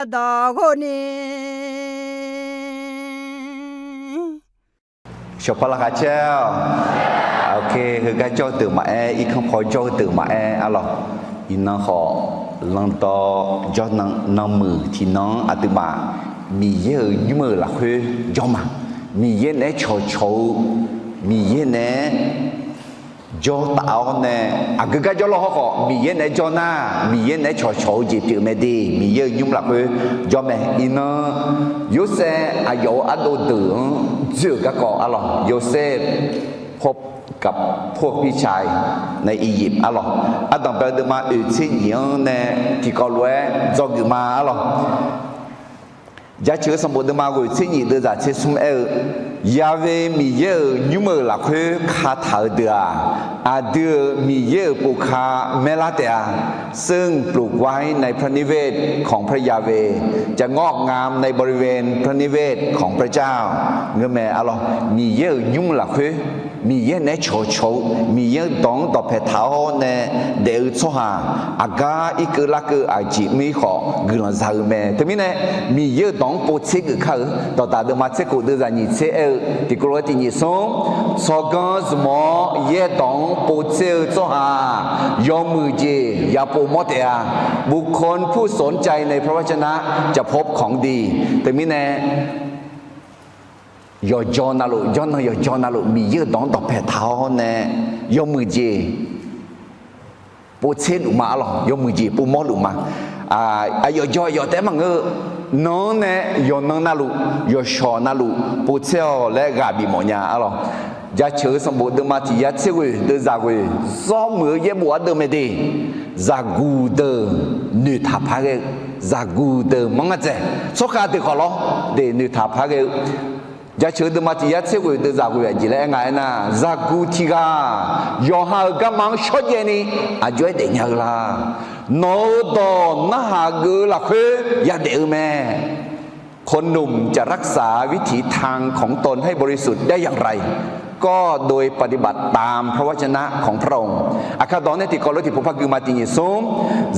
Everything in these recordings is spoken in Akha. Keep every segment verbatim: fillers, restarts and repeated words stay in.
dawq ghov ni. Shawqpar laqkhaq caer-awq. Heugar jawr-eu deuq maqaer, irkanr paw jawr-eu deuq maqaer arlawq. Iqnan khawf, lanqdawq jawr nan nanmuiq tiqnan-anr aqduimaf Miqyaer-euq nymr-euq lafkhoer jawr ma. Miqyaer naeq-aer cawqcawq-eu, Miqyaer naeq-aer jawr taf-awr nae, aqgeu gar jawrlawr hawrkhawf Miqyaer naeq-aer jawr nar, Miqyaer naeq-aer cawqcawq-eu jeq pyeuf mae de. Miqyaer-euq nymr lafkhoer jawr mae. Iqnan Yorsaev aqyawf-euq ardov deuq-anr dzoer-euq garkawv arlawq, Yorsaev พบกับพวกพี่ชายในอียิปต์ arlawq, ardanqbae-eu deuvma oeq tser nyiq-anr nae tiqkawv lof-aer dzawgeuf ma arlawq. Jaceuq-eu sanqbof deuvma ghoeq tser nyiq deuvzaq tser smr aer-eu, Ya've Miqyaer-euq nymr-euq lafkhoer kataq-eu deuq-aq, aqdui-euq Miqyaer-euq povka maerlar taef-a. ซึ่งปลูกไว้ในพระนิเวศของพระยาห์เวห์ จะงอกงามในบริเวณพระนิเวศของพระเจ้า ngeur mae arlawq. Miqyaer-euq nymr lafkhoer Miqyaer naeq-aer cawqcawq-eu, Miqyaer-euq dawq-anr dawqpae taq-awr nae daef-eu tsawrhaq, aqgar irkeuv larkeuv aqjeq mir khawf guiqlanq za-eu mae. Teumirnae, Miqyaer-euq dawq-anr povtser geuf kar-eu dawqdaq deuvma tser khof deuvzaq nyiq tser aer-eu tiqkawv lof-aer tiq nyiq smr, tsawrganr zmq-awr yaerdawq-anr povtser-eu tsawrhaq-aq, yawmuiq jeq yapov mawr taef-a. บุคคลผู้สนใจในพระวจนะจะพบของดี Teumirnae, yawqjawr navluf, jawrnan yawqjawr navluf Miqyaer-euq dawq-anr dawqpae taq-awr nae yawmuiq jeq povtser luf ma arlawq, yawmuiq jeq pov mawr luf ma. Aqyawf jawr aqyawf taef-aer maqngeur-eu, nan-anr nae yawqnan navluf, yawqshawq navluf povtser-awq laer ghaq bifmawf nya arlawq. Jaceuq-eu sanqbof deuvma tiq yar tser ghoeq deuvzaq ghoeq, zawr muiq-eu yaerbof ardeuv mae de. Zaqguq deuq noeqtaq par ghae-eu, zaqguq deuq manr ngar dzaeq, tsawrkhav deuq khawf lawr de noeqtaq par ghae-eu. Jaceuq-eu deuvma tiq yar tser ghoeq deuvzaq ghoeq aqjeq laer aer nga aernar, zaqguq tiq ghaq yawqha-euq garma-anr shawrjaev ni aq jov-aer daefnya-eu la? Nawq-euq dawq narhaq geuf-eu lafkhoer yadaef-eu mae. คนหนุ่มจะรักษาวิถีทางของตนให้บริสุทธิ์ได้อย่างไร ก็โดยปฏิบัติตามพระวจนะของพระองค์ Aqkar dawq nae tiqkawv lof tiqpov par gui ma tiq nyiq smr,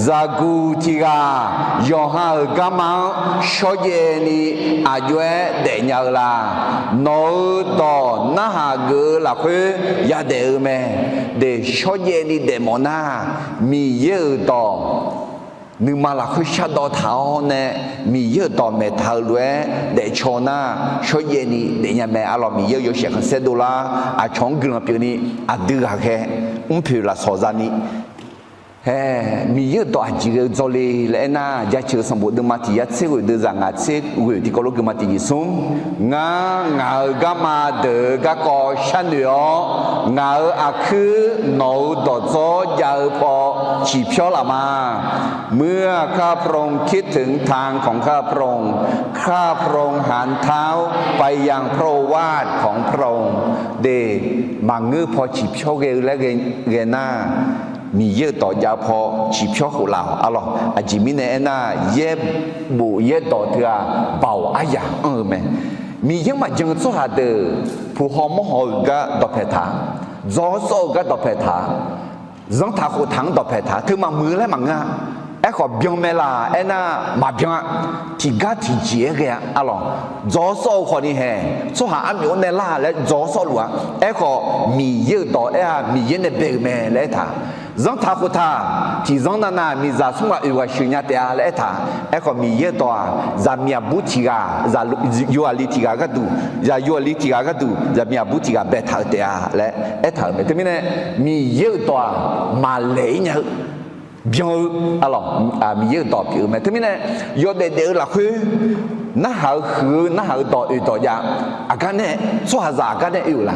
zaqguq tiq ghaq yawqha-euq garma-anr shawrjaev ni aq jov-aer daefnya-eu la? Nawq-euq dawq narhaq geuf-eu lafkhoer yadaef-eu mae. De shawrjaev ni daefmawf nar, Miqyaer-euq dawq nuima lafkhoer shardawv taq-awr nae, Miqyaer-euq dawq maeqtaq-eu lof-aer daefcaw nar, shawrjaev ni daefnya mae arlawq. Miqyaer-euq yawshaef khanqsaer dovlar aqcawq-anr guiqlanq pyeuf ni, aqdui ghaqkhae mrpoeq lafsawq zani hae, Miqyaer-euq dawq aqjeq ghae-eu dzawle laer aernar, jaceuq-eu sanqbof deuvma tiq yar tser ghoeq deuvzaq ngaq tser ghoeq tiqkawv lof gui ma tiq nyiq smr, ngar ngaq-euq garma deuq-eu garkawv sharnoeq-awr, ngaq-euq aqkuir nawq-euq dawq dzawr jav-eu paw ciqpyawr laf ma. เมื่อข้าพระองค์คิดถึงทางของข้าพระองค์ ข้าพระองค์หันเท้าไปยังพระโอวาทของพระองค์ De, maqngeur paw ciqpyawr ghae-eu laer ghae nar, Miqyaer-euq dawq jav-eu paw ciqpyawr khof laf-awq arlawq. Aqjeq mirnae aernar, yaerbof yaerdawq teu-aq, baoq aryaq anr-eu mae. Miqyaer maqjan-eu tsawrhaq deuq, puq haw mawr haw-euq gar dawqpae taq, dzaw-awr sawr-eu gar dawqpae taq, zanrtaq khoftaq-anr dawqpae taq, teu maqmuiq-eu laer maqngeur-a. Aerkhawf byan mae laq aernar, maqbyan-a. Tiqgar tiqjeq-aer ghae-a arlawq. Dzaw-awr sawr-eu khawfni hae, tsawrhaq armyawf-anr nae lar laer dzaw-awr sawrluf-a. Aerkhawf Miqyaer-euq dawq aer-aq, Miqyaer nae bae-euq mae laer aertaq. Zanrtaq khoftaq, tiqzanr navnav miqzaq smr ghaq oeq ghaq sheuq nya taef-a laer aertaq. Aerkhawf Miqyaer-euq dawq-aq, zaqmiq aqbur tiq ghaq, zaqyo aqli tiq ghaq gharduq, zaqyo aqli tiq ghaq gharduq zaqmiq aqbur tiq ghaq baetaq-eu taef-a laer aertaq-euq mae. Teumirnae, Miqyaer-euq dawq-aq, maqlaeq-ir nya-eu, byan-eu, arlawq, Miqyaer-euq dawq pyeuf-eu mae. Teumirnae, yawdaef daef-eu lafkhoer narhaq-eu huiq-eu narhaq-eu dawq oeq dawq jav, aqgar nae, tsawrhaqzaq aqgar nae oe-euq la?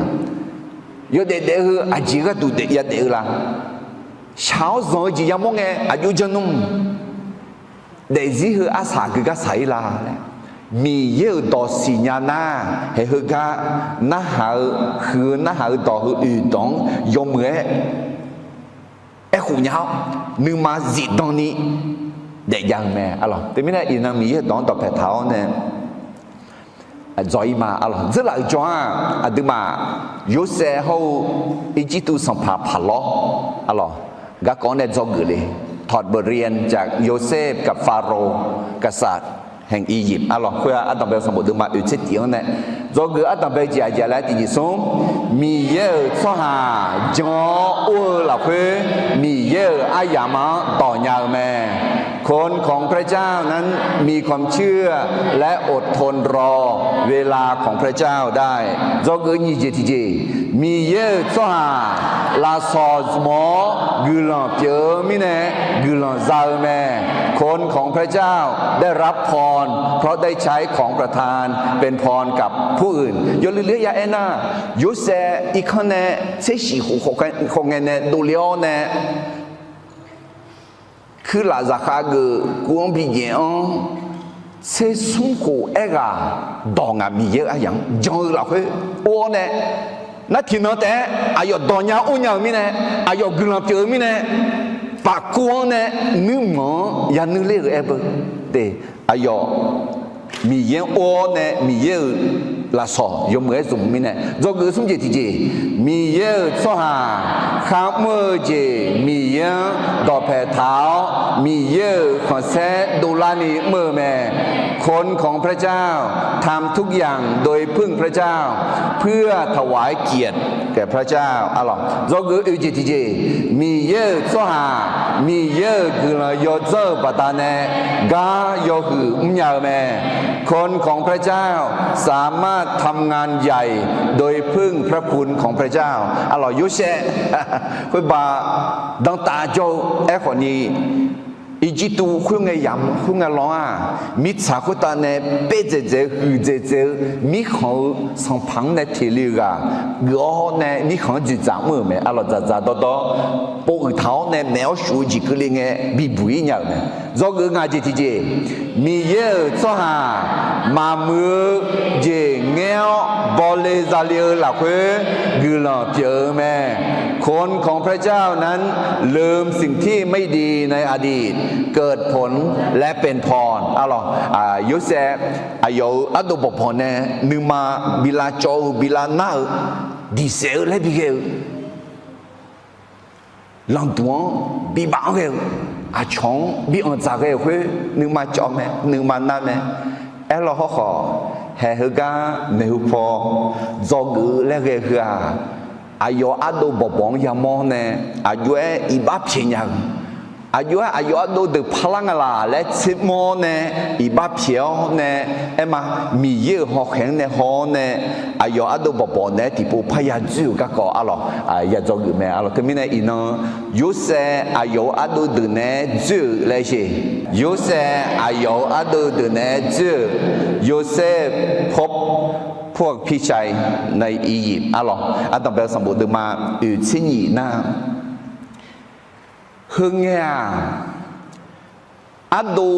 Yawdaef daef-eu heu aqjeq gharduq daef yadaef-eu la? Shaq-awr zanq-eu jeq yamawr ngae aqjox jan nmr. Daefzir heu arsaq aqgeu gar saq-ir la laer, Miqyaer-euq dawq siqnya nar, haeq heugar narhaq-eu huiq-eu narhaq-eu dawq heu oeq dawq-anr yawmuiq-aer aerkhof nya-awr, nuima zifdan ni daefjav-eu mae arlawq. Teumirnae iqnan Miqyaer-euq dawq-anr dawqpae taq-awr nae dzaw-ir ma arlawq. Dzeurlaf-euq jawr-aq, aqduimaf Yorsaev hawr-eu Irjirtuv sanqpaq Paqlawr arlawq, garkawv-anr nae dzawgeuf le. ถอดบทเรียนจากโยเซฟกับฟาโรห์ กษัตริย์แห่งอียิปต์ arlawq. Khoer-aq, ardanqbae-eu sanqbof deuvma oeq tser tif-anr nae dzawgeuf ardanqbae jeq aqjeq laer tiqjeq smr, Miqyaer-euq tsawrhaq jan-awr or-eu lafkhoer, Miqyaer-euq aryamq-anr dawq nya-eu mae. คนของพระเจ้านั้นมีความเชื่อและอดทนรอเวลาของพระเจ้าได้ Dzawgeuf nyiq jeq tiqjeq, Miqyaer-euq tsawrhaq lafsawq zmq-awr guiqlanq pyeuf-eu mirnae guiqlanq za-eu mae. คนของพระเจ้าได้รับพรเพราะได้ใช้ของประทานเป็นพรกับผู้อื่น Yawluiv luiv-aer ya aernar, Yorsaev irkanr nae tser shif khof khawf ngae nae dovle-awr nae, kuirlaf zaqkhav geuf kuv-anr bi jaef-anr, tser smr khof aerghaq dawq ngaq Miqyaer-euq aryamq-anr jan-eu lafkhoer or-awr nae, nar tiqnan taef-aer aqyawf dawq nya or nya-euq mirnae, aqyawf guiqlanq pyeuf-eu mirnae, pafkuv-anr nae nuirmanq-anr yanuir ler-euq aer beu de. Aqyawf Miqyaer-anr or-awr nae Miqyaer-euq lafsawq yawmuiq-aer zmq mirnae dzawgeuf smr jeq tiqjeq, Miqyaer-euq tsawrhaq kharmr-eu jeq Miqyaer-anr dawqpae taq-awr, Miqyaer-euq khanqsaer dovlarni mr-eu mae. คนของพระเจ้าทำทุกอย่างโดยพึ่งพระเจ้า เพื่อถวายเกียรติแก่พระเจ้า arlawq. Dzawgeuf oeq jeq tiqjeq, Miqyaer-euq tsawrhaq Miqyaer-euq guiqlanq yawdzanr-eu baqdanae gar yawhuiq mrnya-eu mae. คนของพระเจ้าสามารถทำงานใหญ่โดยพึ่งพระคุณของพระเจ้า arlawq. Yorsaev khoerbav dantav jawr-eu aerkhawfni, Irjirtuv khoerngae yamq khoerngae lan-aq, mirtsaq khoertav nae paerdzaeq dzaeq-eu huiqdzaeq dzaeq-eu mirkhanq-eu sanqpaq-anr nae teq le-eu ghaq geuf-awr nae mirkhanq-anr dzoeqdzaq mr-euq mae. Arlawq, dzaqdzaq dawrdawr pov uiq taq-awr nae maeq-awr shuf-eu jeq keuvle ngae bibuq-ir nya-euq mae. Dzawgeuf ngaq jeq tiqjeq, Miqyaer-euq tsawrhaq maqmuiq-eu jeq ngaer-awr bawle zale-eu lafkhoer guiqlanq pyeuf-eu mae. คนของพระเจ้านั้นลืมสิ่งที่ไม่ดีในอดีต เกิดผลและเป็นพร arlawq. Yorsaev aqyawf-euq ardov bawqbawq nae nuima bi lavcawv-eu bi lavnar-eu diqsaef-eu laer bi ghae-eu lanqduq-anr bi baf-anr ghae-eu, aqcawq-anr bi anqdzaq ghae-euq khoer nuima cawv mae, nuima nar mae. Aerlawr hawrkhawf, haeq heugar maeqhu paw dzawgeuf-eu laer ghae heu-aq, aqyawf ardov bawqbawq-anr yamawr nae aqjox-aer iqbax pyaeq nya-eu, aqjox-aer aqyawf ardov deuq parlar nga laq laer tsermawr nae iqbax pyaeq-awr nae, aerma, Miqyaer-euq hawkhaeq-anr nae haw-awr nae aqyawf ardov bawqbawq naeq-aer tiqpov parya dzoer-euq garkawv arlawq, ya dzawgeuf mae arlawq. Teumirnae iqnan Yorsaev aqyawf-euq ardov deuq naeq-aer dzoer-euq laer sher. Yorsaev aqyawf-euq ardov deuq naeq-aer dzoer-euq, Yorsaev พบพวกพี่ชายในอียิปต์ arlawq. Ardanqbae-eu sanqbof deuvma oeq tser nyiq nar, heungae-aq, ardov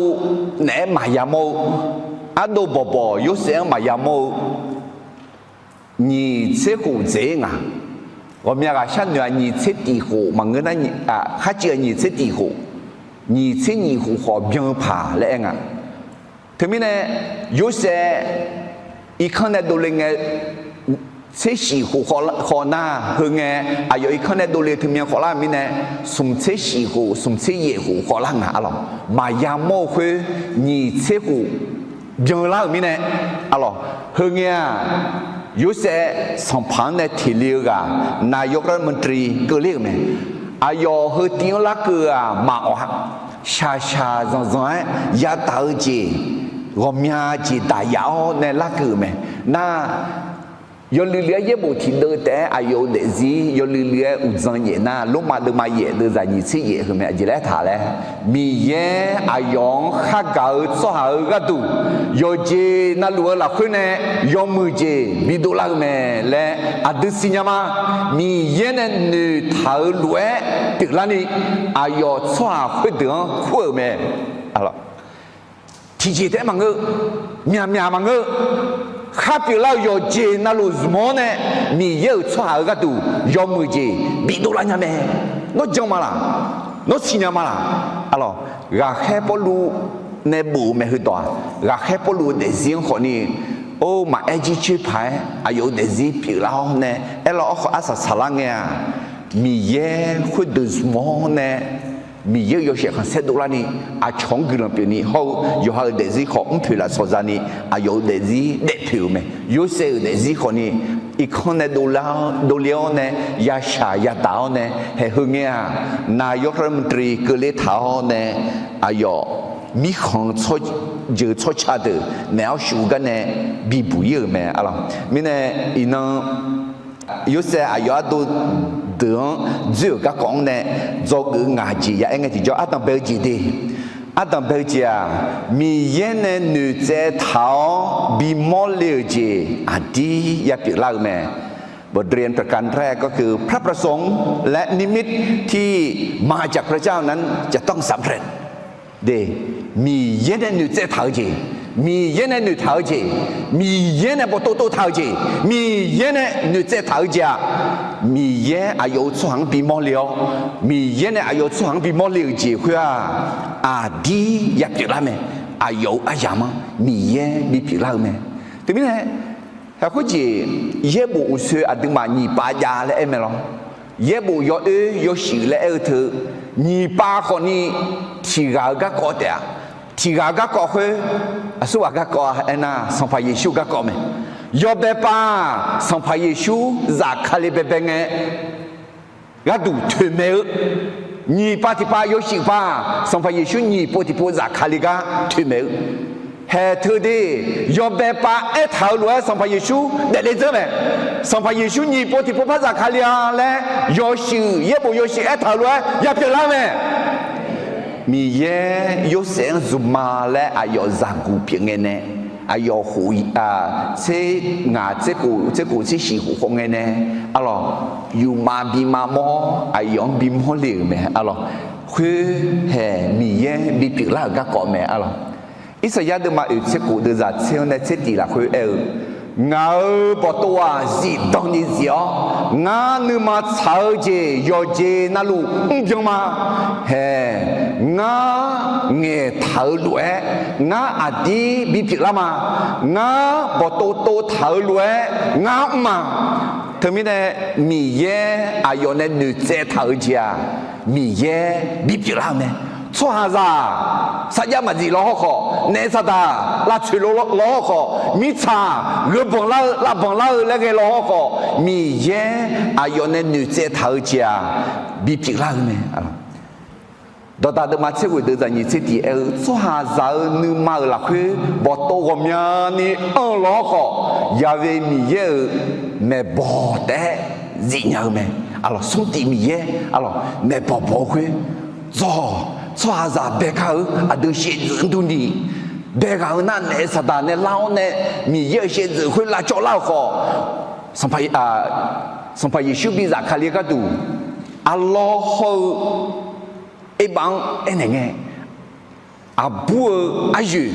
naeq-aer maqya mawr-eu, ardov bawqbawq Yorsaev-anr maqya mawr-eu nyiq tser khof dzaeq-ir nga. Ghawqmya ghaqshar noeq-aq nyiq tser tiq khof maqngeur nar, kharcuiv-aq nyiq tser tiq khof, nyiq tser nyiq khof khawf byan-eu paq laer aer nga. Teumirnae Yorsaev irkanr nae dovle ngae, tser shif khof khawf nar, heungae aqyawf irkanr nae dovle teumyan khawf lar-euq mirnae, smq tser shif khof smq tser yaef khof khawf lar nga arlawq. Maqya mawr-eu khoer nyiq tser khof byan lar-euq mirnae arlawq. Heungae-aq, Yorsaev sanqpaq-anr nae teq le-eu ghaq นายกรัฐมนตรี keuvler-euq mae. Aqyawf heu tiv-anr larkeuv-aq maqawq-a. Shaqshaq zanqzanq-aer yadaq-eu jeq, ghawqmya jeq daqyaf-awr nae larkeuv-euq mae. Nar, yawluiv luiv-aer yaerbof tiqdeuv taef-aer aqyawf-euq daefzir yawluiv luiv-aer uqdzan nyaef nar, Lormav deuvma yaef deuvzaq nyiq tser yaef heu mae. Aqjeq laer taq laer, Miqyaer aqyawf-anr khargaq-eu tsawrhaq-euq gharduq yawqjeq navluf-eu lafkhoer nae yawmuiq jeq bidov lar-eu mae laer aqdui siqnya ma. Miqyaer nae noeqtaq-euq lof-aer pyeuflarni aqyawf tsawrhaq khoerdeuq-anr kur-euq mae. Tiqjeq taef-aer maqngeur, myaqmyaq maqngeur, khar pyeuflar-euq yawqjeq navluf zmq-awr nae Miqyaer-euq tsawrhaq-euq gharduq yawmuiq jeq bidov lar nya mae. Nawr jan ma laq? Nawr siqnya ma laq? Arlawq, ghaqkhaer Pawrluv nae bof-eu mae heudawq-aq, ghaqkhaer Pawrluv-eu daefzir-anr khawfni, or, maqaer jircoer paq-aer aqyawf-euq daefzir pyeuflar-awr nae aerlawr, awrkhawf arsaq saqlar ngae-aq, Miqyaer khoerdeuq zmq-awr nae Miqyaer-euq yawshaef khanqsaer dovlarni, aqcawq-anr guiqlanq pyeufni hawr-eu yawqha-euq daefzir khawf mrpoeq lafsawq zani, aqyawf-euq daefzir daefpoeq-euq mae. Yorsaev-euq daefzir khawfni irkanr nae dovle-awr nae, yashaq yadaq-awr nae, haeq heu ngae-aq, นายกรัฐมนตรี keuvle taq-awr nae, aqyawf mirkhanq-eu jeuq tsawrca deuq naeq-awr shuf-eu gar nae bibuq ir-euq mae. Mirnae iqnan Yorsaev aqyawf ardov deuq-anr dzoer-euq garkawv-anr nae dzawgeuf ngaq jeq ya aer ngae tiqjawr, ardanq bae-eu jeq de. Ardanq bae-eu jeq-aq, Miqyaer nae noeqtsaev taq-awr bimawr le-euq jeq aqdir yapyeuf lar-eu mae. บทเรียนประการแรกก็คือ พระประสงค์และนิมิตที่มาจากพระเจ้านั้นจะต้องสำเร็จ De, Miqyaer nae noeqtsaev taq-eu jeq, Miqyaer nae noeqtaq-eu jeq, Miqyaer nae bawqtov tov taq-eu jeq, Miqyaer nae noeqtsaev taq-eu jeq-aq, Miqyaer aqyawf-euq tsawrhaq-anr bimawr le-awr, Miqyaer nae aqyawf-euq tsawrhaq-anr bimawr le-euq jeq khoer-aq, aqdir yapyeuf lar mae. Aqyawf-euq aryamq-anr Miqyaer bipyeuf lar-eu mae. Teumirnae, haeq khoerjeq, yaerbof uqsoe aqduimaf nyiq pav jav laer aer mae lawr. Yaerbof yawoer yawshuif laer aer-eu teu, nyiq pav khawfni tiq ghaq-euq garkawv taef-a. Tiq ghaq-euq garkawv khoer, aqsurghaq garkawv-a aernar, Sanqpaq Yeqsur garkawv mae. Yawbae pav-aq, Sanqpaq Yeqsur zafkale baebae ngae, gharduq toeqmaeq-eu. Nyiq pav tiqpav yawshuif pav-aq, Sanqpaq Yeqsur nyiq pov tiqpov zafkale gar toeqmaeq-eu. Haeq teu de, yawbae pav aertaq-euq lof-aer Sanqpaq Yeqsur daefle dzeur mae. Sanqpaq Yeqsur nyiq pov tiqpov par zafkale-a laer yawshuif, yaerbof yawshuif aertaq-euq lof-aer yapyeuf lar-eu mae. Miqyaer Yorsaev-anr zmqma laer aqyawf zaqguq pyeuf ngae nae, aqyawf khof, tser ngaq tser khof tser khof tser shiq khof khawf ngae nae, arlawq, yufmav bima mawr-awr aqyawf-anr bimawr le-euq mae arlawq. Khoer haeq Miqyaer bipyeuf lar-euq garkawv mae arlawq. Irsaqyar deuvma oeq tser khof deuvzaq tser-anr nae tser tiq lafkhoer aer-eu, Ngaq-euq bawqtov-aq zifdan ni zif-awr, ngar nuima tsaq-eu jeq yawqjeq navluf mrbyan ma. Haeq, ngar ngaeqtaq-euq lof-aer ngar aqdir bipyeuf lar ma. Ngar bawqtov tov taq-euq lof-aer ngar mr ma. Teumirnae, Miqyaer aqyawf nae noeqtsaev taq-euq jeq-aq, Miqyaer bipyeuf lar-eu mae. Tsawrhaqzaq sarjax maqzif law hawrkhawf, naef saqdaq lavtsoeq law hawrkhawf, mirtsaq gheu banq lar-eu lavbanq lar-eu laer ghae law hawrkhawf, Miqyaer aqyawf nae noeqtsaev taq-eu jeq-aq, bipyeuf lar-eu mae. Dawqdaq deuvma tser ghoeq deuvzaq nyiq tser tiq aer-eu, tsawrhaqzaq-euq nuima-euq lafkhoer bawqtov ghawqmyani anr-eu law hawrkhawf, Yaqve Miqyaer-euq maeqbawq taef-aer zifnya-eu mae. Arlawq, smrtif Miqyaer, arlawq, maeqbawq bawq-eu khoer dzawq. Tsawrhaqzaq bae gar-eu aqdui shaevdzeuf-anr durni, bae ghaq-eu nar naef saqdaq nae lar-awr nae, Miqyaer-euq shaevdzeuf khoer lavcawv lar-euq khawf, Sanqpaq, Sanqpaq Yeqsur bi zafkale gharduq, arlawr hawr-eu Erbav-anr aernaeq ngae, aqbur-eu aryoeq,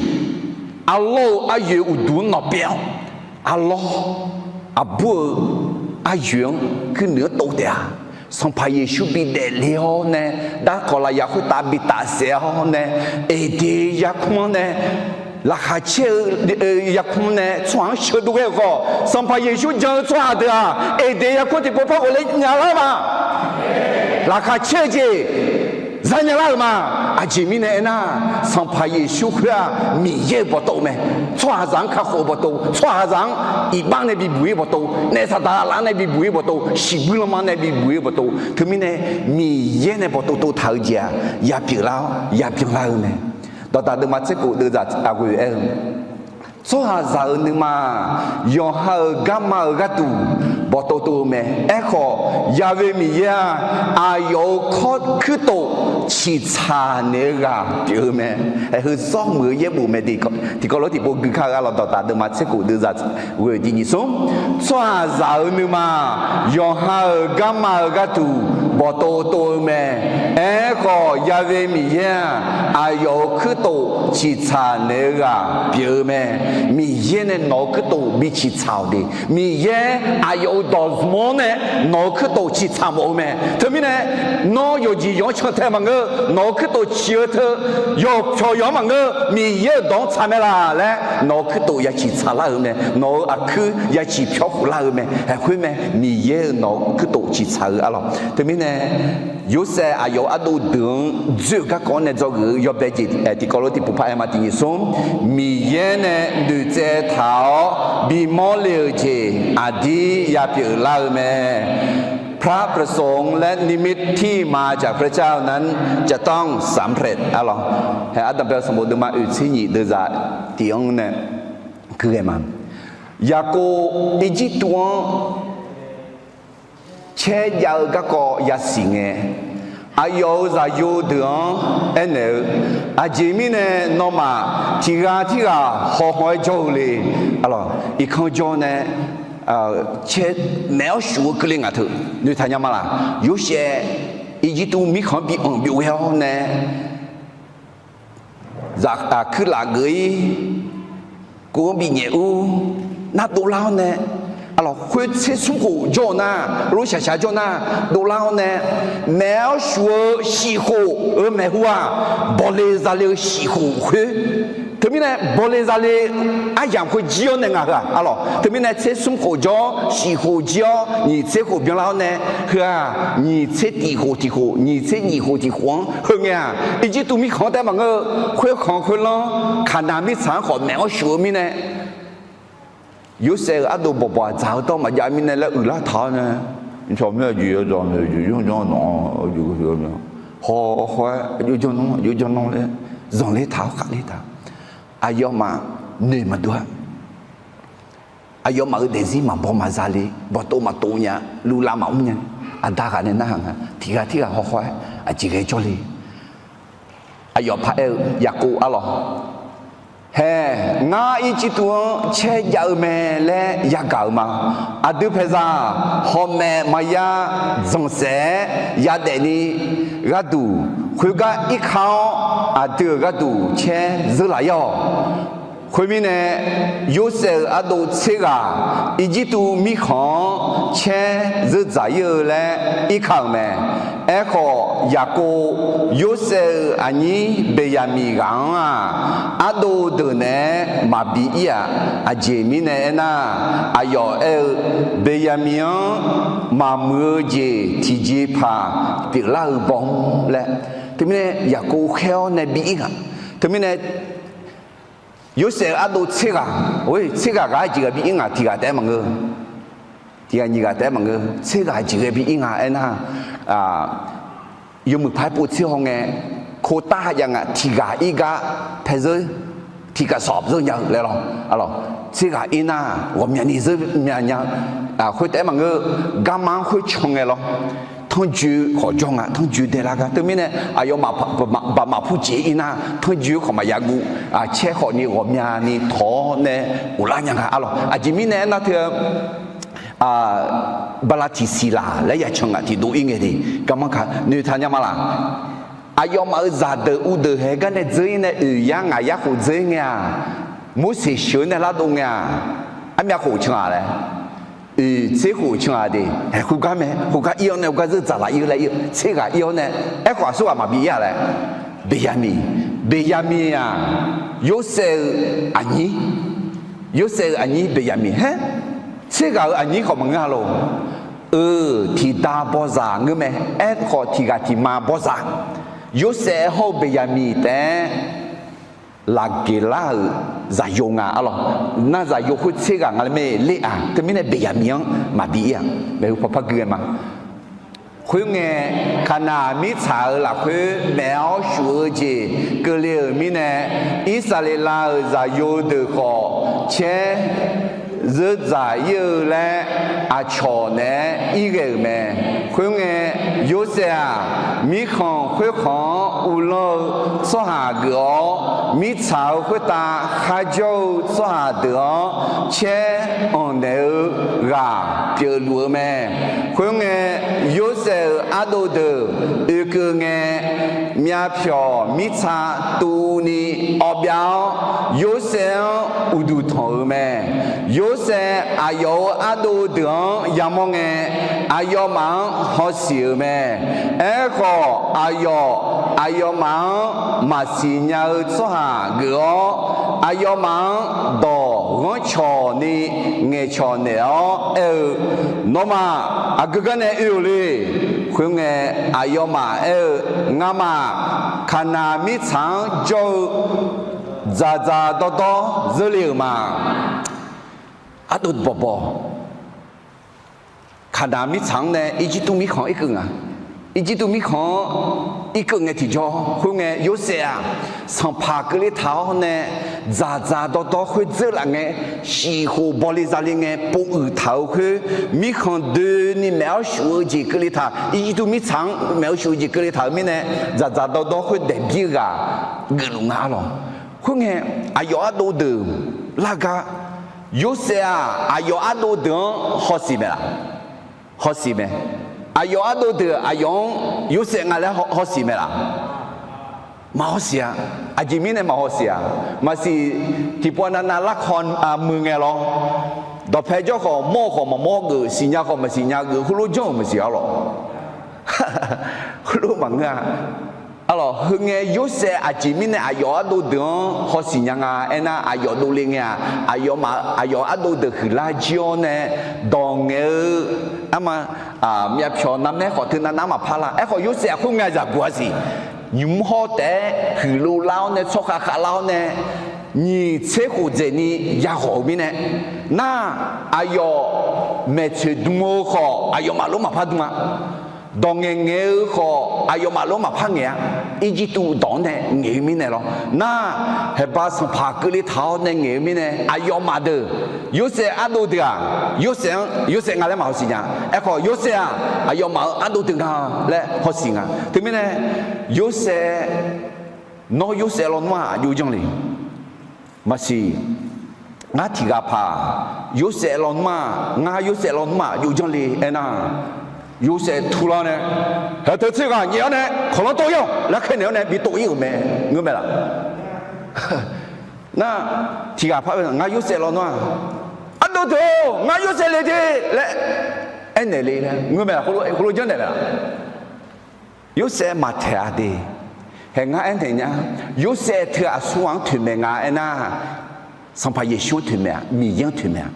arlawr-eu aryoeq uqduq-anr nawqpyaev-awr, arlawr, aqbur-eu aryoeq-anr kuirnoeq-anr tov taef-a. Sanqpaq Yeqsur bi daefle-awr nae, darkawq lafyaq khoertav bi tafsaef-awr nae, Eqdeq yarkmr-anr nae, laqkhaq caer-eu yarkmr nae tsawrhaq-anr sheuqdov ghae-euq khawf, Sanqpaq Yeqsur jan-eu tsawrhaq deuq-aq, Eqdeq yarkmr tiqpov par ghofler nya lar ma. Laqkhaq caer-eu jeq zanya lar-euq ma. Aqjeq mirnae aernar, Sanqpaq Yeqsur khoer-aq Miqyaer-euq bawqtov mae. Tsawrhaqzaq-anr kakhof-eu bawqtov, tsawrhaqzaq-anr iqbax nae bibuq-ir bawqtov, naef saqdaq laf-anr nae bibuq-ir bawqtov, shiqbuir lanma nae bibuq-ir bawqtov. Teumirnae, Miqyaer nae bawqtov tov taq-eu jeq-aq, yapyeuf lar-awr yabyan lar-eu mae. Dawqdaq deuvma tser khof deuvzaq aqghoeq aer-eu, tsawrhaqzaq-euq nuima-aq, yawqha-euq garma-euq gharduq bawqtov tov-eu mae. Aerkhawf, Yaqve Miqyaer-aq, aqyawf-euq kawr kuirtof ciqtsaq naeq-eu ghaq pyeuf-eu mae. Aer, heu zawr muiq-eu yaerbof mae. Tiqkawv lof tiqpov gui kar-eu arlawq, dawqdaq deuvma tser khof deuvzaq ghoeq tiq nyiq smr. Tsawrhaqzaq-euq nuima-aq, yawqha-euq garma-euq gharduq bawqtov tov-eu mae. Aerkhawf, Yaqve Miqyaer-aq, aqyawf-euq kuirtof ciqtsaq naeq-eu ghaq pyeuf-eu mae. Miqyaer nae nawq-euq kuirtof bi ciqtsaq-awq de. Miqyaer aqyawf-euq dawq zmq-anr nae nawq-euq kuirtof ciqtsaq mawf-eu mae. Teumirnae, nawr yawqjeq yawq-anr cantae maqngeur, nawq-euq kuirtof ciq-eu teu, yawqpyawq yawq-anr maqngeur, Miqyaer-euq dawq-anr tsaq mae laq laer nawq-euq kuirtof ya ciqtsaq lar-euq mae. Nawq-euq aqkuir ya ciqpyawr khof lar-eu mae. Aer, khoer mae, Miqyaer-euq nawq-euq kuirtof ciqtsaq-eu arlawq. Teumirnae, Yorsaev aqyawf-euq ardov deuq-anr dzoer-euq garkawv-anr nae dzawgeuf-eu yawbae jeq tiqkawv lof tiqpov paq-aer ma. Tiq nyiq smr, Miqyaer nae noeqtsaev taq-awr bimawr le-euq jeq aqdir yapyeuf lar-eu mae. พระประสงค์และนิมิตที่มาจากพระเจ้านั้นจะต้องสำเร็จ arlawq. Hae ardanq bae-eu sanqbof deuvma oeq tser nyiq deuvzaq tiq-anr nae kuirghae ma. Yaqkov Irjirtuv-anr caer jav-eu garkawv yasiq ngae, aqyawf-euq zaqyo deuq-anr aernaeq-eu, Aqjeq mirnae nawmaf tiq ghaq tirghaq hawkhaw-aer jawr-eu le? Arlawq, irkanr jawr nae caer maeq-awr shuf-eu keuvle ngaq teu noeqtaq nya ma laq? Yorsaev Irjirtuv mirkhanq-anr bi anq byov ghae-awr nae zaq kuirlaf geuf-ir, kov-anr binyaef ur, nar dovlar-awr nae, arlawq, khoer tser smr khof jawr-eu nar, lof shaqshaq jawr nar, dovlar-awr nae, maeq-awr shuf-eu shif khof-euq maeqhu-aq, bawle zale-eu shif khof khoer. Teumirnae bawle zale aryamq khoer jir-awr nae ngaq heu-aq, arlawq, teumirnae tser smr khof jawr-awr shif khof jir-awr nyiq tser khof byanlar-awr nae, heu-aq nyiq tser tiq khof tiq khof, nyiq tser nyiq khof tiq khof-anr heu ngae-aq, Irjirtuv mirkhanq-anr taef maqngeur-eu, khoerkhanq khoerlanr Kaqnaq mirtsaq-anr khawf maeq-awr shuf-eu mirnae, Yorsaev-euq ardov bawqbawq-aq dzaq-eu tawr maqjav mirnae laer uiqlar taq-awr nae, cawq mir-a jeq yawdzanq jeq yawdzanq nawq-awr, hawkhaw-aer aqjox janr nawr aqjox janr nawr laer zanqler taq-awr khaqler taq. Aqyawfmaf noeq maqdov-a. Aqyawfmaf-euq daefzir maqbaw maqza le, bawqtov maqtov nya, luvlav maqmr nya. Aqda ghaq nae narhaq nga, tiq ghaq tirghaq hawkhaw-aer aqjeq ghae jawrle. Aqyawf paraer-eu Yaqkov arlawq, Hae, ngar Irjirtuv-anr caer jav-eu mae laer yagaq-euq ma. Aqdui paeqzaq hawmaeq maqya dzanqsaef-aer yadaef ni gharduq, khoergar irka-awr aqdui-euq gharduq caer zeur laf-ir-awq. Khoermirnae, Yorsaev-euq ardov tser ghaq Irjirtuv mirkhanq-anr caer zeur dzaq-ir-eu laer irka-euq mae. Aerkhawf, Yaqkov Yorsaev-euq aqnyir Beqyaqmiq ghaq-anr-aq, ardov deuq naeq-aer maqbi ir-aq. Aqjeq mirnae aernar, aqyawf aer-eu, Beqyaqmiq-anr maqmuiq-eu jeq tiqjeqpaq pyeuflar-eu baw-anr laer. Teumirnae Yaqkov khaer-awr nae bi ir ngaq. Teumirnae Yorsaev-euq ardov tser ghaq, tser ghaq ghaq-aer jeq ghaq bi ir ngaq, tiq ghaq taef-aer maqngeur. Tiq ghaq nyiq ghaq taef-aer maqngeur, tser ghaq jeq ghae bi ir nga aernar, yawmuiq paq-aer pov tser haw ngae, โควต้า ha jav nga, tiq ghaq ir gar paezeur, tiq ghaq sawq zeur nya-eu laer lawr. Tser ghaq ir nar ghawqmyani zeur mya nya-eu, khoertaef-aer maqngeur, garma-anr khoer can ngae lawr. Tanrjoe khawf jawr nga, tanrjoe daelar gar. Teumirnae aqyawfmaf baqmaq pur jeq ir nar, tanrjoe khawf maqya guv, caer khawfni ghawqmyani tawq-awr nae ghoflar nya nga arlawq. Aqjeq mirnae aernar teu-eu, bala tiqsiq laq laer ya can ngaq tiqdov ir ngae de, garmanr ka noeqtaq nya ma laq. Aqyawfmaf-euq zaqdeuq uvdeuq haeq gar nae dzeur ir nae oeq yar ngaq yar khof dzeur ir ngae-aq, Morseq sheuq-eu nae lardov ngae-aq, armyav khof can-aq laer, oeq tser khof can-aq de, haeq khoergar mae, khoergar ir-awr nae khoergar zeur dzaq laf ir-eu laer ir-eu, tser ghaq ir-awr nae, aerkhawf aqsur ghaq maqbi ir-a laer, Beqyaqmiq, Beqyaqmiq-aq, Yorsaev-eu aqnyir, Yorsaev-euq aqnyir Beqyaqmiq haer, tser ghaq-euq aqnyir khawf maqngeur-a lor. Eu, tiqda bawzaq ngeur mae, aerkhawf tiq ghaq tiq ma bawzaq, Yorsaev hawr-eu Beqyaqmiq taef-aer laqgeqlar-euq zaqyo nga arlawq. Nar zaqyo khoer tser ghaq nga laer mae ler-aq, teumirnae Beqyaqmiq-anr maqbi ir-aq, maeqhu paw par gui ghae ma. Khoerngae, Kaqnaq mirtsaq-euq lafkhoer maeq-awr shuf-eu jeq keuvle-euq mirnae, Irsaqleqlav-euq zaqyo deuq khawf caer zeur dzaq ir-eu laer aqcawq naeq-aer ir ghae-euq mae. Khoerngae, Yorsaev-aq, mirkhanq khoerkhanq-anr uvlanr-eu tsawrhaq geuf-awr, mirtsaq-euq khoertav kharjawr-eu tsawrhaq deuq-anr caer anqnaeq-eu ghaq pyeufluf-eu mae. Khoerngae, Yorsaev-euq ardov deuq oekeuv ngae, myavpyawq mirtsa tuvni awvbyav-awr, Yorsaev-anr uqduq tanq-euq mae. Yorsaev aqyawf-euq ardov deuq-anr yamawr ngae, aqyawfmaf-anr hawsiq-euq mae. Aerkhawf, aqyawf aqyawfmaf-anr maqsiq nya-eu tsawrhaq geuf-awr, aqyawfmaf-anr dawq ghanrcawq ni ngaeqcawq naeq-awr aer-eu, Nawmaf aqgeu gar nae oe-euq le. Khoerngae, aqyawfmaf aer-eu, Ngamaf Kaqnaq mirtsaq-anr jawr-eu dzaqdzaq dawrdawr zeurle-euq ma. Ardov bawqbawq. Kaqnaq mirtsaq-anr nae Irjirtuv mirkhanq irkeuv nga. Irjirtuv mirkhanq-anr irkeuv ngae tiqjawr, khoerngae Yorsaev-aq, sanqpaq keuvle taq-awr nae dzaqdzaq dawrdawr khoer dzeur laf ngae, shif khof bawle zale ngae pov uiq taq-euq khoer, mirkhanq doeni maeq-awr shuf-eu jeq keuvle taq, Irjirtuv mirtsaq-anr maeq-eu shuf-eu jeq keuvle taq-euq mirnae, dzaqdzaq dawrdawr khoer daeqbir-eu ghaq geufluf nga arlawq. Khoerngae, aqyawf ardov deuq lar gar, Yorsaev-aq aqyawf ardov deuq-anr hawsiq mae laf? Hawsiq mae. Aqyawf ardov deuq aqyawf-anr Yorsaev nga laer hawsiq mae laf? Maq hawsiq-a. Aqjeq mirnae maq hawsiq-a? Maqsiq. Tiqpov navnav larkawv muiq ngae lawr. Dawqpae jawr khawf mawr-eu khawf maqmawr geuf, siqnya khawf maqsiqnya geuf, heulof janr-euq maqsiq arlawq. Heulof maqngeur-a. Arlawq, heungae Yorsaev aqjeq mirnae aqyawf ardov deuq-anr hawsiq nya nga aernar, aqyawf dovle ngae-aq, aqyawfmaf aqyawf ardov deuq huiqlar jir-awr nae dawq ngaeq-eu, arma, myavpyawq navmaer khawf teunav nar maqpar lar. Aerkhawf Yorsaev-aq khoerngae zaqguq-a siq. Nymq-mr hawr taef-aer huiqlov lar-awr nae tsawrkhav khavlar-awr nae, nyiq tser khof dzaeqni yaghawq-eu mirnae, nar, aqyawf maeqtsoeq dm-eu khawf aqyawfmaf lof maqpar dm-a. Dawq ngaeqngaeq-eu khawf aqyawfmaf lof maqpar ngaeq-a. Irjirtuv dawq-anr nae ngaeq-eu mirnae lawr. Nar, haeqba sanqpaq keuvle taq-awr nae ngaeq-eu mirnae aqyawfmaf deuq, Yorsaev ardov deuq-aq, Yorsaev-anr Yorsaev nga laer maq hawsiq nya. Aerkhawf Yorsaev-aq aqyawfmaf-euq ardov deuq nga laer hawsiq nga. Teumirnae, Yorsaev, nawr Yorsaev lawnmr-aq aqjox janr le. Maqsiq. Ngar tiq ghaq paq, Yorsaev lawnmr-aq, ngar Yorsaev lawnmr-aq aqjox janr le aernar, Yorsaev turlar nae, haeq teu tser ghaq nyaef-awr nae kawqlanr tov-ir-awq laer khaernaeq-awr nae bi tov-ir-euq mae. Ngeur mae laf? Nar, tiq ghaq paq-eu ngar Yorsaev lawnmr-aq, ardov deuq-or, ngar Yorsaev le de laer aernaeq le laer ngeur mae laf? Heulof janrnaeq mae laf? Yorsaev maqtaeq-a de. Haeq ngar aernaeq nya. Yorsaev teu aqsurghaq-anr toeqmaeq nga aernar, Sanqpaq Yeqsur-anr toeqmaeq-a, Miqyaer-anr toeqmaeq-a.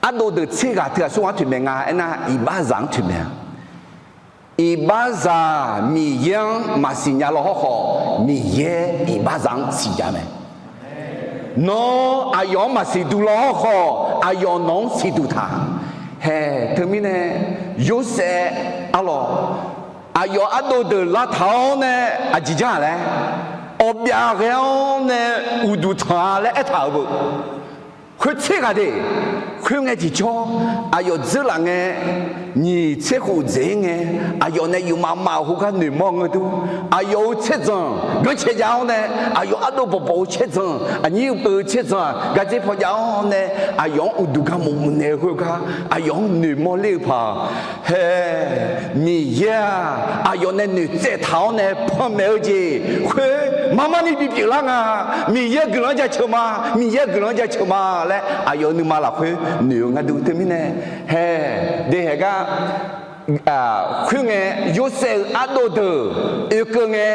Ardov deuq tser ghaq teu aqsurghaq-anr toeqmaeq nga aernar, iqbaxzaq-anr toeqmaeq-a. Iqbaxzaq Miqyaer-anr maqsiq nya law hawrkhawf, Miqyaer iqbaxzaq-anr siqnya mae. Nawr aqyawf-anr maqsiq duq law hawrkhawf, aqyawf nawq-anr siqduq taq. Haeq teumirnae, Yorsaev arlawq, aqyawf ardov deuq lavtaq-awr nae aqjeq janr-aq laer, awqbyav ghae-awr nae uqduq tanq-a laer aertaq-euq beu. Khoertser ghaq de. Khoerngae tiqjawr, aqyawf dzeurlaf ngae, nyiq tser khof dzaeq-ir ngae, aqyawf nae yufmav mav-euq khoergar noeqmawr ngeur dur. Aqyawf-euq tsaerdzanq ganrcae jav-awr nae, aqyawf ardov bawqbawq-eu tsaerdzanq, aqnyir-eu peu-eu tsaerdzanq-aq gardzer paw jav-awr nae, aqyawf-anr uqduq garmaf muf naeq-eu khoergar aqyawf-anr noeqmawr ler-eu paq. Haeq, Miqyaer-aq, aqyawf nae noeqtsaev taq-awr nae panmaeq-eu jeq khoer marmarni bipyeuf lar nga. Miqyaer guiqlanq-anr jaceuq ma, Miqyaer guiqlanq-anr jaceuq ma laer aqyawf-euq nuima lafkhoer noeq-eu ngar dur. Teumirnae, haeq, de haeq gar, khoerngae, Yorsaev-euq ardov deuq oekeuv ngae,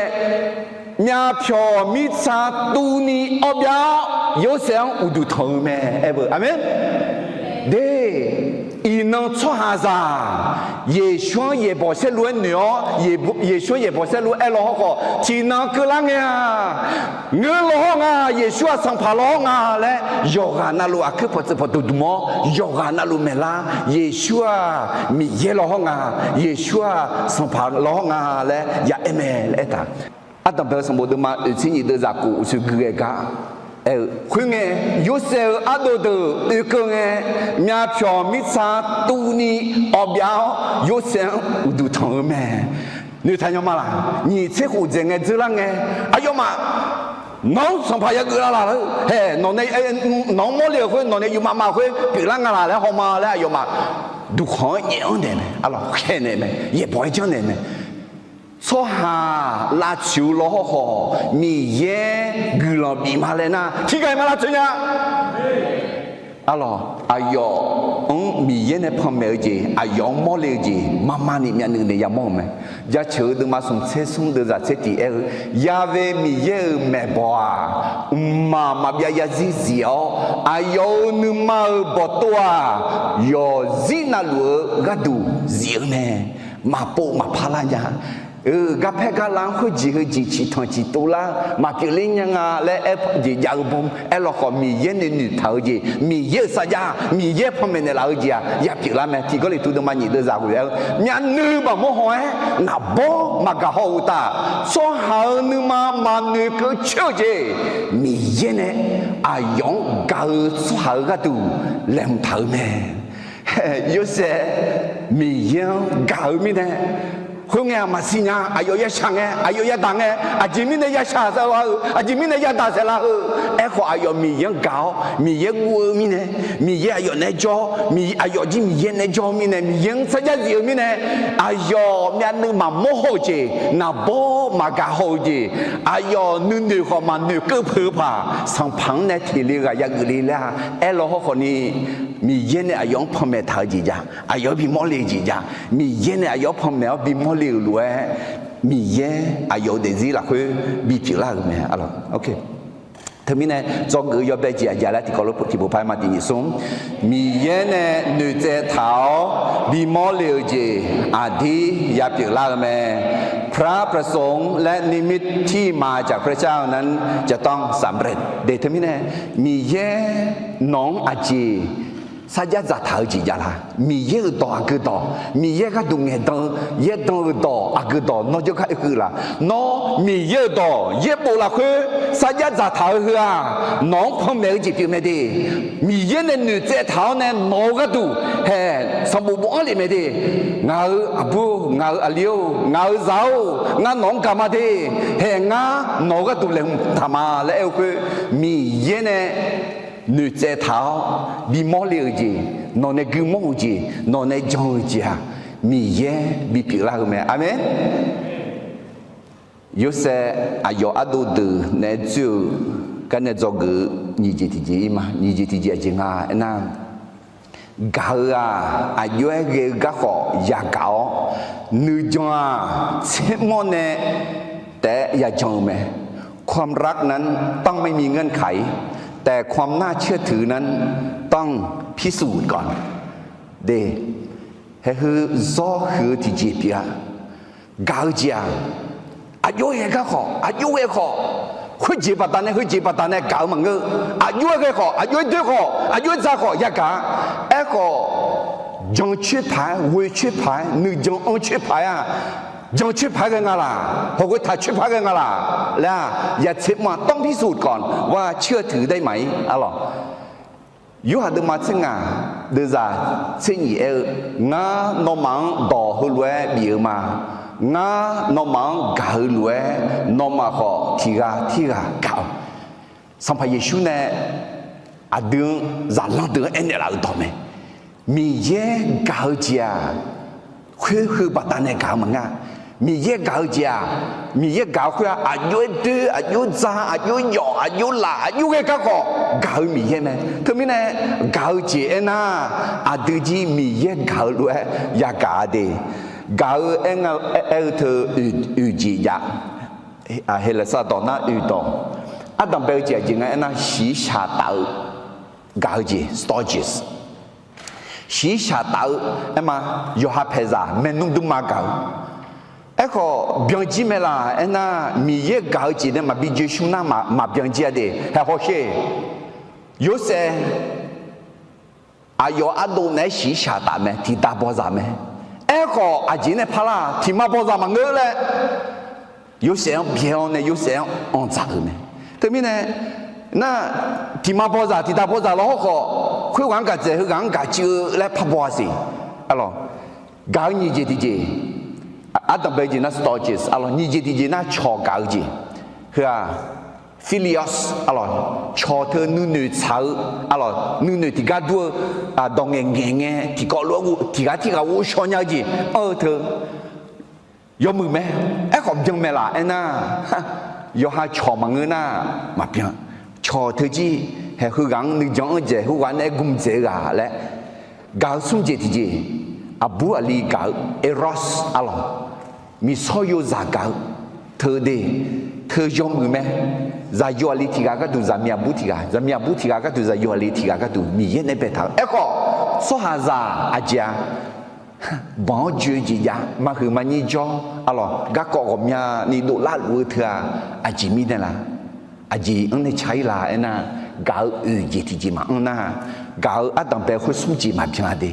myavpyawq mirtsa tuvni awrbyav-awr Yorsaev-anr uqduq tanq-eu mae. Aer beu, aqmeq. De, iqnan tsawrhaqzaq Yeqsur-anr yaeqbawq saerlu-aer noeq-awr, Yeqsur-anr yaeqbawq saerlu-aer law hawrkhawf, tiqnan keuvlar ngae-aq, ngeur law hawr nga, Yeqsur-aq Sanqpaq law hawr nga laer, yawqghaq navluf aqkuir pawqtsuif pawqdmq dmq-awr, yawqghaq navluf maeqlar, Yeqsur-aq Miqyaer law hawr nga, Yeqsur-aq Sanqpaq law hawr nga laer yaaer mae laer aertaq. Ardanqbae-eu sanqbof deuvma oeqtser nyiq deuv zaqkhof uqshoe gui ghae gar aer-eu khoerngae, Yorsaev-euq ardov deuq oekeuv ngae, myavpyawq mirtsa tuvni awrbyav-awr Yorsaev-anr uqduq tanq-eu mae. Noeqtaq nya ma laq? Nyiq tser khof dzaeq ngae dzeurlar ngae, aqyawfmaf nawq-anr Sanqpaq yageuf lar laq-eu, haeq, nawq-anr mawrle-euq khoer, nawq nae yufmav mav khoer pyeuflar nga laq laer hawma laer aqyawfmaf duqkhanq-anr nyaef-anr naeq mae, arlawq khaeqnaeq mae, yaeqbawq-aer janrnaeq mae. Tsawrhaq lavtsoeq-eu law hawrkhawf, Miqyaer guiqlanq bif ma laer nar, tiqghaq-iq ma lavtsoeq nya. Arlawq, aqyawf-anr Miqyaer nae panmaeq-eu jeq, aqyawf-anr mawrle-eu jeq, marmarni myavnuiv naeq yamawr-euq mae. Jaceuq-eu deuvma smq tser smr deuv zaq tser tiq aer-eu, Ya've Miqyaer-euq maeqbawq-aq, mqmaq maqbyav yarzir zif-awr, aqyawf-euq nuima-euq bawqtov-aq, yawqzir navluf-eu gharduq zif-eu mae. maqpov maqpar lar nya. Euq, garpaer garla-anr khoerjeq heujeq ciqtanq ciqtov lar-eu maqpyeuf ler nya nga laer aer jeq jav-eu bawr, aerlawkhawf Miqyaer nae noeqtaq-eu jeq, Miqyaer-euq sarjax, Miqyaer panmaeq naeqlaf-eu jeq-aq yapyeuf lar mae. Tiq Gawrliqtu deuvma nyiq deuvzaq ghoe-aer-eu, myavnuiv maqmawr haw-aer ngaq bawr maqgaq haw-euq uqtaf, tsawrhaq-euq nuima maqnoeqkeuv coer-eu jeq, Miqyaer nae aqyawf-anr gaq-eu tsawrhaq-euq gharduq laeqhmq taq-eu mae. Yorsaev Miqyaer-anr gaq-eu mirnae, khoerngae-aq maqsiq nya. Aqyawf yashaq ngae, aqyawf yadaq ngae, aqjeq mirnae yashaq saeqlar-eu, aqjeq mirnae yadaq saeqlar-eu. Aerkhawf aqyawf Miqyaer-anr gaq-awr, Miqyaer guv-eu mirnae, Miqyaer aqyawf naeq-aer jawr, aqyawf jir Miqyaer naeq-aer jawr-eu mirnae, Miqyaer-anr sarjax zif-eu mirnae, aqyawf myavnuiv maqmawr haw-eu jeq, naqbawr maqgaq haw-eu jeq, aqyawf nuinoeq khawf maqnoeqkeuv peuq-eu paq, sanqpaq-anr nae teq le ghaq yageuf le laer-a. Aerlawr hawrkhawf ni, Miqyaer nae aqyawf-anr panmaeq taq-eu jeq jav, aqyawf-anr bimawr le-eu jeq jav, Miqyaer nae aqyawf-anr panmaeq-awr bimawr le-euq lof-aer, Miqyaer aqyawf-euq daefzir lafkhoer bipyeuf lar-euq mae. Teumirnae dzawgeuf-eu yawbae jeq aqjeq laer tiqkawv lof tiqpov par-aer ma tiq nyiq smr, Miqyaer nae noeqtsaev taq-awr bimawr le-euq jeq aqdir yapyeuf lar-eu mae. พระประสงค์ และนิมิตที่มาจากพระเจ้านั้นจะต้องสำเร็จ de. Teumirnae Miqyaer nawq-anr aqjeq sarjax dzaqtaq-eu jeq javlar. Miqyaer-euq dawq aqgeu dawq, Miqyaer gharduq ngaeqdan-eu yaerdan-eu dawq aqgeu dawq nawr jawrgar oekeuv laf. Nawr Miqyaer-euq dawq yaerbof lafkhoer sarjax dzaqtaq-eu heu-aq, nawq-anr panmaeq-eu jeq pyeuf mae de. Miqyaer nae noeqtsaev taq-awr nae nawq-eu gharduq haeq sanqbof bofanr lef mae de. Ngaq-euq aqbur-or, ngaq-euq aqli-or, ngaq-euq zaq-or, ngar nawq-anr gaq ma de. Haeq ngar nawq-eu gharduq laeqhmq taq ma laer aer-eu khoer, Miqyaer nae noeqtsaev taq-awr bimawr le-euq jeq, nawq nae guimawr-euq jeq, nawq nae jan-euq jeq-aq, Miqyaer bipyeuf lar-eu mae. Aqmeq. Yorsaev aqyawf ardov deuq naeq-aer dzoer-eu gar nae dzawgeuf-eu nyiq jeq tiqjeq-ir ma. Nyiq jeq tiqjeq aqjeq nga aernar, gaq-eu-aq, aqjox-aer ghae-eu garkhawf yagaq-awr, nuijan-aq, tsermawr nae taef-aer yajan-eu mae. ความรักนั้นต้องไม่มีเงื่อนไข แต่ความน่าเชื่อถือนั้นต้องพิสูจน์ก่อน de. Haeq heu zawr huiq-eu tiqjeq pyeuf-a. Gaq-eu jeq-aq, aqjox-aer ghae garkhawf, aqjox ghae khawf, khoerjeq baqdanae heujeq baqdanae gaq-eu maqngeur. Aqjox-aer ghae khawf, aqjox-aer doer khawf, aqjox-aer dza khawf yagaq-a. Aerkhawf, jan coer paq-aer, ghoe coer paq-aer, nuijan anr coer paq-aer-aq, jan coer paq-aer ghae nga laq, hawq ghoe taq coer paq-aer ghae nga laq laer-aq, ya tser mr-aq ต้องพิสูจน์ก่อนว่าเชื่อถือได้ไหม arlawq. Yorhaq deuvma tser ngaq deuvzaq tser nyiq aer-eu, Ngar nawmaf-anr dawq heulof-aer bif-eu ma. Ngar nawmaf-anr gaq-eu lof-aer, nawmaf khawf tiq ghaq tirghaq gaq-awq. Sanqpaq Yeqsur nae aqdui-anr zaqlanr deuq-anr aernaeq laf-eu dawq mae. Miqyaer gaq-eu jeq-aq, khoer heu baqdanae gaq-eu maqngeur. Miqyaer gaq-eu jeq-aq, Miqyaer gaq-eu khoer-aq, aqjox-aer doer, aqjox-aer dza, aqjox-aer yawf, aqjox-aer laf, aqjox-aer ghae garkhawf gaq-eu Miqyaer mae. Teumirnae gaq-eu jeq aernar, aqdui jir Miqyaer gaq-eu lof-aer yagaq-a de. Gaq-eu aer nga, aer-eu teu oeq jeq jav. Heqlaqsar dawq nar oeq dawq. Ardanqbae-eu jeq aqjeq nga aernar, shiqshaq taf-eu gaq-eu jeq, stages. Shiqshaq taf-eu aer ma, yawqha paeqzaq maernmr dmrma gaq-eu. Aerkhawf byanjir mae laq aernar, Miqyaer gaq-eu jeq nae maqbi joeshmr nar maqbyan jir-a de. Haeq hawsher. Yorsaev aqyawf ardov naeq-aer shiqshaq taf mae, tiqdav bawzaq mae. Aerkhawf aqjeq nae parlar-aq, tiqma bawzaq maqngeur laer Yorsaev-anr byae-awr nae Yorsaev-anr anqdzaq-euq mae. Teumirnae nar, tiqma bawzaq tiqdav bawzaq lawr hawrkhawf, khoerghaq-anr gaq dzaeq heughaq-anr gaq cuiv-eu laer parbaw-a siq. Arlawq, gaq-eu nyiq jeq tiqjeq, ardanqbae jeq nar stages, arlawq, nyiq jeq tiqjeq nar cawq gaq-eu jeq. Heu-aq, Philia, arlawq, cawq teu nuinoeq tsaq-eu, arlawq, nuinoeq tiqgar dur-eu, dawq ngaeqngaeq ngae tiqkawv lof-aer tiqghaq tirghaq ghovshaw nya-eu jeq anr-eu teu. Yawmuiq mae. Aerkhawf byan mae laq aernar, yawqha cawq maqngeur nar maqbyan. Cawq teu jir, haeq heughaq-anr nuijan anr dzaeq, heughaq nae gmq dzaeq-eu ghaq laer gaq-eu smr jeq tiqjeq, aqbur aqli gaq-eu, eros, arlawq, miqsawr yozaq gaq-eu teu de. Teu yawmuiq mae. Zaqyo aqli tiqghaq gharduq zaqmiq aqbur tiqghaq, zaqmiq aqbur tiqghaq gharduq zaqyo aqli tiqghaq gharduq Miqyaer nae baetaq-eu. Aerkhawf tsawrhaqzaq aqjeq-a, banq-anr joe-eu jeq jav, maqhuiq maqnyir jawr, arlawq, garkawv ghawqmyani dovlar luf-eu teu-aq, aqjeq mirnae la? Aqjeq-anr nae ca-ir la aernar, gaq-eu oeq jeq tiqjeq maqanr nar, gaq-eu ardanqbae khoer smr jeq maqbyan de.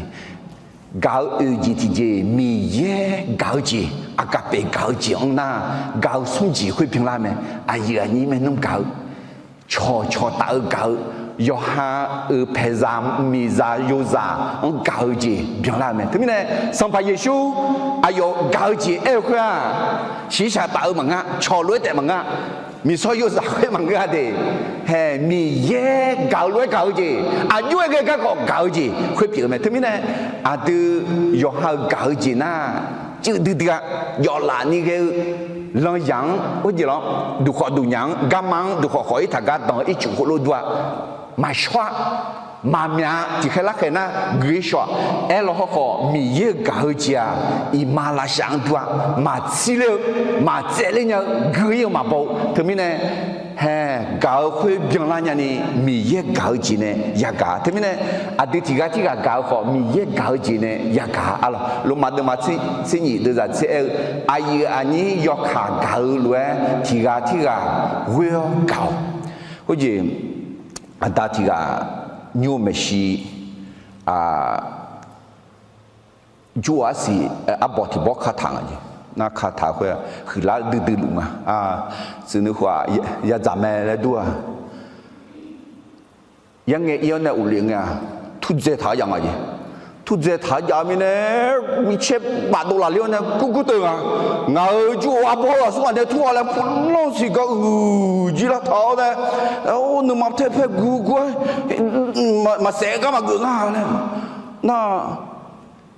Gaq-eu oeq jeq tiqjeq, Miqyaer gaq-eu jeq, aqgaqpaef gaq-eu jeq-anr nar, gaq-eu smr jeq khoer byanlar mae. Aqyuif aqnyir maernmr gaq-eu, cawqcawq taf-eu gaq-eu, yawqha-euq paeqzaq miqzaq yozaq-anr gaq-eu jeq byanlar-eu mae. Teumirnae, Sanqpaq Yeqsur aqyawf gaq-eu jeq aer-eu khoer-aq, shiqshaq taf-eu maqngeur, cawq lof-aer taef maqngeur, miqsawr yozaq khoer maqngeur-a de. Hae, Miqyaer gaq-eu lof-aer gaq-eu jeq, aqjox-aer ghae garkawv gaq-eu jeq khoer pyeuf-eu mae. Teumirnae, aqdui yawqha-euq gaq-eu jeq nar, cuiv duidui-a, jawflaf ni ghae-eu lanyaq-anr, oejeq lawr, duqkhawf duqnyaf-anr, garma-anr duqkhawf khawf-ir taqgar danq-eu ircuf khoerlof dur-a, maqshawr-a, maqmyaq-a, tiqkhaer larkhaeq nar gui-ir shaw-aq. Aerlaw hawkhawf, Miqyaer-euq gaq-eu jeq-aq, iqmalavshav-anr dur-a, maqtsir ler-eu, maqtsaevler nya-eu, gui-ir-eu maqbaw-eu. Teumirnae, hae, gaq-eu khoer byanlar nyani, Miqyaer gaq-eu jeq nae yagaq. Teumirnae, aqdui tiqghaq tirghaq gaq-eu khawf, Miqyaer gaq-eu jeq nae yagaq-a lawq. Lormav deuvma tser nyif deuvzaq tser aer-eu, aqyuif aqnyir yawkaq gaq-eu lof-aer tiqghaq tirghaq ghoer-awr gaq-awq. Khoerjeq, aqda tiqghaq nymr-eu maeqshi, jur-eu arsiq arbawq tiqbawr kataq nga jeq. Nar kataq khoer-aq, huiqlar duidui luf nga. Tsuif nuikhof-aq, yadzaq mae laer dur-a. Yarngae ir-awr nae uqlef ngae-aq, turdzae taq-awr jav nga jeq. Turdzae taq-awr jav-eu mirnae, micaer bafdov lafler-awr nae gurgur teuv nga. Ngaq-euq jur-eu arbawr aqsur ghaq nae tur-a laer, pulanr siqgar uiq jir lar taq-awr nae, nuima taer paer gurgur-aer, maqsaef gar maqgeuf nga laer. Nar,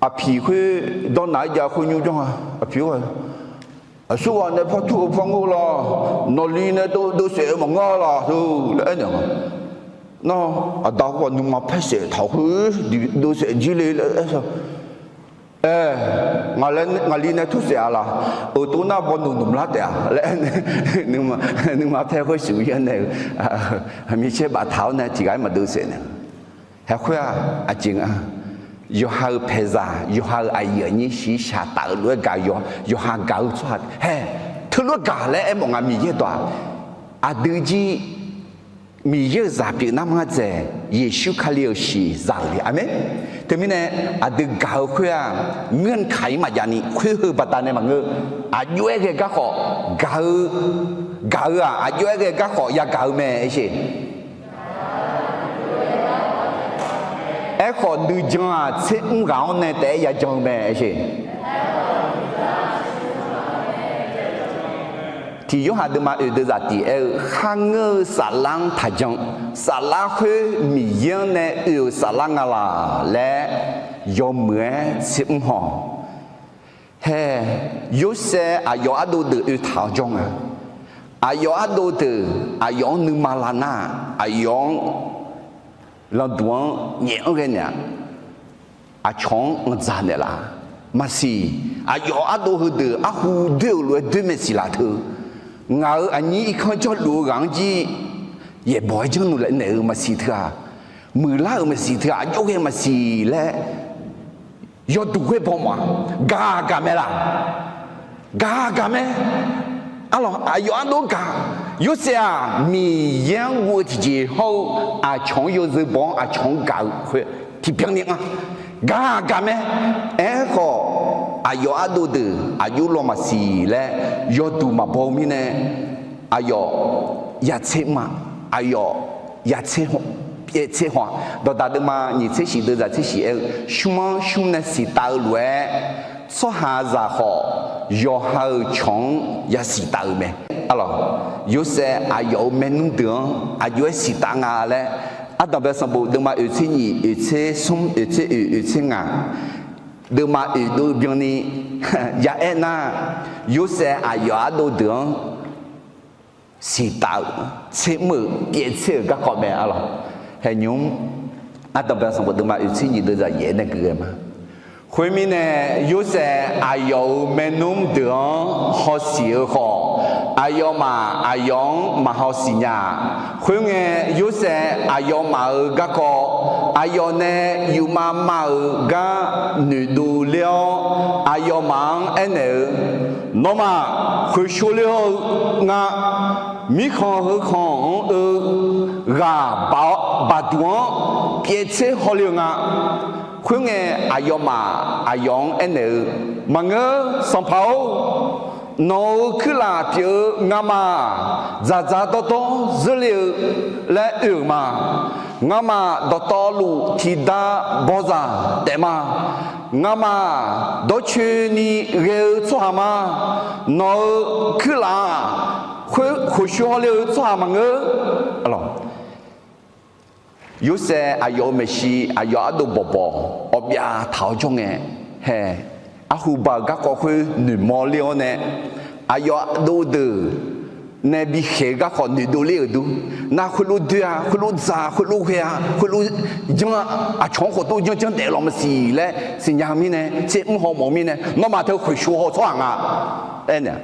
aqpiq khoer dawrnaq-aer jav khoer nymr janr-a. Aqpiq-or, aqsur ghaq nae par tur-eu par ngeur laq, nawqli nae dovsaef-eu maqngeur laq teu laer aernaeq nga. Nar, aqda khoer-aq nuima paer saef taq khoer, dovsaef jir le laer aer-a. Aer, ngaqli nae tursaef-a laq, euq tov nar baw noeq noeq lar taef-a laer, nuima paer khoer shuif-ir-awr nae-eu, micaer baftaq-awr nae tiqghaq-aer maqdov saef naeq. Haeq khoer-aq aqjeq nga, yawqha-euq paeqzaq, yawqha-euq aqyuif aqnyir shiqshaq taf-eu lof-aer gaq-eu, yawqha gaq-eu tsawrhaq haeq, teulof-aer gaq laer aermawf nga. Miqyaer dawq-aq, aqdui jir Miqyaer-euq zaq pyeuf nar mar dzaeq, Yeqsur Kali-euq shiq zaq-euq le. Aqmeq. Teumirnae, aqdui gaq-eu khoer-aq, ngeur kaq-ir maqjav ni khoer heu baqdanae maqngeur. Aqjox-aer ghae garkhawf gaq-eu, gaq-eu-aq aqjox-aer ghae garkhawf yagaq-eu mae aer sheq. Aerkhawf nuijan-aq tser mr ghaq-anr nae taef-aer yajan-eu mae aer sheq. Tiq Yorhaq deuvma oeq deuvzaq tiq aer-eu, kharngeur-eu saflar-anr taqjan. Saflar khoer Miqyaer-anr nae oe-euq saflar nga laq laer yawmuiq-aer tser mr haw. Hae, Yorsaev aqyawf ardov deuq oetaq-awr jawr nga. Aqyawf ardov deuq aqyawf-anr nuima lavnar-aq, aqyawf-anr landuq-anr nyaef-anr ghae naeq-aq, aqcawq-anr anqdzaq naeqlaf-a. Maqsiq, aqyawf ardov heudeuq arhu doer-euq lof-aer doer maeqsiq laf teu. Ngaq-euq aqnyir irkanr jawrluf-eu ghaq-anr jir yaeqbawq-aer janrnuq naeq-euq maqsiq teu-aq, muiqlar-euq maqsiq teu-aq, aqjox ghae maqsiq laer yawduq ghoer baw mawf-a. Gaq gaq mae laq? Gaq gaq mae. Arlawq, aqyawf ardov gaq. Yorsaev-aq Miqyaer-anr guv-eu tiqjeq hawr-eu aqcawq-anr yawzeu baw-anr aqcawq-anr gaq-eu khoer tiqbyan ni nga. Gaq gaq mae. Aerkhawf, aqyawf ardov deuq aqjox law maqsiq laer yawduq maqbaw-eu mirnae, aqyawf yatser mr-a. Aqyawf yatser pyaev tser haw-a. Dawqdaq deuvma nyiq tser shiq deuvzaq tser shiq aer-eu, shmr-anr shmr nae siqtav-eu lof-aer, tsawrhaqzaq khawf yawqha-euq cawq-anr yasiq taf-euq mae. Arlawq, Yorsaev aqyawf-euq maernmr deuq-anr aqjox-aer siqtav nga laer, ardanqbae sanqbof deuvma oeq tser nyiq, oeq tser smr, oeq tser oeq, oeq tser ngaq, deuvma oeq dov byanni ya aer nar, Yorsaev aqyawf ardov deuq-anr siqtav-euq tser mr-euq pyaev tser-euq garkawv mae. Arlawq, haeqnymr, ardanqbae sanqbof deuvma oeq tser nyiq deuvzaq yaef nae gui ghae ma. Khoermirnae, Yorsaev aqyawf-euq maernmr deuq-anr hawsiq-eu khawf, aqyawfmaf aqyawf-anr maqhaw siqnya-a. Khoerngae, Yorsaev aqyawfmaf-euq garkawv, aqyawf nae yufmav mav-euq gar noeqdov ler-awr, aqyawfmaf-anr aernaeq-eu, Nawmaf khoeqshov le-eu nga. Mirkhanq heukhanq-anr-eu ghaq baqduq-anr pyaev tser hawle-eu nga. Khoerngae, aqyawfmaf aqyawf-anr aernaeq-eu, Maqngeur, sanqpaq-or, nawq-euq kuirlaf pyeuf-eu ngamaf dzaqdzaq dawrdawr zeurle-eu laer oe-euq ma. Ngamaf dawqtawvluf tiqda bawzaq taef ma. Ngamaf dawrcoeni ghae-eu tsawrhaq ma. Nawq-euq kuirlaf-aq, khoeqshov hawle-eu tsawrhaq maqngeur. Yorsaev aqyawf-euq maeqshi aqyawf ardov bawqbawq awqbyav taq-awr jawr ngae, hae, arhu ba-euq garkawv khoer noeqmawr ler-awr nae, aqyawf ardov deuq nae bikhaeq-eu garkawv noeqdov ler-euq dur. Nar khoerlof doe-a, khoerlof dzaq-a, khoerlof ghae-a, khoerlof janr-a, aqcawq-anr khofdov janrjanr daef law maqsiq laer siqnya-eu mirnae, tser mr haw mawf-eu mirnae, nawmaf teu khoeqshov haw tsawrhaq nga laer aernaeq.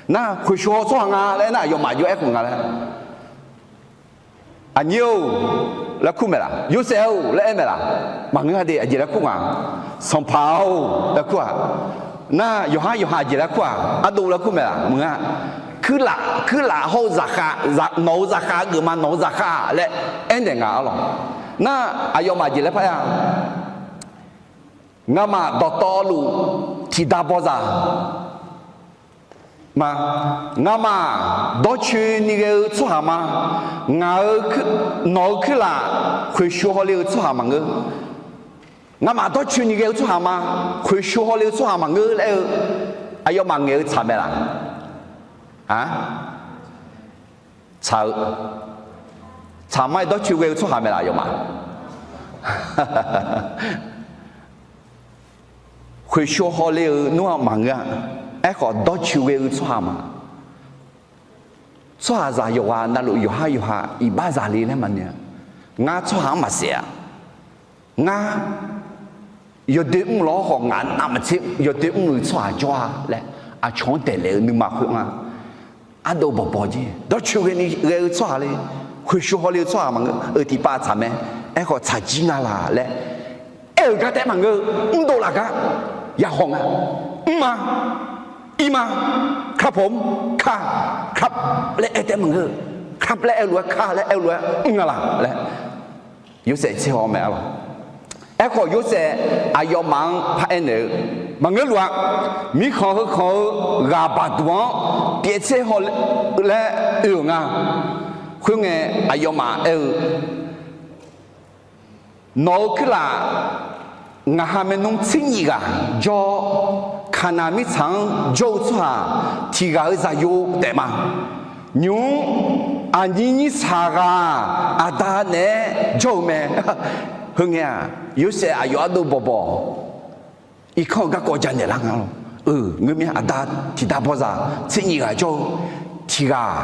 Nar khoeqshov haw tsawrhaq nga laer aernar, aqyawfmaf jov-aer khof nga laer. Aqnyir-or laer kur maeq laf? Yorsaev-or laer aer maeq laf? Maqngeur-a de. Aqjeq laer kur nga? Sanqpaq-or laer kur-aq, nar yawqhar yawqha aqjeq laer kur-aq, ardov laer kur maeq laf? Maqngeur-a. Kuirlaf, kuirlaf hawr-eu zaqkhav, nawq-euq zaqkhav geufma, nawq-euq zaqkhav laer aernaeq nga arlawq. Nar aqyawfmaf aqjeq laer parya? Ngamaf dawqtawvluf tiqda bawzaq ma. Ngamaf dawrcoeni ghae-eu tsawrhaq ma. Ngaq-euq, nawq-euq kuirlaf khoeqshov hawle-eu tsawrhaq maqngeur. Ngamaf dawrcoeni ghae-eu tsawrhaq ma. Khoeqshov hawle-eu tsawrhaq maqngeur laer aer-eu, aqyawfmaf ngaeq-eu tsaq mae laf? A, tsaq-eu, tsaq ma-aer dawrcoe ghae-eu tsawrhaq mae laf aqyawfmaf? Khoeqshov hawle-eu nmr-aq maqngeur-a. Aerkhawf dawrcoe ghae-eu tsawrhaq ma. Tsawrhaqzaq yawqghaq navluf yawqhar yawqha iqbax zaqle laer maqnoeq-a. Ngar tsawrhaq-anr maqsaef-a. Ngar yawdoer mr lawr khawf, ngaq navmaqtser yawdoer mr-eu tsawrhaq jawr-a laer aqcawq-anr daeqlaef-eu nuima khoer nga. Ardov bawqbawq jir dawrcoeni ghae-eu tsawrhaq le, khoeqshov hawle-eu tsawrhaq maqngeur-eu tiqpav tsaq mae. Aerkhawf tsaqjir nga laq laer aer-euq gar taef-aer maqngeur-eu, mrdov laf gar yahaw nga. Mr ma, ir ma, kar pawq mr, kar, kar laer aer taef-aer maqngeur-eu, kar laer aer lof-aer, kar laer aer lof-aer mr nga laq laer Yorsaev tser haw mae arlawq. Aerkhawf Yorsaev aqyawfmaf-anr paraer naeq-eu, maqngeur luf-a. Mirkhanq heukhanq-eu ghaq baqduq-anr pyaev tser haw laer oe-euq nga. Khoerngae aqyawfmaf aer-eu, Nawq-euq kuirlaf ngaq ha maernmr tser nyif ghaq jawr-awr, Kaqnaq mirtsaq-anr jawr-eu tsawrhaq tiq ghaq-euq zaqyo taef ma. Nymq-mr aqnyir nyir saq ghaq aqda naeq-aer jawr-eu mae. Heungae-aq, Yorsaev aqyawf ardov bawqbawq irkanr-eu garkawv janaeq lar nga lawq. Ngeur mir-a, aqda tiqda bawzaq tser nyif ghaq jawr-eu tiq ghaq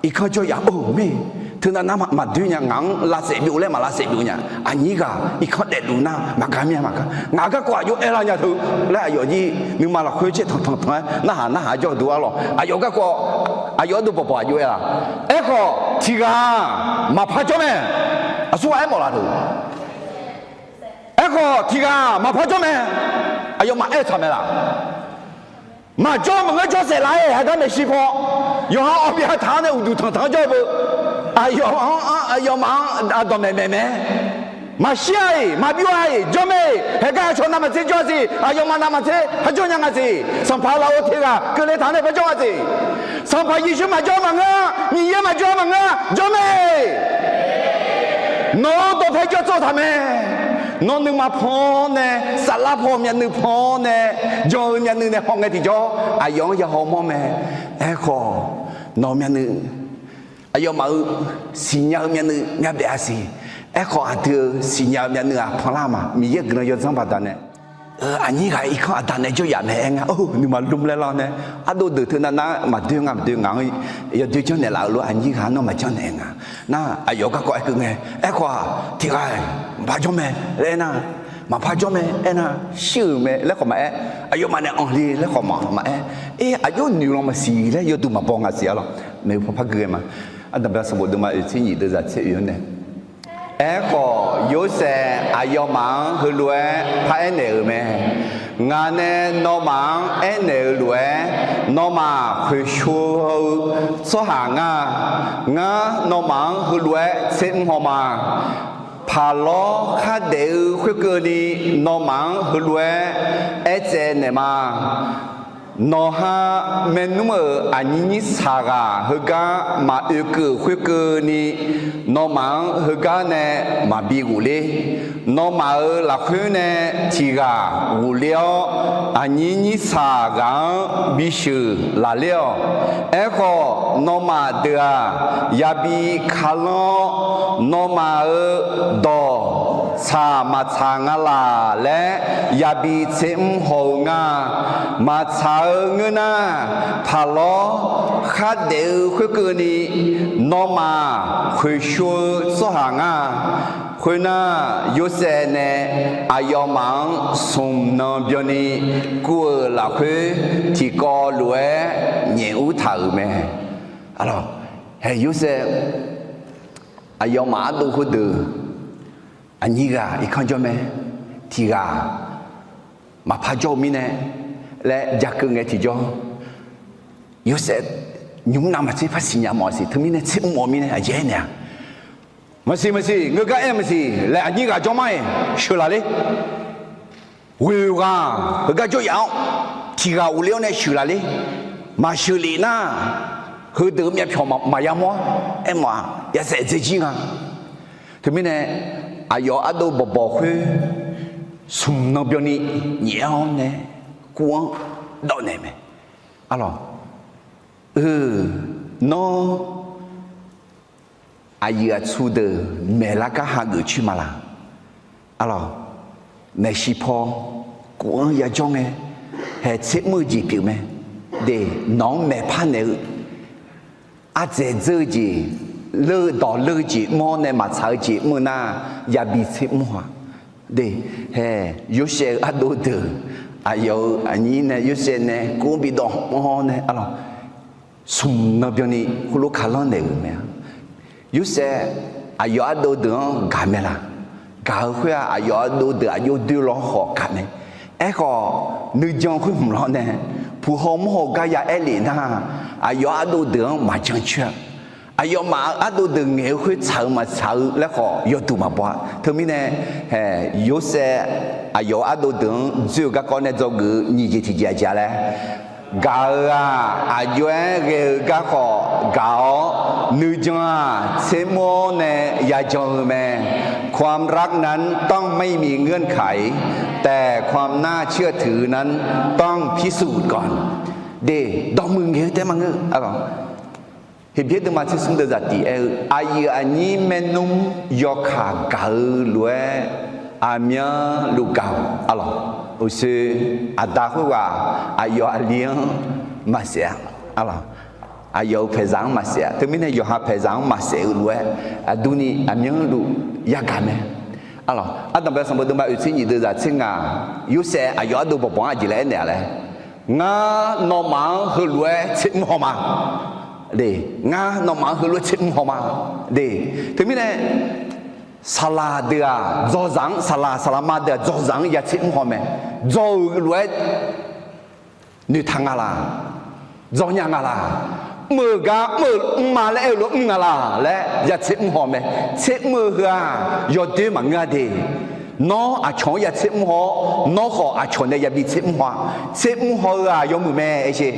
irkanr jawr yaf-or mir. Teunav nar maqdoer nya, ngaq-anr lavsaef byov laer maq lavsaef byov nya. Aqnyir ghaq irkanr daefluf nar maqgar mir-a maqgar. Ngaq garkawv aqjox aer lar nya teu laer aqyawf jir nuima lafkhoer caer tanqtanq tanq-aer narhaq narhaq jawr-eu duq arlawq. Aqyawf garkawv aqyawf ardov bawqbawq aqjox aer laf? Aerkhawf tiq ghaq maqpar jawr mae. Aqsur ghaq aermawf laf teu. Aerkhawf tiq ghaq maqpar jawr mae. Aqyawfmaf aer-eu tsaq mae laf? Maqjawr maqngeur jawr saef laf-aer haeqgar maeqshi paw yawqha awqbyav taq-anr nae uqduq tanqtanq-anr jawr-eu beu. Aqyawf-anr, aqyawfmaf-anr aqdawq maeqmaeq mae. Maqshir-a-iq maqbyov-a-iq jawr mae. Haeqgar aqcawq navmaqtser jawr-a siq, aqyawfmaf navmaqtser har jawr nya nga siq. Sanqpaq lafov tiq ghaq keuvle taq-anr nae par jawr nga siq. Sanqpaq Yeqsur maqjawr maqngeur-a, Miqyaer maqjawr maqngeur-a, jawr mae. Nawq-euq dawqpae jawr tsov taq mae. Nawr nuima pan-awr nae, saflar paw myavnuiv pan-awr nae, jan-eu myavnuiv nae hawngae tiqjawr aqyawf-anr yahaw mawr mae. Aerkhawf nawq-eu myavnuiv, aqyawfmaf-euq siqnya-eu myavnuiv myavbaef-a siq. Aerkhawf aqdui-euq siqnya-eu myavnuiv-aq panlar ma. Miqyaer guiqlanq yawdzanr baqdanae aqnyir ghaq irkanr aqda nae jawr yaf mae aer nga. Or, nuima lmr laer lar-awr nae, ardov deuq teunav nar maqdoer nga maqdoer, ngaq-anr yawdoer janrnaeq laf-euq lof aqnyir ghaq nar maqjanrnaeq nga. Nar aqyawf garkawv aerkeuv ngae, aerkhawf-aq tiq ghaq-iq maqpar jawr mae laer aernar, maqpar jawr mae aernar, shir-euq mae laer khawf maqaer, aqyawfmaf nae anqle laer khawf maqaer, er, aqjox noeq lan maqsiq laer yawduq maqbaw nga siq arlawq. Maeqhu paw par gui ghae ma. Ardanqbae sanqbof deuvma oeq tser nyif deuvzaq tser oeq-anr nae, aerkhawf Yorsaev aqyawfmaf-anr heulof-aer paraer naeq-euq mae. Ngaq nae nawmaf-anr aernaeq-eu lof-aer, nawmaf khoeqshov-eu tsawrhaq ngar. Ngar nawmaf-anr heulof-aer tser mr haw ma. Paqlawr khardaef-eu khoerkeuvni nawmaf-anr heulof-aer aertsaev naeq ma. Nawqha maernmr-euq aqnyir nyir saq ghaq heugar maqoe keuv khoerkeuvni, nawmaf-anr heugar nae maqbi ghofler. Nawmaf-euq lafkhoer nae tiq ghaq ghofler-awr, aqnyir nyir saq ghaq-anr bisheuq laqler-awq. Aerkhawf, nawmaf deuq-aq, yabi kalanr-awr, nawmaf-euq dawq tsaq maqtsaq nga laq laer yabi tser mr haw-eu nga. Maqtsaq-eu ngeur nar, paqlawr khardaef-eu khoerkeuvni nawmaf khoeqshov-eu tsawrhaq nga. Khoernar, Yorsaev nae aqyawfmaf-anr smq nan byanni kuv-euq lafkhoer tiqkawv lof-aer nyaef ur taq-euq mae. Aqlawq, hae Yorsaev aqyawfmaf ardov khoerdeuq aqnyir ghaq irkanr jawr mae. Tiq ghaq maqpar jawr-eu mirnae laer jakeuv ngae tiqjawr, Yorsaev nymr navmaqtser par siqnya mawf-a siq. Teumirnae tser mr-awq mirnae aqjeq aernaeq-a, maqsiq maqsiq, ngeur gar aer maqsiq laer aqnyir ghaq jawr mar-iq sheuqlaf ler. Ghoeq ghaq heugar jawr yaf-awr, tiq ghaq ghofler-awr nae sheuqlaf ler. Maqsheuq lef nar, heudeuq-eu myavpyawq maqya mawr-ar. Aermawf-aq, yashaef dzaejir nga. Teumirnae, aqyawf ardov bawqbawq khoer smq nan byanni nyaef-awr nae kuv-anr dawv naeq mae. Aqlawq, eu, nawr aqyuif aqtsu deuq maeqlar gar hageuf coer ma laq? Aqlawq, maeqshi paw kuv-anr yajawr ngae, haeq tser mr-eu jeq pyeuf mae. De, nawq-anr maeqpar naeq-eu ardzaeq dzeur-eu jeq, leur-eu dawq leur-eu jeq mr-awr nae maqtsaq-eu jeq mr-eu nar, yabi tser mr haw-a. De, hae, Yorsaev-eu ardov deuq, aqyawf-euq aqnyir nae Yorsaev nae kur bidawv mr-awr nae, aqlawq, smq nan byanni heulof kalanr naeq-euq mae-a. Yorsaev aqyawf ardov deuq-anr gaq mae laq? Gaq-eu khoer-aq, aqyawf ardov deuq aqjox doe law khawf gaq mae. Aerkhawf, nuijan khoer hmq lawr nae, puq haw mawr haw gar ya aer lef nar, aqyawf ardov deuq-anr maqjan coer-a. Aqyawfmaf ardov deuq ngaeq-eu khoer tsaq-eu maqtsaq-eu laer khawf yawduq maqbaw-a. Teumirnae, hae, Yorsaev aqyawf ardov deuq-anr dzoer-eu garkawv nae dzawgeuf-eu nyiq jeq tiqjeq aqjeq-a laer, gaq-euq-aq, aqjox-aer ghae-eu garkawv gaq-awr, nuijan-aq, tser mr-awr nae yajan-eu mae. ความรักนั้นต้องไม่มีเงื่อนไข แต่ความน่าเชื่อถือนั้นต้องพิสูจน์ก่อน De, dawqmuiq ngaeq-eu taef maqngeur. Heqbyaer deuvma tser smr deuvzaq tiq aer-eu, aqyuif aqnyir maernmr yawkaq gaq-eu lof-aer aqmyanluf gaq-awq. Aqlawq, uqshoe aqda khoerghaq aqyawf aqli-anr maqsaef-a. Aqlawq, aqyawf-euq paeqzaq-anr maqsaef-a. Teumirnae yawqha paeqzaq-anr maqsaef-eu lof-aer aqdurni aqmyanluf yagaq mae. Aqlawq, ardanqbae sanqbof deuvma oeq tser nyiq deuvzaq tser ngaq, Yorsaev aqyawf ardov bawqbawq-anr aqjeq laer aernaeq-a laer, ngar nawmaf-anr heulof-aer tser mr haw ma. De, ngar nawmaf-anr heulof-aer tser mr haw ma. De, teumirnae saqlaq deuq-aq dzawzaq-anr, saqlaq saqlaqma deuq-aq dzawzaq-anr ya tser mr haw mae. Dzaw-euq lof-aer noeqtaq nga laq? Dzawnya nga laq? Mr-euq gar mr-eu mrma laer aer-eu lof mr nga laq laer ya tser mr haw mae. Tser mr-eu heu-aq yawdoer maqngeur-a de. Nawr aqcawq-anr ya tser mr haw-awr, nawr khawf aqcawq nae yabi tser mr haw-a. Tser mr haw-eu-aq yawmuiq mae, aer sher.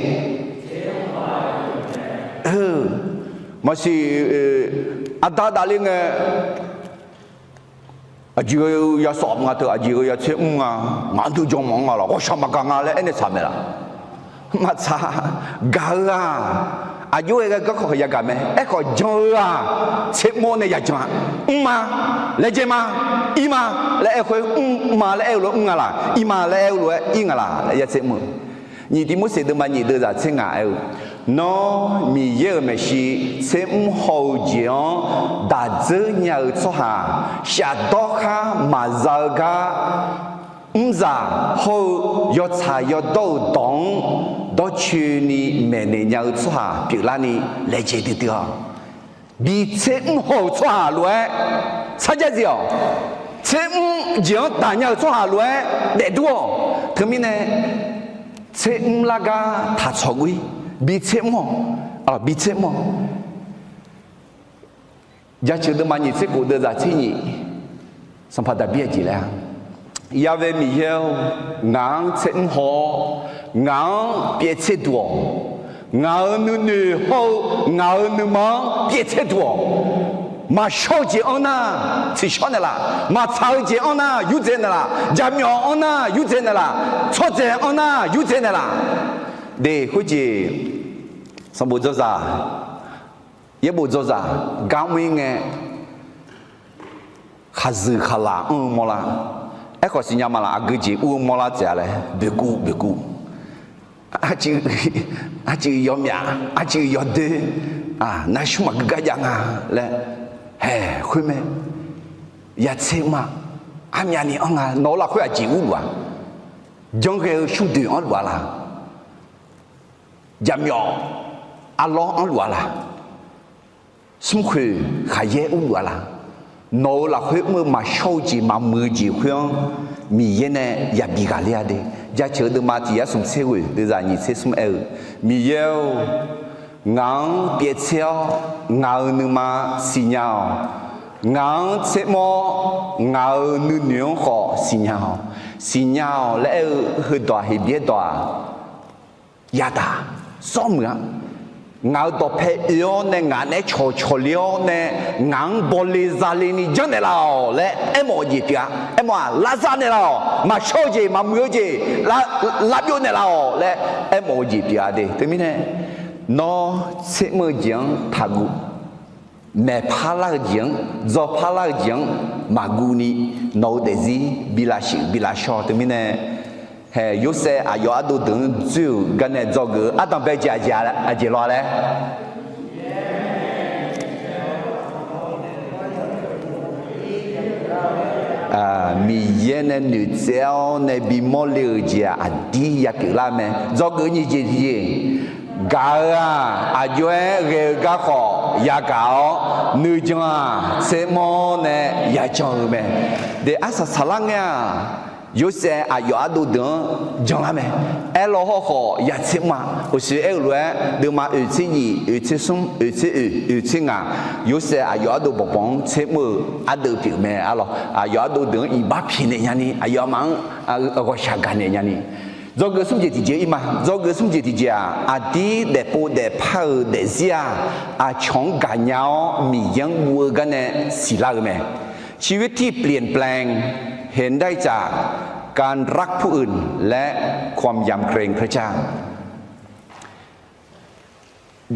Maqsiq, aqda davler ngae, aqjeq-eu yasawf nga teu, aqjeq-eu ya tser mr nga, ngaq-anr teu jan mawf-anr nga laq, ghawqshaq maqgaq nga laer aernaeq tsaq mae laq? Maqtsaq. Gaq-eu-aq, aqjox-aer ghae garkawv khawf yagaq mae. Aerkhawf jan-eu-aq, tser mr-awr nae yajan-a. Mrma, laejae ma, irma laer aer-eu khoer, mrma laer aer-eu lof mr nga laq? Irma laer aer-eu lof-aer ir nga laq laer ya tser mr-eu. Nyiq Tiqmorseq deuvma nyiq deuvzaq tser ngaq aer-eu, Nawr Miqyaer-euq maeqshi tser mr haw-eu jeq-anr daq dzeur nya-eu tsawrhaq, shafdawr khar maqza-eu gar mrzaq hawr-eu yawtsaq yawdawr-euq dawq-anr dawrcoeni maeqnaeq nya-eu tsawrhaq pyeuflarni laejae duidui-awq. Bi tser mr haw-euq tsawrhaq lof-aer sarjax zif-awq. tsermr jeq-anr daq nya-euq tsawrhaq lof-aer daefdur-awq. Teumirnae tsermr lar gar taqtsawq guv-ir, bi tsermr-awq, bi tsermr-awq. Jaceuq deuvma nyiq tser khof deuvzaq tser nyiq, Sanqpaq Daqbir aqjeq laer-a, Ya'we Miqyaer-or, ngaq-anr tsermr haw-awr, ngaq-anr pyaev tser duq-awq. Ngaq-euq nuinoeq hawr-eu ngaq-euq nuima-anr pyaev tser duq-awq. Maqshawr-eu jeq-anr nar tsiqshawr naeqlaf, maqtsaq-eu jeq-anr nar yurdzae naeqlaf, jaqmyawf-anr nar yurdzae naeqlaf, tsawrdzaeq-anr nar yurdzae naeqlaf. De, khoerjeq sanqbof dzawzaq, yaerbof dzawzaq gar mr-ir ngae, khaqzuiq khaqlaq anr-eu mawrlar. Aerkhawf siqnya ma laf, aqgeu jeq ur-eu mawrlar tsaef-a laer boeqkuv boeqkuv, aqcuiv yawmyaf, aqcuiv yawdoer, navsmr maqgeu gar jav nga laer, haeq khoermae, yatser ma, armyavni anr nga, nawq-eu lafkhoer aqjeq urluf-a, janrghae-eu shmrdoeq anrluf-a laq, jaqmyawf arlawr anrluf-a laq, smrkhoeq khaqyaer urluf-a laq, nawq-eu lafkhoer mr-eu maqshawr-eu jeq maqmuiq-eu jeq khoer-anr Miqyaer nae yabi ghaqler-a de. Jaceuq deuvma tiq yar smq tser ghoeq deuvzaq nyiq tser smr aer-eu, Miqyaer-or, ngaq-anr pyaev tser-awr ngaq-euq nuima siqnya-awq. Ngaq-anr tsermr-awr ngaq-euq nuinoeq-anr khawf siqnya-awq. Siqnya-awq laer aer-eu heudawq-aq, Heqbyaer dawq-aq, yadaq, sawr muiq-a. Ngaq-euq dawqpae oe-awr nae ngaq naeq-aer cawqcawq le-awr nae ngaq-anr bawle zale ni janrnaeq laf-awq laer aermawf-eu jeq pyeuf-a. Aermawf-aq, lavza naeqlaf-awq. Maqshawr-eu jeq, maqmuiq-eu jeq, lavbyov naeqlaf-awq laer aermawf-eu jeq pyeuf-a de. Teumirnae, nawr tsermr-eu jeq-anr taqguv. Maeqpar lar-eu jeq-anr, dzawpar lar-eu jeq-anr maqguvni, nawq-eu daefzir bi lavshuif bi lavshawr. Teumirnae, haeq Yorsaev aqyawf ardov deuq-anr dzoer-euq garnae dzawgeuf-eu ardanqbae jeq aqjeq law laer, Miqyaer nae noeqtsaev-awr nae bimawr le-euq jeq-aq, aqdir yapyeuf lar mae. Dzawgeuf nyiq jeq tiqjeq, gaq-eu-aq, aqjox-aer ghae-eu garkhawf yagaq-awr, nuijan-aq, tsermr-awr nae yajan-eu mae. De, arsaq saqlar ngae-aq, Yorsaev aqyawf ardov deuq-anr janlar mae. Aerlaw hawrkhawf yatsermr-a. Uqshoe aer-eu lof-aer, deuvma oeq tser nyiq, oeq tser smr, oeq tser oeq, oeq tser ngaq, Yorsaev aqyawf ardov bawqbawq-anr tsermr-eu ardeuv pyeuf mae. Arlawq, aqyawf ardov deuq-anr iqbax pyaeqnaeq nyani, aqyawfmaf-anr ghawqshaq gaqnaeq nyani. Dzawgeuf smr jeq tiqjeq-ir ma. Dzawgeuf smr jeq tiqjeq-aq, aqdir daefpov daefpar-euq daefzir-aq, aqcawq-anr gaqnya-awr Miqyaer-anr guv-eu garnae siqlar-eu mae. ชีวิตที่เปลี่ยนแปลง เห็นได้จากการรักผู้อื่น และความยำเกรงพระเจ้า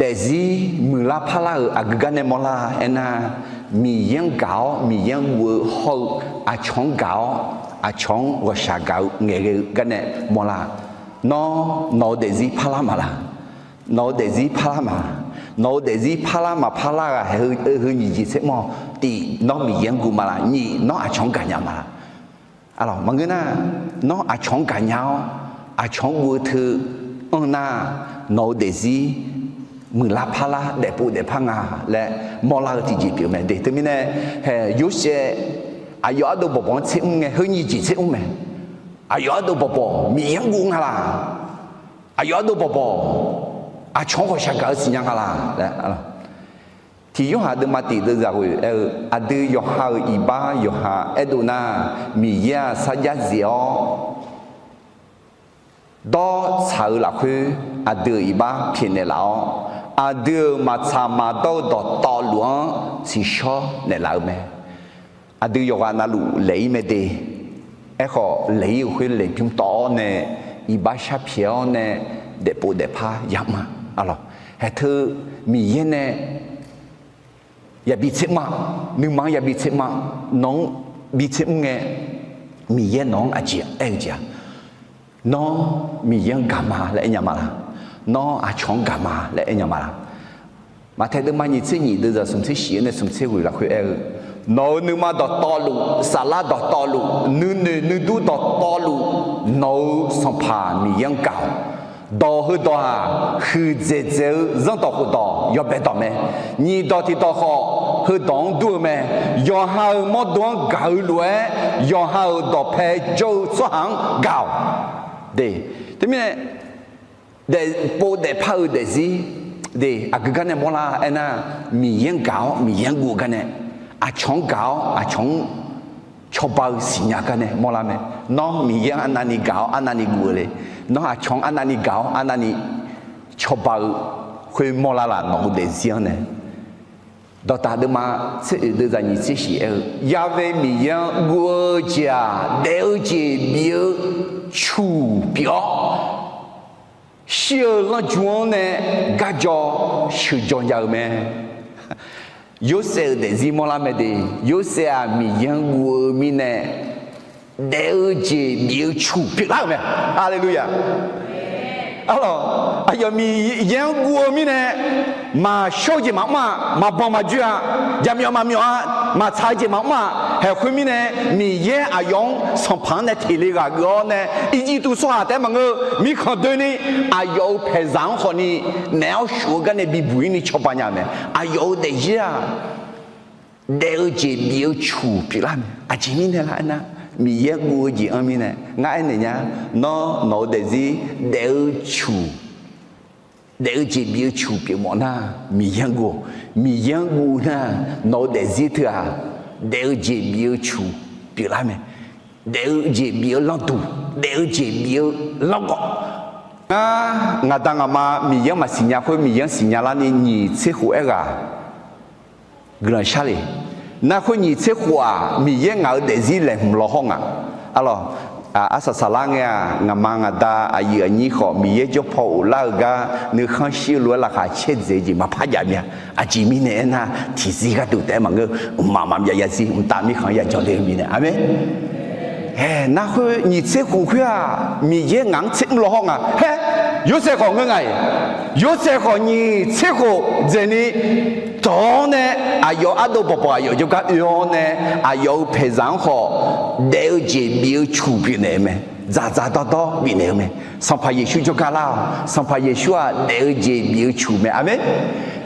Daefzir muiqlar parlar-euq aqgeu garnae mawrlar aernar, Miqyaer-anr gaq-awr Miqyaer-anr guv-eu hawr-eu, aqcawq-anr gaq-awr aqcawq-anr ghawqshaq gaq-eu ngaeqghae-eu garnae mawrlar. Nawr nawq-eu daefzir parlar maqlaq? Nawq-eu daefzir parlar maqlaq? Nawq-eu daefzir parlar maqparlar ghaq haeq heu nyiq jeq tser mawr. Tiq, nawr Miqyaer-anr guv maqlaq? Nyiq, nawr aqcawq-anr gaqnya maqlaq? Maqngeur nar, nawr aqcawq-anr gaqnya-awr aqcawq-anr guv-eu teu anr nar, nawq-eu daefzir muiqlar parlar daefpov daefpar nga laer mawrlar-eu tiqjeq pyeuf mae de. Teumirnae, haeq Yorsaev aqyawf ardov bawqbawq-anr tser mr ngae heu nyiq jeq tser mr mae. Aqyawf ardov bawqbawq Miqyaer-anr guv nga laq? Aqyawf ardov bawqbawq aqcawq-anr ghawqshaq gaq-eu siqnya nga laq? Tiq Yorhaq deuvma tiq deuvzaq ghoeq aer-eu, aqdui yawqha-euq iqbax yawqha aerdov nar, Miqyaer-aq sarjax zif-awr dawr tsaq-eu lafkhoer aqdui-euq iqbax pyaeqnaeq laf-awr, aqdui-euq maqtsaq maqdawr-eu dawqtawvluf-anr tsiqshawr naeqlaf-eu mae. Aqdui yawqghaq navluf laeq-ir mae de. Aerkhawf, laeq-ir-euq khoer laeqbymr tawv-awr nae, iqbax shar pyaeq-awr nae, daefpov daefpar yamr-a. Haeq teu Miqyaer nae yabi tser mr-a. Nuima-anr yabi tser mr-a. Nawq-anr bi tser mr ngae, Miqyaer nawq-anr aqjeq aer-eu jeq-aq, nawr Miqyaer-anr gaq ma laer aer nya ma laq? Nawr aqcawq-anr gaq ma laer aer nya ma laq? Maqtaeq deuvma nyiq tser nyiq deuvzaq smq tser shif-anr nae smq tser ghoeq lafkhoer aer-eu, nawq-euq nuima dawqtawvluf, saflar dawqtawvluf, nuinoeq nuidur dawqtawvluf, nawq-euq Sanqpaq Miqyaer-anr gaq-awq. Dawq heudawq-aq, huiqdzaeq dzaeq-eu zanrdawq khofdawq yawbae dawq mae. Nyiq dawq tiq dawq khawf, heudawq-anr dur-eu mae. Yawqha-euq mawrdo-anr gaq-eu lof-aer, yawqha-euq dawqpae jawr-eu tsawrhaq-anr gaq-awq. De, teumirnae, daefpov daefpar-eu daefzir, de, aqgeu gar nae mawrlar aernar, Miqyaer-anr gaq-awr Miqyaer-anr guv-eu gar nae, aqcawq-anr gaq-awr aqcawq-anr cawba-eu siqnya gar nae mawrlar mae. Nawr Miqyaer-anr arnavni gaq-awr arnavni guv-eu le. Nawr aqcawq-anr arnavni gaq-awr arnavni cawba-eu khoer mawrlar laf, nawq-eu daefzir-anr nae. Dawqtaq deuvma tser oeq deuvzaq nyiq tser shif aer-eu, Ya've Miqyaer-anr guv-eu jeq-aq, daef-eu jeq bif-eu cuq pyeuf-awr, shir-eu lanrju-anr nae garjaw sheuqjaw nya-eu mae. Yorsaev-euq daefzir mawrlar mae de. Yorsaev-aq, Miqyaer-anr guv-eu mirnae, daef-eu jeq bif-eu cuq pyeuflar-euq mae. Haleluya! Arlawq, aqyawf Miqyaer-anr guv-eu mirnae, maqshawr-eu jeq maqmr-a, maqbanq maqjoe-a, jaqmyawf maqmyawf-a, maqtsaq-eu jeq maqmr-a. Haeq khoermirnae, Miqyaer aqyawf-anr sanqpaq-anr nae teq le ghaq geuf-awr nae, Irjirtuv tsawrhaq taef-aer maqngeur, mirkhanq doeni aqyawf-euq paeqzaq-anr khawfni, naef-awr shuf-eu gar nae bibuq-ir ni cawba nya-eu mae. Aqyawf-euq daefzir-aq, daef-eu jeq bif-eu cuq pyeuflar mae. Aqjeq mirnae lar aernar, Miqyaer guv-eu jeq-anr mirnae. Ngar aernaeq nya, nawr nawq-eu daefzir daef-eu cuq, daef-eu jeq bif-eu cuq pyeufmawf nar, Miqyaer-anr guv-awq. Miqyaer-anr guv nar, nawq-eu daefzir teu-aq, daef-eu jeq bif-eu cuq pyeuflar mae. Daef-eu jeq bif-eu lanrduq, daef-eu jeq bif-eu lanrgawv. Ngar ngaq da ngaq ma Miqyaer-anr maqsiq nya khoer, Miqyaer-anr siqnya larni nyiq tser khof aerghaq guiqlanq shar le. Nar khoer nyiq tser khof-aq, Miqyaer ngaq-euq daefzir laeqhmq law hawr nga. Arlawq, arsaq saqlar ngae-aq, ngaq ma ngaq da aqyuif aqnyir khawf Miqyaer jawr paw ghoflar-eu gar nuikhanr shir-eu lof-aer laqkhaq caerdzaeq-eu jeq maqpar jav mya. Aqjeq mirnae aernar, tiqzir gharduq taef-aer maqngeur, mqmaq maqbyav yarzir mqtav mirkhanq-anr yajan le-eu mirnae. Aqmeq. Ae, nar khoer nyiq tser khof khoer-aq, Miqyaer ngaq-anr tser mr law hawr nga. Haer, Yorsaev khawf ngeur nga-iq. Yorsaev khawf nyiq tser khof dzaeqni dawq-awr nae, aqyawf ardov bawqbawq aqyawf jawrgar oe-awr nae, aqyawf-euq paeqzaq-anr khawf daef-eu jeq bif-eu cuq pyeufnaeq-eu mae. Dzaqdzaq dawrdawr bifnaeq-eu mae. Sanqpaq Yeqsur jawrgar lar-awq. Sanqpaq Yeqsur-aq, daef-eu jeq bif-eu cuq mae. Aqmeq.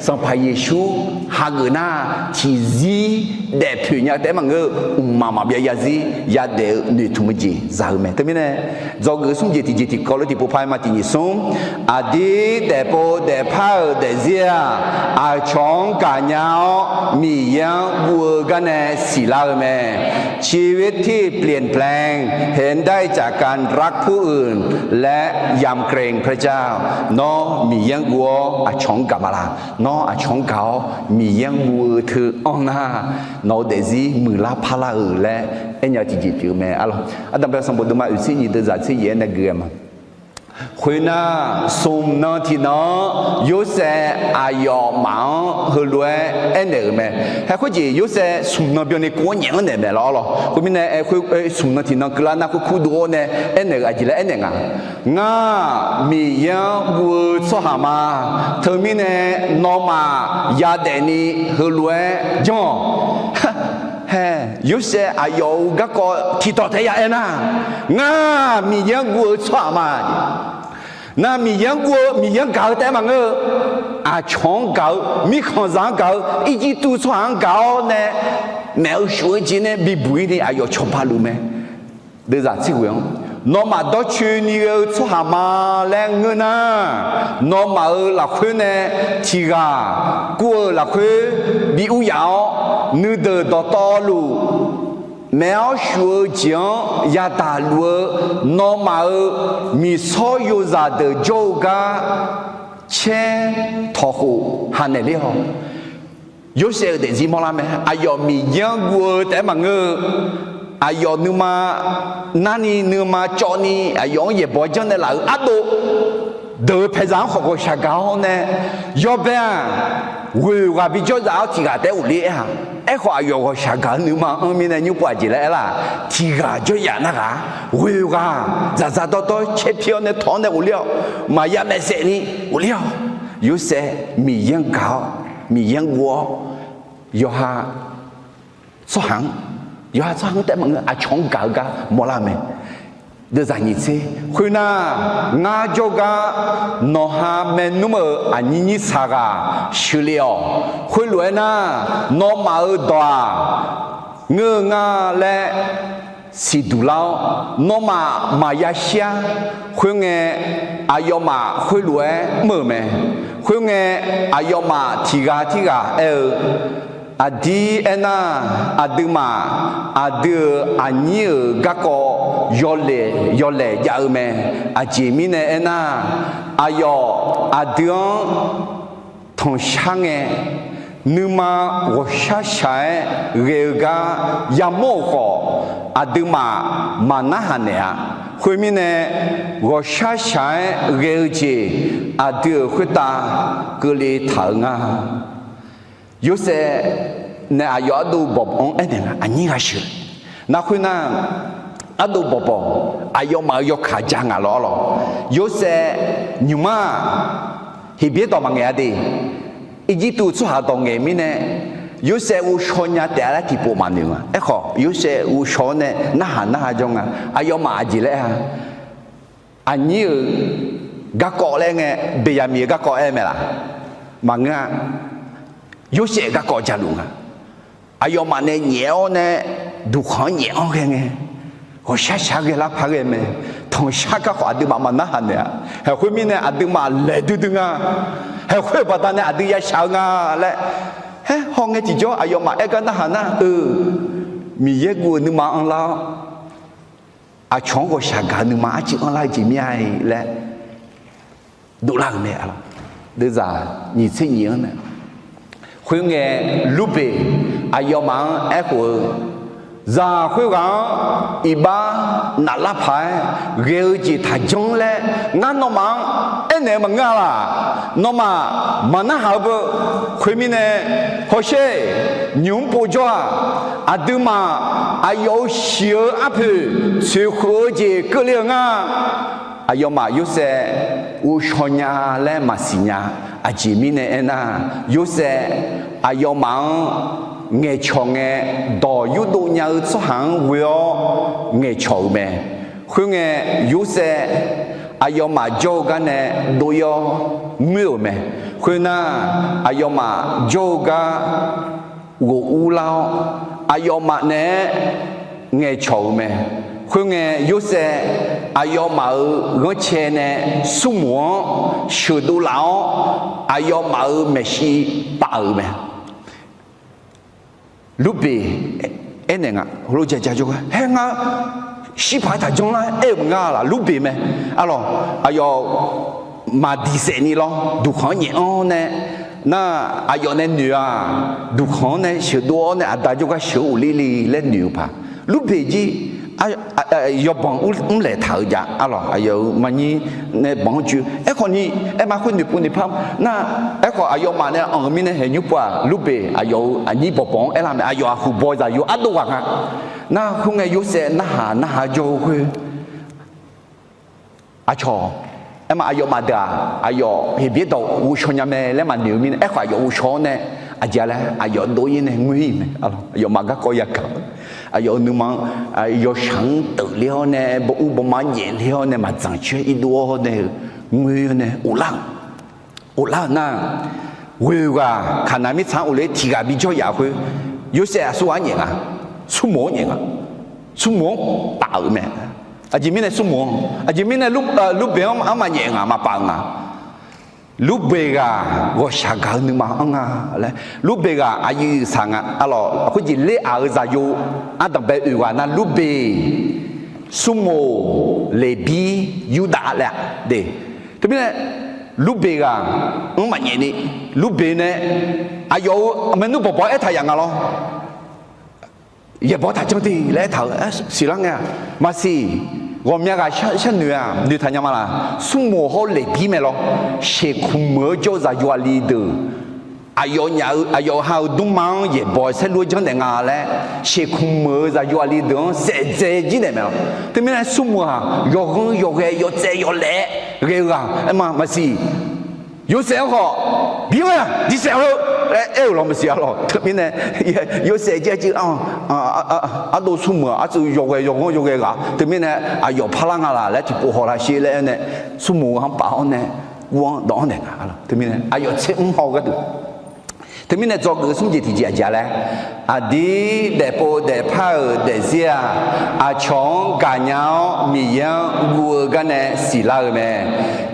Sanqpaq Yeqsur hageuf nar, tiqzir daefpoeq nya taef-aer maqngeur, mqmaq maqbyav yarzir yadaef-eu noeqtmq-eu jeq za-eu mae. Teumirnae, dzawgeuf smr jeq tiqjeq tiqkawv lof tiqpov par-aer ma tiq nyiq smr. Aqdir daefpov daefpar-euq daefzir-aq, aqcawq-anr gaqnya-awr Miqyaer-anr guv-eu gar nae siqlar-eu mae. ชีวิตที่เปลี่ยนแปลง เห็นได้จากการรักผู้อื่น และยำเกรงพระเจ้า Nawr Miqyaer-anr guv-awr aqcawq-anr gaq ma laq? Nawr aqcawq-anr gaq-awr Miqyaer-anr guv-eu teu anr nar, nawq-eu daefzir muiqlar parlar-euq laer aernya-eu tiqjeq pyeuf-eu mae. Arlawq, ardanqbae sanqbof deuvma oeqtser nyiq deuvzaq tser yaef-aer nae gui-aer ma. Khoernar, smq nan tiqnan-anr Yorsaev aqyawfmaf-anr heulof-aer aernaeq-euq mae. Haer khoerjeq Yorsaev smq nan byanni kov-anr nyaef-anr naeq mae lawr arlawq. Khoermirnae, aer khoer smq nan tiqnan keuvlar nar khoer kurdov-awr nae aernaeq-euq aqjeq laer aernaeq nga. Ngar Miqyaer-anr guv-eu tsawrhaq ma. Teumirnae nawmaf yadaefni heulof-aer janr-awq. Haer, Yorsaev aqyawf-euq garkawv tiqdawq taef-aer ya aernar, ngar Miqyaer-anr guv-eu tsawrhaq ma. Nar Miqyaer-anr guv-eu, Miqyaer-anr gaq-eu taef-aer maqngeur-eu, aqcawq-anr gaq-eu, mirkhanqzaq-anr gaq-eu, Irjirtuv tsawrhaq-anr gaq-awr nae, maef-eu shuf-eu jeq nae bibuq-ir ni aqyawf cawba luf mae. Deuvzaq tser ghoe-anr, nawmaf dawrcoeni ghae-eu tsawrhaq ma laer ngeur nar, nawmaf-euq lafkhoer nae tiq ghaq kur-euq lafkhoer bi ur yaf-awr, nuideuq dawqtawvluf maef-awr shuf-eu jeq-anr yadaq luf-eu nawmaf-euq miqsawr yozaq deuq jawr-eu gar caer tawqkhof hanaeq ler-awq. Yorsaev-euq daefzir mawrlar mae. Aqyawf Miqyaer-anr guv-eu taef-aer maqngeur-eu, aqyawf nuima narni nuima cawvni aqyawf-anr yaeqbawq-aer janrnaeq laf-euq ardov deuq-eu paeqzaq-anr khawf ghawqshaq gaq-awr nae, yawbae-aq, ghoeq ghaq bi jawr zaf-awr tiq ghaq taef-aer ghofler-a. Aerkhawf, aqyawf ghawqshaq gaq-eu nuima anr mirnae nymr pov aqjeq laer aer lar? Tiq ghaq jawr yaf nar ghaq, ghoeq ghaq dzaqdzaq dawrdawr caer pir-awr nae tawq-awr nae ghofler-awr, maqya maeqsaefni ghofler-awr, Yorsaev Miqyaer-anr gaq-awr, Miqyaer-anr guv-awr, yawqha tsawrhaq-anr, yawqha tsawrhaq-anr taef-aer maqngeur, aqcawq-anr gaq-eu gar mawrlar-eu mae. Deuvzaq nyiq tser khoernar, ngar jawrgar nawqha maernmr-euq aqnyir nyir saqghaq sheuqle-awq. Khoerlof-aer nar, nawmaf-euq dawq-aq ngeur-eu nga laer siqduq lar-awr, nawmaf maqya shir-ar. Khoerngae, aqyawfmaf khoerlof-aer mr-euq mae. Khoerngae, aqyawfmaf tiqghaq tirghaq aer-eu, aqdir aernar, aqduimaf aqdui-euq aqnyir-euq garkawv yawlaeq yawlaeq jav-eu mae. Aqjeq mirnae aernar, aqyawf aqdui-anr tanqshar ngae, nuima ghawqshar shaq-aer ghae-eu gar yamawr-euq khawf, aqduimaf maqnarhaq naeq-a. Khoermirnae, ghawqshar shaq-aer ghae-eu jeq aqdui-euq khoertav keuvle taq-eu nga. Yorsaev nae aqyawf ardov bawq bawq-anr aernaeq nga, aqnyir ghaq sheuq. Nar khoernar, ardov bawq bawq, aqyawfmaf-euq yawkaq ja ngaq lawr-ar lawq. Yorsaev nymq-mr-aq, Heqbyaer dawq maqngaeq-a de. Irjirtuv tsawrhaq dawq ngaeq mirnae, Yorsaev ghovshaw nya taef-a laer tiqpov maqnoeq nga. Aerkhawf, Yorsaev ghovshaw-awr nae narhaq narhaq jawr nga. Aqyawfmaf aqjeq laer-a, aqnyir-euq garkawv laer ngae, Beqyaqmiq-euq garkawv aer mae laf? Maqngeur-a. Yorsaev garkawv jaluf nga. Aqyawfmaf nae nyaef-awr nae duqkhanq-anr nyaef-anr ghae ngae, ghawqshar shaq-aer ghae lar par ghae mae. Tanqshar garkawv aqduimaf maqnarhaq naeq-a. Haeq khoermirnae aqduimaf laeq duidui nga. Haeq khoer-euq baqdanae aqdui ya shaq-eu nga laer, haer hawngae tiqjawr aqyawfmaf aer gar narhaq nar-eu, Miqyaer guv-eu nuima anrlar-awr, aqcawq-anr ghawqshaq gaq-eu nuima arcuiv anrlar-eu jeq mir-a laer dovlar-euq mae. Deuvzaq nyiq tser nyiq-anr nae, khoerngae, Lurbeq aqyawfmaf-anr aerkhof-eu, zaq khoerghaq-anr iqbax naflar paq-aer ghae-eu jeq taqjanr laer ngar nawmaf-anr aernaeq-eu maqngeur-a laq? Nawmaf maqnarhaq-eu beu. Khoermirnae, hawsher, nymq-mr povjawr-aq, aqduimaf aqyawf-euq shiq-eu arpoeq tsoeqkhof-eu jeq keuvle-euq nga. Aqyawfmaf Yorsaev ghovshaw nya laer maqsiq nya. Aqjeq mirnae aernar, Yorsaev aqyawfmaf-anr ngaeqcawq ngae, dawq yurdov nya-eu tsawrhaq-anr ghoe-awr ngaeqcawq-euq mae. Khoerngae, Yorsaev aqyawfmaf jawr-eu gar nae dov-ir-awr muir-euq mae. Khoernar, aqyawfmaf jawr-eu gar ghof urlar-awr, aqyawfmaf naeq-aer ngaeqcawq-euq mae. Khoerngae, Yorsaev aqyawfmaf-euq ghanrcae nae smrmuiq-anr sheuqdov laf-awr, aqyawfmaf-euq maeqshi pav-euq mae. Lurbeq aernaeq nga, heulof-aer ja jawrgar, haer ngar shirpaq-aer taqjanr lar aer-euq maqnga laf? Lurbeq mae. Arlawq, aqyawf maqdiq saef ni lawr, duqkhanq-anr nyaef-anr nae, nar, aqyawf nae noeq-aq, duqkhanq-anr nae sheuqdov-awr nae aqda jawrgar sheuq-eu uqlir li laer noeq-eu paq. Lurbeq jir yawbanq mrlaeq taq-eu jav. Arlawq, aqyawf-euq maqnyir nae banq-anr joe. Aerkhawf ni, aerma khoer noeqpov noeqpar nar, aerkhawf aqyawfmaf nae anq-eu mirnae haeq nymr pov-aq, Lurbeq aqyawf-euq aqnyir bawqbawq-anr aerlar mae. Aqyawf aqhuiq baw zaqyo ardov ghaq nga. Nar, khoerngae Yorsaev narhaq narhaq jawr-eu khoer, aqcawq, aerma aqyawfmaf deuq-aq, aqyawf Heqbyaer dawq ghovshaw nya mae laer maqnoeq-eu mirnae, aerkhawf aqyawf ghovshaw-awr nae, aqjeq laer aqyawf dov-ir nae ngoer-ir mae. Aqyawfmaf garkawv yagaq, aqyawf-euq nuima-anr, yawshaq-anr teufler-awr nae, bawur bawma nyaefler-awr nae, maqdzanq coer irdov-awr nae-eu ngoer-awr nae uvlar-euq uvlar-euq nar, ghoeq ghaq Kaqnaq mirtsaq-anr uvler tiq ghaq bijawr yaf khoer, Yorsaev aqsur ghaq-anr nyaef nga, smrmuiq-anr nyaef nga, smrmuiq-anr paf-euq mae. Aqjeq mirnae smrmuiq-anr, aqjeq mirnae Lurbeq-anr maqnyaef nga, maqpaf-euq nga. Lurbeq ghaq ghawqshaq gaq-eu nuima anr nga laer, Lurbeq ghaq aqyuif saq nga. Arlawq, khoerjeq ler-aq-eu zaqyo ardanqbae oeq ghaq nar, Lurbeq, Smrmuiq, Leqbir, Yurdav laer-a de. Teumirnae, Lurbeq ghaq-anr maqnyaef ni, Lurbeq nae aqyawf-euq maernmr bawqbawq-anr aertaq yaf nga lawr. Yaeqbawq taqjanr de laer aertaq-euq siqlar ngae-aq, maqsiq. Ghawqmya ghaq sharnoeq-aq, noeqtaq nya ma laq? Smrmuiq hawr-eu Leqbir mae lawr. Shekmq meuq-eu jawr-eu zaqyo aqli deuq, aqyawf nya-eu, aqyawf ha-euq dmrma-anr yaeqbawq saerlu-aer janrnaeq nga laer, shekmq meuq-eu zaqyo aqli deuq-anr saevdzae jir naeq mae lawr. Teumirnae smrmuiq-aq, yawghanr yawghae yawtsaev yawlaef-aer ghae-eu ghaq aerma maqsiq. Yorsaev-anr khawf Bi-anr-aq diqsaef-eu laer aer-euq lawr maqsiq-a lawq. Teumirnae Yorsaev jaev-aer cuiv-anr ardov smrmuiq-aq artsuiv yawghae yawghanr yawghae ghaq. Teumirnae aqyawf parlar nga laq laer tiqpov hawlar shir laer aernae, smrmuiq-anr paf-awr nae ur-anr dawq-anr naeq nga. Teumirnae aqyawf tser mr haw-eu gharduq, teumirnae dzawgeuf-eu smr jeq tiqjeq aqjeq-a laer, aqdir daefpov daefpar-euq daefzir-aq, aqcawq-anr gaqnya-awr Miqyaer-anr guv-eu garnae siqlar-eu mae.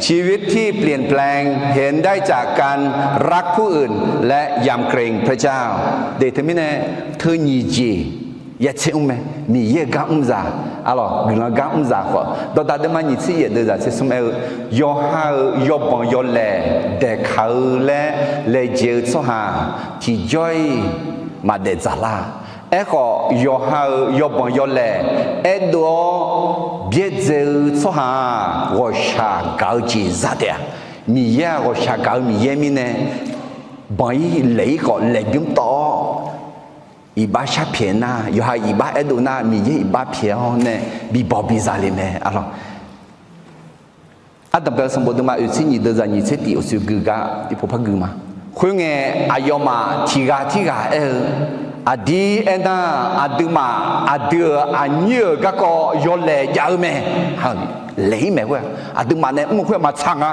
ชีวิตที่เปลี่ยนแปลง เห็นได้จากการรักผู้อื่น และยำเกรงพระเจ้า. Teumirnae teu nyiq jeq ya tser mr mae. Miqyaer-euq gar mr zaq, arlawq guiqlanq gar mr zaq khawf, dawqdaq deuvma nyiq tser yaef deuv zaq tser smr aer-eu, yawqha-euq yawbanq yawlaeq daeqkaq-eu laer laejae-eu tsawrhaq tiqjawr-iq maqdaef dzaqlar. Aerkhawf yawqha-euq yawbanq yawlaeq aerdov-awr byaerdzae-eu tsawrhaq-aq, ghawqshaq gaq-eu jeq za taef-a. Miqyaer-aq ghawqshaq gaq-eu Miqyaer mirnae, banq-ir laeq-ir khawf laeqbymr tawv-awr iqbax sharpyaeq nar, yawqha iqbax aerdov nar Miqyaer iqbax pyaeq-awr nae bibaw biza le mae, arlawq. Ardanqbae-eu sanqbof deuvma oeq tser nyiq deuv zaq nyiq tser tiq awqtsoeq gui gar tiqpov par gui ma. Khoerngae aqyawfmaf tiqghaq tirghaq aer-eu, aqdir aernar, aqduimaf aqdui-euq aqnyir-euq garkawv yawlaeq jav-eu mae. Laeq-ir maeq khoer-aq, aqduimaf nae mr-eu khoer-aq maqtsaq nga,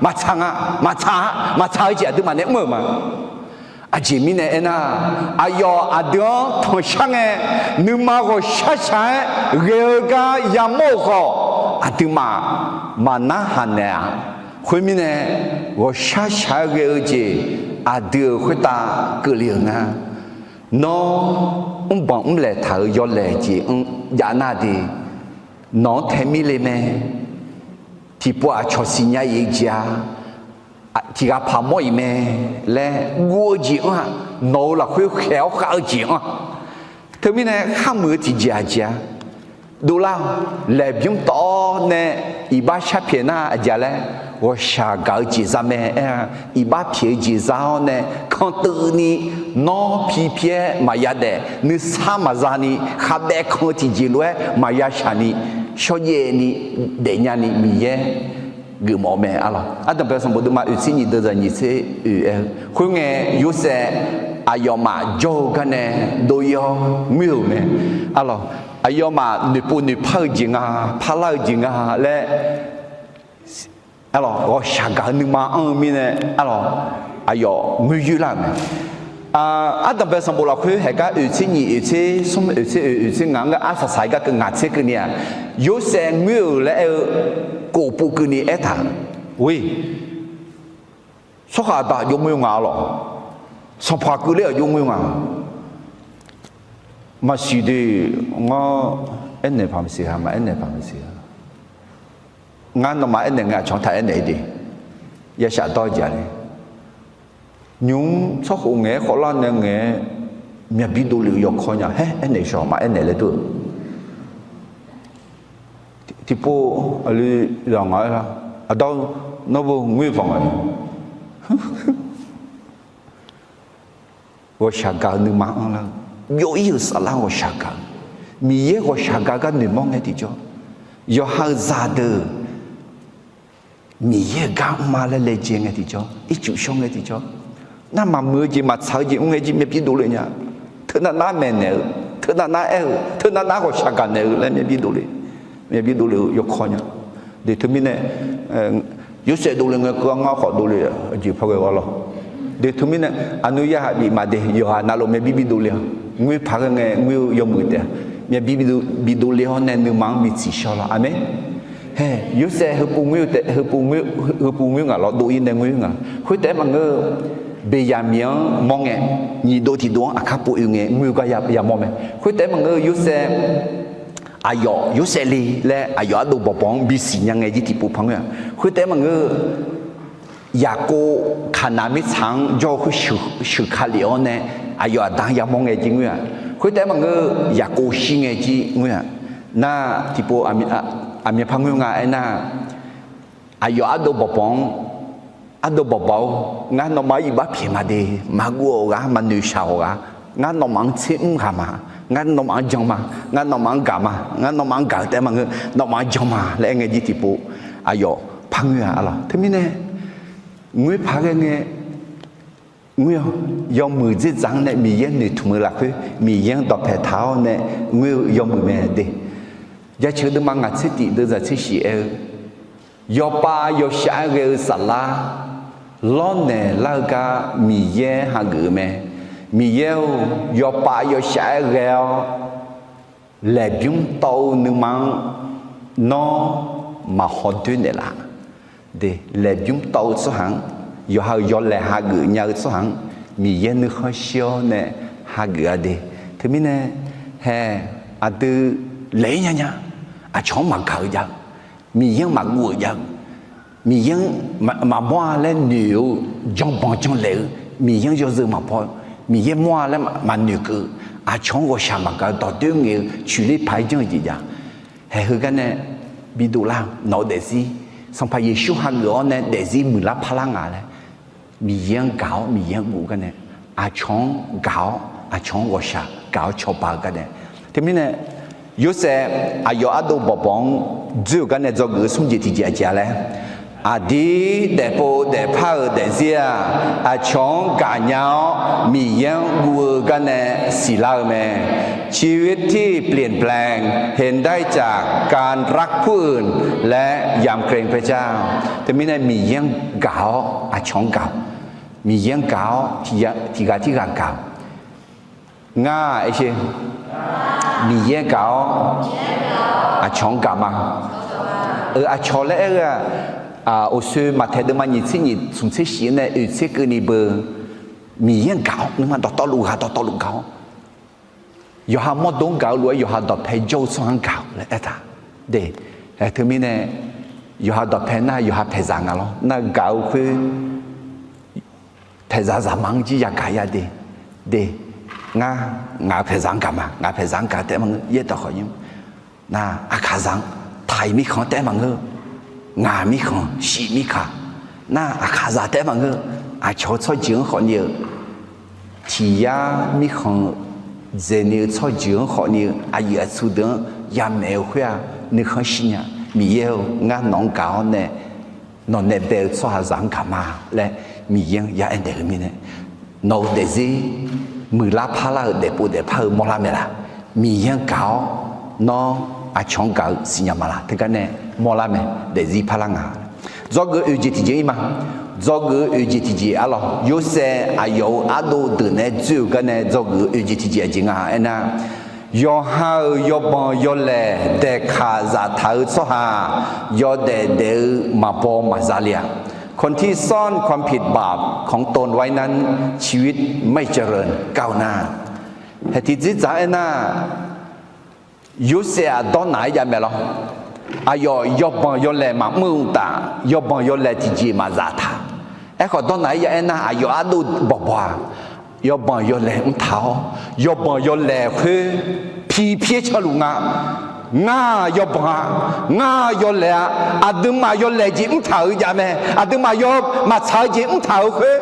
maqtsaq nga, maqtsaq-a, maqtsaq-eu jeq aqduimaf nae mr-euq ma. Aqjeq mirnae aernar, aqyawf aqdui-anr tanqshar ngae, nuima ghawqshaq shaq-aer ghae-eu gar yamawr-euq khawf, aqduimaf maqnarhaq naeq-aq. Khoermirnae, ghawqshaq shaq-aer ghae-eu jeq aqdui-euq khoertav keuvle-euq nga. Nawr mrbanq mrlaeq taq-euq yawlaeq jeq-anr jav nar de, nawq-anr tae mir le mae. Tiqpov aqcawq siqnya-iq jeq-a, tiqghaq paq mawr-iq mae laer guv-eu jeq-anr-aq, nawq-euq lafkhoer khaeq-awr khav-eu jeq-anr-aq, teumirnae kharmuiq-eu tiqjeq aqjeq-a. Dovlar-awq. Laeqbymr tawv-awr nae iqbax sharpyaeq nar aqjeq laer, ghawqshaq gaq-eu jeq za mae aer-a. Iqbax pyaeq-eu jeq za-awr nae kanteuvni, nawr pi pi-aer maqya daef, nuisar maqza ni, khavbaev kan-eu tiqjeq lof-aer maqya shaq ni, shawrjaev ni, daefnya ni Miqyaer geufmawf-eu mae, arlawq. Ardanqbae sanqbof deuvma oeq tser nyiq deuv zaq nyiq tser oeq aer-eu, khoerngae Yorsaev aqyawfmaf jawr-eu garnae dov-ir-awr ngoer-euq mae, arlawq. Aqyawfmaf noeqpov noeqpar-eu jeq nga, parlar-eu jeq nga laer, arlawq, ghawqshaq gaq-eu nuima anr-eu mirnae, arlawq, aqyawf ngoer yoerlar-euq mae. Ardanqbae sanqbof lafkhoer haeqgar oeq tser nyiq, oeq tser smr, oeq tser oeq, oeq tser ngaq-anr gar arsaq saq-aer gar keuv ngaq tser keuvni-aq, Yorsaev ngoer-euq laer aer-eu, kof pov keuvni aertaq-euq, or, tsawrhaq aqda aqjox ngoer nga, arlawq. Sanqpaq keuvler aqjox ngoer nga. Maqsiq de, ngar aernaeq paq maqsiq ha, maqaer naeq paq maqsiq ha. Ngar nawmaf aernaeq ngae aqcawq-anr taq aernaeq-ir de. Yashaf dawr-eu jeq-a le. Nymq-mr tsawrkhof ngaeq-aer khawvlar nae ngaeq-aer myaqbi dovlef-eu yawkawr nya. Haer, aernaeq shawq, maqaer naeq laer dur-eu. Tiqpov aqli zaq ngaq-aer lar, aqda-or, nawr bo ngoer paq nga-a. Ghawqshaq gaq-eu nuima anrlar-eu, byov-ir-euq saflar ghawqshaq gaq-eu, Miqyaer ghawqshaq gaq gar noeqmawr ngae tiqjawr, yawqha-euq zaqdeuq Miqyaer-euq gar mr-a laer laejae ngae tiqjawr, ircuf shawr ngae tiqjawr, nar maqmuiq-eu jeq maqtsaq-eu jeq mr ngae jir myavbir dovle nya. Teunav nar maeqnaeq-eu, teunav nar aer-eu, teunav nar ghawqshaq gaq naeq-eu laer myavbir dovle, myavbir dovle-eu yawkawr nya. De teumirnae, Yorsaev dovle ngae keuv-a, ngar khawf dovle-eu jeq par ghae-a lawr. De teumirnae, aqnui yarhaq bif maqde, yawqghaq navluf myavbir bi dovle-awq. Ngoer paq ghae ngae ngoer-eu yawmuiq taef-a. Myavbir bi dovle-awr nae nuima-anr bi tsiqshawr lawr. Aqmeq. Hae, Yorsaev heupov ngoer-eu taef, heupov ngoer, heupov ngoer ngaq lawr, dov-ir nae ngoer ngaq. Khoertaef-aer maqngeur-eu, Beqyaqmiq-anr mawr ngae, nyiq dov tiq dov-anr aqkar pov oe ngae ngoer-eu gar yamawr mae. Khoertaef-aer maqngeur-eu, Yorsaev, aqyawf Yorsaev le laer aqyawf ardov bawqbawq-anr bisiq nya ngae jir tiqpov par ngoer-a. Khoertaef-aer maqngeur-eu, Yaqkov Kaqnaq mirtsaq-anr jawr-eu khoer sheuq ka lef-awr nae aqyawf aqda-anr yamawr ngae jir ngoer-a. Khoertaef-aer maqngeur-eu, Yaqkov shir ngae jir ngoer-a. Nar tiqpov aqmyan par ngoer nga aernar, aqyawf ardov bawqbawq-anr, ardov bawqbawq-or, ngar nawmaf-anr iqbax pyaeq maqde, maqguv-awq ghaq, maqnoeqshaq-awq ghaq, ngar nawmaf-anr tser mr ghaq ma, ngar nawmaf-anr jan ma, ngar nawmaf-anr gaq ma, ngar nawmaf-anr gaq-eu taef maqngeur, nawmaf-anr jan ma laer aer ngae jir tiqpov aqyawf par ngoer-a, arlawq. Teumirnae ngoer paq ghae ngae ngoer-awr, yawmuiq dzerdzaq-anr nae Miqyaer-anr noeqtmq-eu lafkhoer Miqyaer-anr dawqpae taq-awr nae ngoer-eu yawmuiq mae de. Jaceuq deuvma ngaq tser tif deuvzaq tser shif aer-eu, yawpav yawshaf-aer ghae-eu saflar lawrnaeq lar-eu gar Miqyaer hageuf-eu mae. Miqyaer-or, yawpav yawshaf-aer ghae-awr laeqbymr tawv-eu nuima-anr nawr maqhaw doer naeqlaf. De, laeqbymr tawv-eu tsawrhaq-anr, yawqha-euq yawlaeq hageuf nya-eu tsawrhaq-anr Miqyaer nuikhanr shir-awr nae hageuf-a de. Teumirnae, hae, aqdui laeq-ir nya nya, aqcawq-anr maqgaq-eu jav-eu, Miqyaer-anr maqguv-euq jav-eu, Miqyaer-anr maqmawr-a laer noeq-eu, janbanq janlaeq-eu, Miqyaer-anr yawzeu maqpaw, Miqyaer mawr-a laer maqnoeqkeuv-eu, aqcawq-anr ghawqshaq maqgaq-eu dawqdoer ngaeq-eu coeqler paq-aer janr-eu jeq jav. Haeq heugar nae bidov lar-eu nawq-eu daefzir, Sanqpaq Yeqsur hageuf-awr nae daefzir muiqlar parlar nga laer, Miqyaer-anr gaq-awr Miqyaer-anr guv-eu gar nae, aqcawq-anr gaq-awr aqcawq-anr ghawqshaq gaq-awr cawba-eu gar nae. Teumirnae, Yorsaev aqyawf ardov bawqbawq-anr dzoer-euq gar nae dzawgeuf-eu smr jeq tiqjeq aqjeq-a laer, aqdir daefpov daefpar-euq daefzir-aq, aqcawq-anr gaqnya-awr Miqyaer-anr guv-eu gar nae siqlar-eu mae. ชีวิตที่เปลี่ยนแปลง เห็นได้จากการรักผู้อื่น และยำเกรงพระเจ้า Teumirnae Miqyaer-anr gaq-awr aqcawq-anr gaq-awq, Miqyaer-anr gaq-awr tiqghaq tirghaq gaq-awq. Ngar-aq, aer sher, Miqyaer gaq-awr aqcawq-anr gaq ma. Eu, aqcawq laer aer-eu-aq, uqsoe Maqtaeq deuvma nyiq tser nyiq smq tser shif-anr nae oeq tser keuvni beu, Miqyaer-anr gaq-awr nuima dawqtawvluf ghaq dawqtawvluf gaq-awr, yawqha mawrdo-anr gaq-eu lof-aer yawqha dawqpae jawr-eu tsawrhaq-anr gaq-awq laer aertaq. De, teumirnae yawqha dawqpae nar yawqha paeqzaq nga lawr. Nar gaq-eu khoer paeqzaq zaqmar-anr jir yagaq ya de. De, ngar, ngaq-euq paeqzaq-anr gaq ma, ngaq-euq paeqzaq-anr gaq taef maqngeur, yaerdawq khawf nymr. Nar aqkaqzaq-anr, taq-iq mirkhanq-anr taef maqngeur, ngaq mirkhanq shif mirkaq, nar aqkaqzaq taef maqngeur, aqcawq-eu tsawrjeuq-anr khawfni-eu, tiq yar mirkhanq dzaeqni-eu tsawrjeuq-anr khawfni-eu aqyuif aqtsu deuq-anr yamaeq-eu khoer-aq, nuikhanr shirnya. Miqyaer-eu, ngar nawq-anr gaq-awr nae nawq nae bae-eu tsawrhaqzaq-anr gaq ma laer Miqyaer-anr ya aer naeq-eu mirnae, nawq-eu daefzir muiqlar parlar-eu daefpov daefpar-eu mawrlar mae laq? Miqyaer-anr gaq-awr nawr aqcawq-anr gaq-eu siqnya ma laq? Teugar nae mawrlar mae, daefzir parlar nga. Dzawgeuf-eu oeq jeq tiqjeq-ir ma. Dzawgeuf-eu oeq jeq tiqjeq arlawq, Yorsaev aqyawf-euq ardov deuq naeq-aer dzoer-euq gar nae dzawgeuf-eu oeq jeq tiqjeq aqjeq nga aernar, yawqha-euq yawbanq yawlaeq daeqkaq zaftaq-eu tsawrhaq yawdaef daef-eu maqbaw maqza le-aq, คนที่ซ่อนความผิดบาปของตนไว้นั้น ชีวิตไม่เจริญก้าวหน้า Haeq tiqdzerdzaq aernar, Yorsaev-aq dawrnaq-aer jav mae lawr. Aqyawf yawbanq yawlaeq maqmr-eu uqtaf, yawbanq yawlaeq tiqjeq maqzaf taq. Aerkhawf dawrnaq-aer jav aernar, aqyawf ardov bawqbawq-aq, yawbanq yawlaeq mrtaq-awr, yawbanq yawlaeq khoer pi pyaer canluf nga. Ngar-aq yawbanq-a, ngar-aq yawlaeq-a, aqduimaf yawlaeq jeq mrtaq-eu jav mae, aqduimaf yaw maqtsaq-eu jeq mrtaq-eu khoer,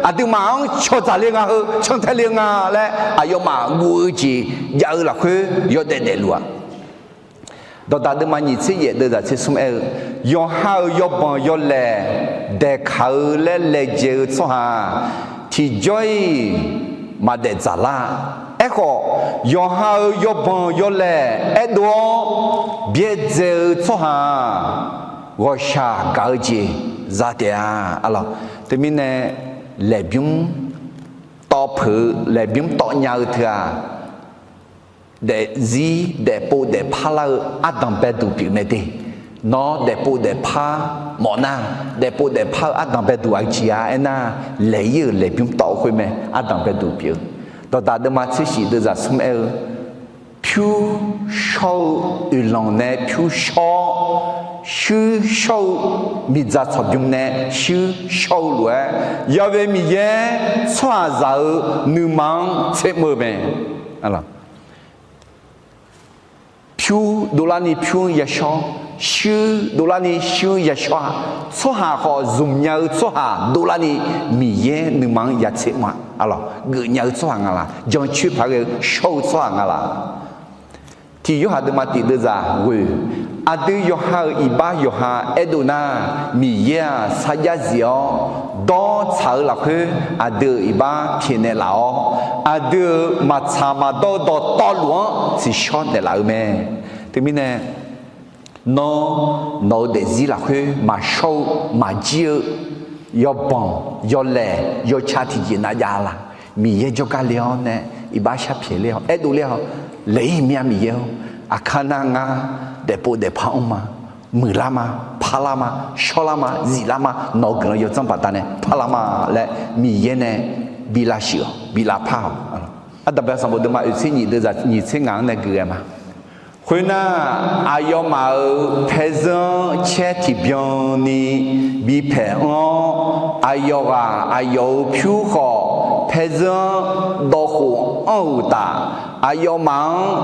aqduimaf-anr cawqdzaq le nga heu cantae le-eu nga laer aqyawfmaf guv-eu jeq jav-eu lafkhoer yawdaef daefluf-aq, Dawqdaq deuvma nyiq tser yaef deuvzaq tser smr aer-eu, yawqha-euq yawbanq yawlaeq daeqkaq-eu laer laejae-eu tsawrhaq tiqjawr-iq maqdaef dzaqlar. Aerkhawf, yawqha-euq yawbanq yawlaeq aerdov-awr byaerdzae-eu tsawrhaq-aq, ghawqshaq gaq-eu jeq za taef-a. Arlawq, teumirnae laeqbymr tawv peuq-eu, laeqbymr tawv nya-eu teu-aq, daefzir daefpov daefpar lar-eu ardanq baeduq pyeuf mae de. Nawr daefpov daefpar mawfnar, daefpov daefpar-eu ardanq baeduq aqjeq-a aernar, laeq-ir-euq laeqbymr tawv khoer mae ardanq baeduq pyeuf-eu. Dawqdaq deuvma tser shif deuvzaq smr aer-eu, pyur shawr-eu oeqlanq nae pyur shawr-awr, shuir shawr-eu miqdzaq tsawqbymr nae shuir shawr-eu lof-aer, Ya'we Miqyaer tsawrhaqzaq-euq nuima-anr tsermr-eu mae. Pyur dovlarni pyur-anr yashawr, shuir dovlarni shuir-anr yashawr-a. Tsawrhaq khawf zmqnya-eu tsawrhaq dovlarni Miqyaer nuima-anr yatser mr-a. Arlawq, geufnya-eu tsawrhaq nga laq? Jancoer paq-aer ghae-eu shawr-eu tsawrhaq nga laq? Tiq Yorhaq deuvma tiq deuvzaq ghoeq, Aqdui yawqha-euq iqbax yawqha aerdov nar, Miqyaer-aq sarjax zif-awr dawrtsaq-eu lafkhoer aqdui-euq iqbax pyaeqnaeq laf-awr, aqdui-euq maqtsaq maqdawr-eu dawqtawvluf-anr tsiqshawr naeqlaf-eu mae. Teumirnae, nawr nawq-eu daefzir lafkhoer maqshawr-eu maqjir-eu yawbanq yawlaeq yawca tiqjeq nav jav laq? Miqyaer jawrgar le-awr nae iqbax sharpyaeq ler-awr aerdov ler-awr, Laeq-ir mir-a Miqyaer-or, aqkar nar ngar daefpov daefpar mr ma, muiqlar ma, parlar ma, shawrlar ma, ziflar ma, nawq-eu guiqlanq yawdzanr baqdanae parlar ma laer Miqyaer nae bi lavshuif-awq, bi lavpar-awq. Ardanqbae sanqbof deuvma oeqtser nyiq deuvzaq nyiq tser ngaq-anr nae gui ghae ma. Khoernar, aqyawfmaf-euq paerzeur-anr caer tiqbyan ni bipaeq anr-awr, aqyawf ghaq aqyawf-euq pyur khawf paerzeur-anr dawvkhof anr-euq uqtaf, aqyawfmaf-anr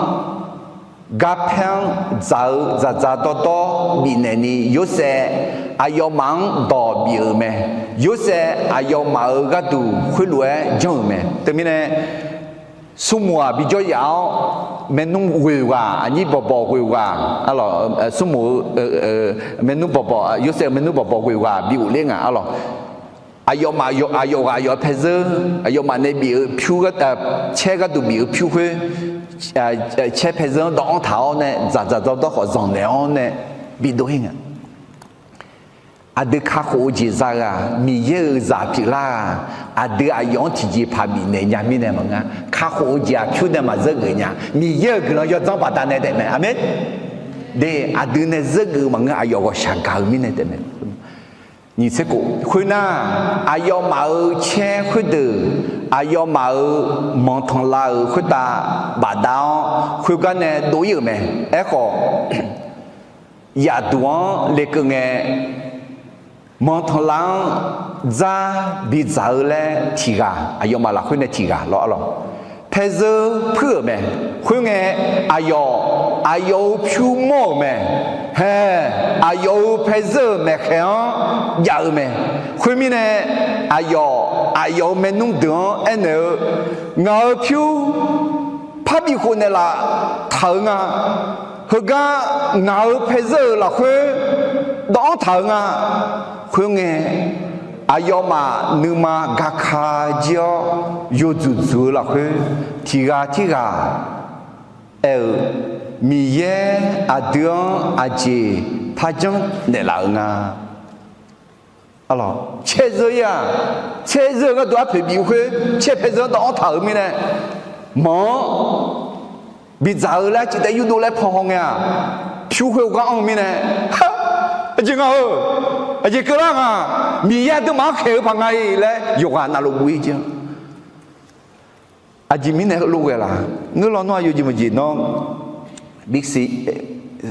garpaer-anr dzaq-eu dzaqdzaq dawrdawr bifnaeq ni Yorsaev aqyawfmaf-anr dawq bif-euq mae. Yorsaev aqyawfmaf-euq gharduq khoerlof-aer janr-euq mae. Teumirnae, smrmuiq-aq bijawr yaf-awr, maernmr ghoeq ghaq, aqnyir bawqbawq ghoeq ghaq, arlawq, smrmuiq-eu maernmr bawqbawq, Yorsaev-euq maernmr bawqbawq ghoeq ghaq bi ghofler nga, arlawq. Aqyawfmaf, aqyawf ghaq aqyawf paerzeur, aqyawfmaf nae bif-eu pyur, caer gharduq bif-eu pyur khoer, caer paerzeur-anr dawv-anr taq-awr nae dzaqdzaq dawrdawr khawf zanqnaeq-awr nae bidov-ir nga. Aqdui kakhof-eu jeq za-eu-aq, Miqyaer-euq zaq pyeuflar-aq, aqdui aqyawf-anr tiqjeqpaq bifnaeq nya mirnae maqngeur. Kakhof-eu jeq-aq pyur nae maqzeur geuf nya. Miqyaer-euq guiqlanq yawdzanr baqdanae taefmae. Aqmeq. De, aqdui nae zeur geuf maqngeur, aqyawf ghawqshaq gaq-eu mirnae taefmae. Nyiq tser khof, khoernar, aqyawfmaf-euq caer khoerdeuq, aqyawfmaf-euq manqtanqlav-euq khoertav bafdav-awr, khoergar nae dov-ir-euq mae. Aerkhawf, yaqduq-anr lekeuv ngae, manqtanqlav-anr dzar bidzaq-eu laer tiq ghaq, aqyawfmaf lafkhoer nae tiq ghaq lawr, arlawq. Paerzeur puir-euq mae. Khoerngae, aqyawf, aqyawf-euq pyur mawr-euq mae. Hae, aqyawf-euq paerzeur-euq maeqkhaeq-anr jav-eu mae. Khoermirnae, aqyawf, aqyawf-euq maernmr deuq-anr aernaeq-eu, Ngaq-euq pyur parbi khof naeqlaf taq-eu nga. Heugar ngaq-euq paerzeur-euq lafkhoer dawv-anr taq-eu nga. Khoerngae, aqyawfmaf nuima gaka jir-awr yawdzuq dzuq-eu lafkhoer, tiq ghaq tirghaq aer-eu, Miqyaer aqdui-anr aqjeq parjanr naeqlaf-euq nga. Arlawq, caerzeur-ir-aq, caerzeur-eu gharduq arpoeq bif-eu khoer, caer paerzeur-anr dawv-anr taq-euq mirnae, manq-anr bidzaq-eu laer arciv taef yurdov laer panhaw ngae-aq, pyur khoer ghanr-eu mirnae, Aqjeq nga-eu, aqjeq keuvlar nga, Miqyaer aqduimaf-anr khaeq-eu paq nga-iq laer yawqghaq navluf guv-ir jeq-a. Aqjeq mirnae heulof ghae laf? Ngeur lawnmr-aq yawjeq maqjeq nawr, bisiq,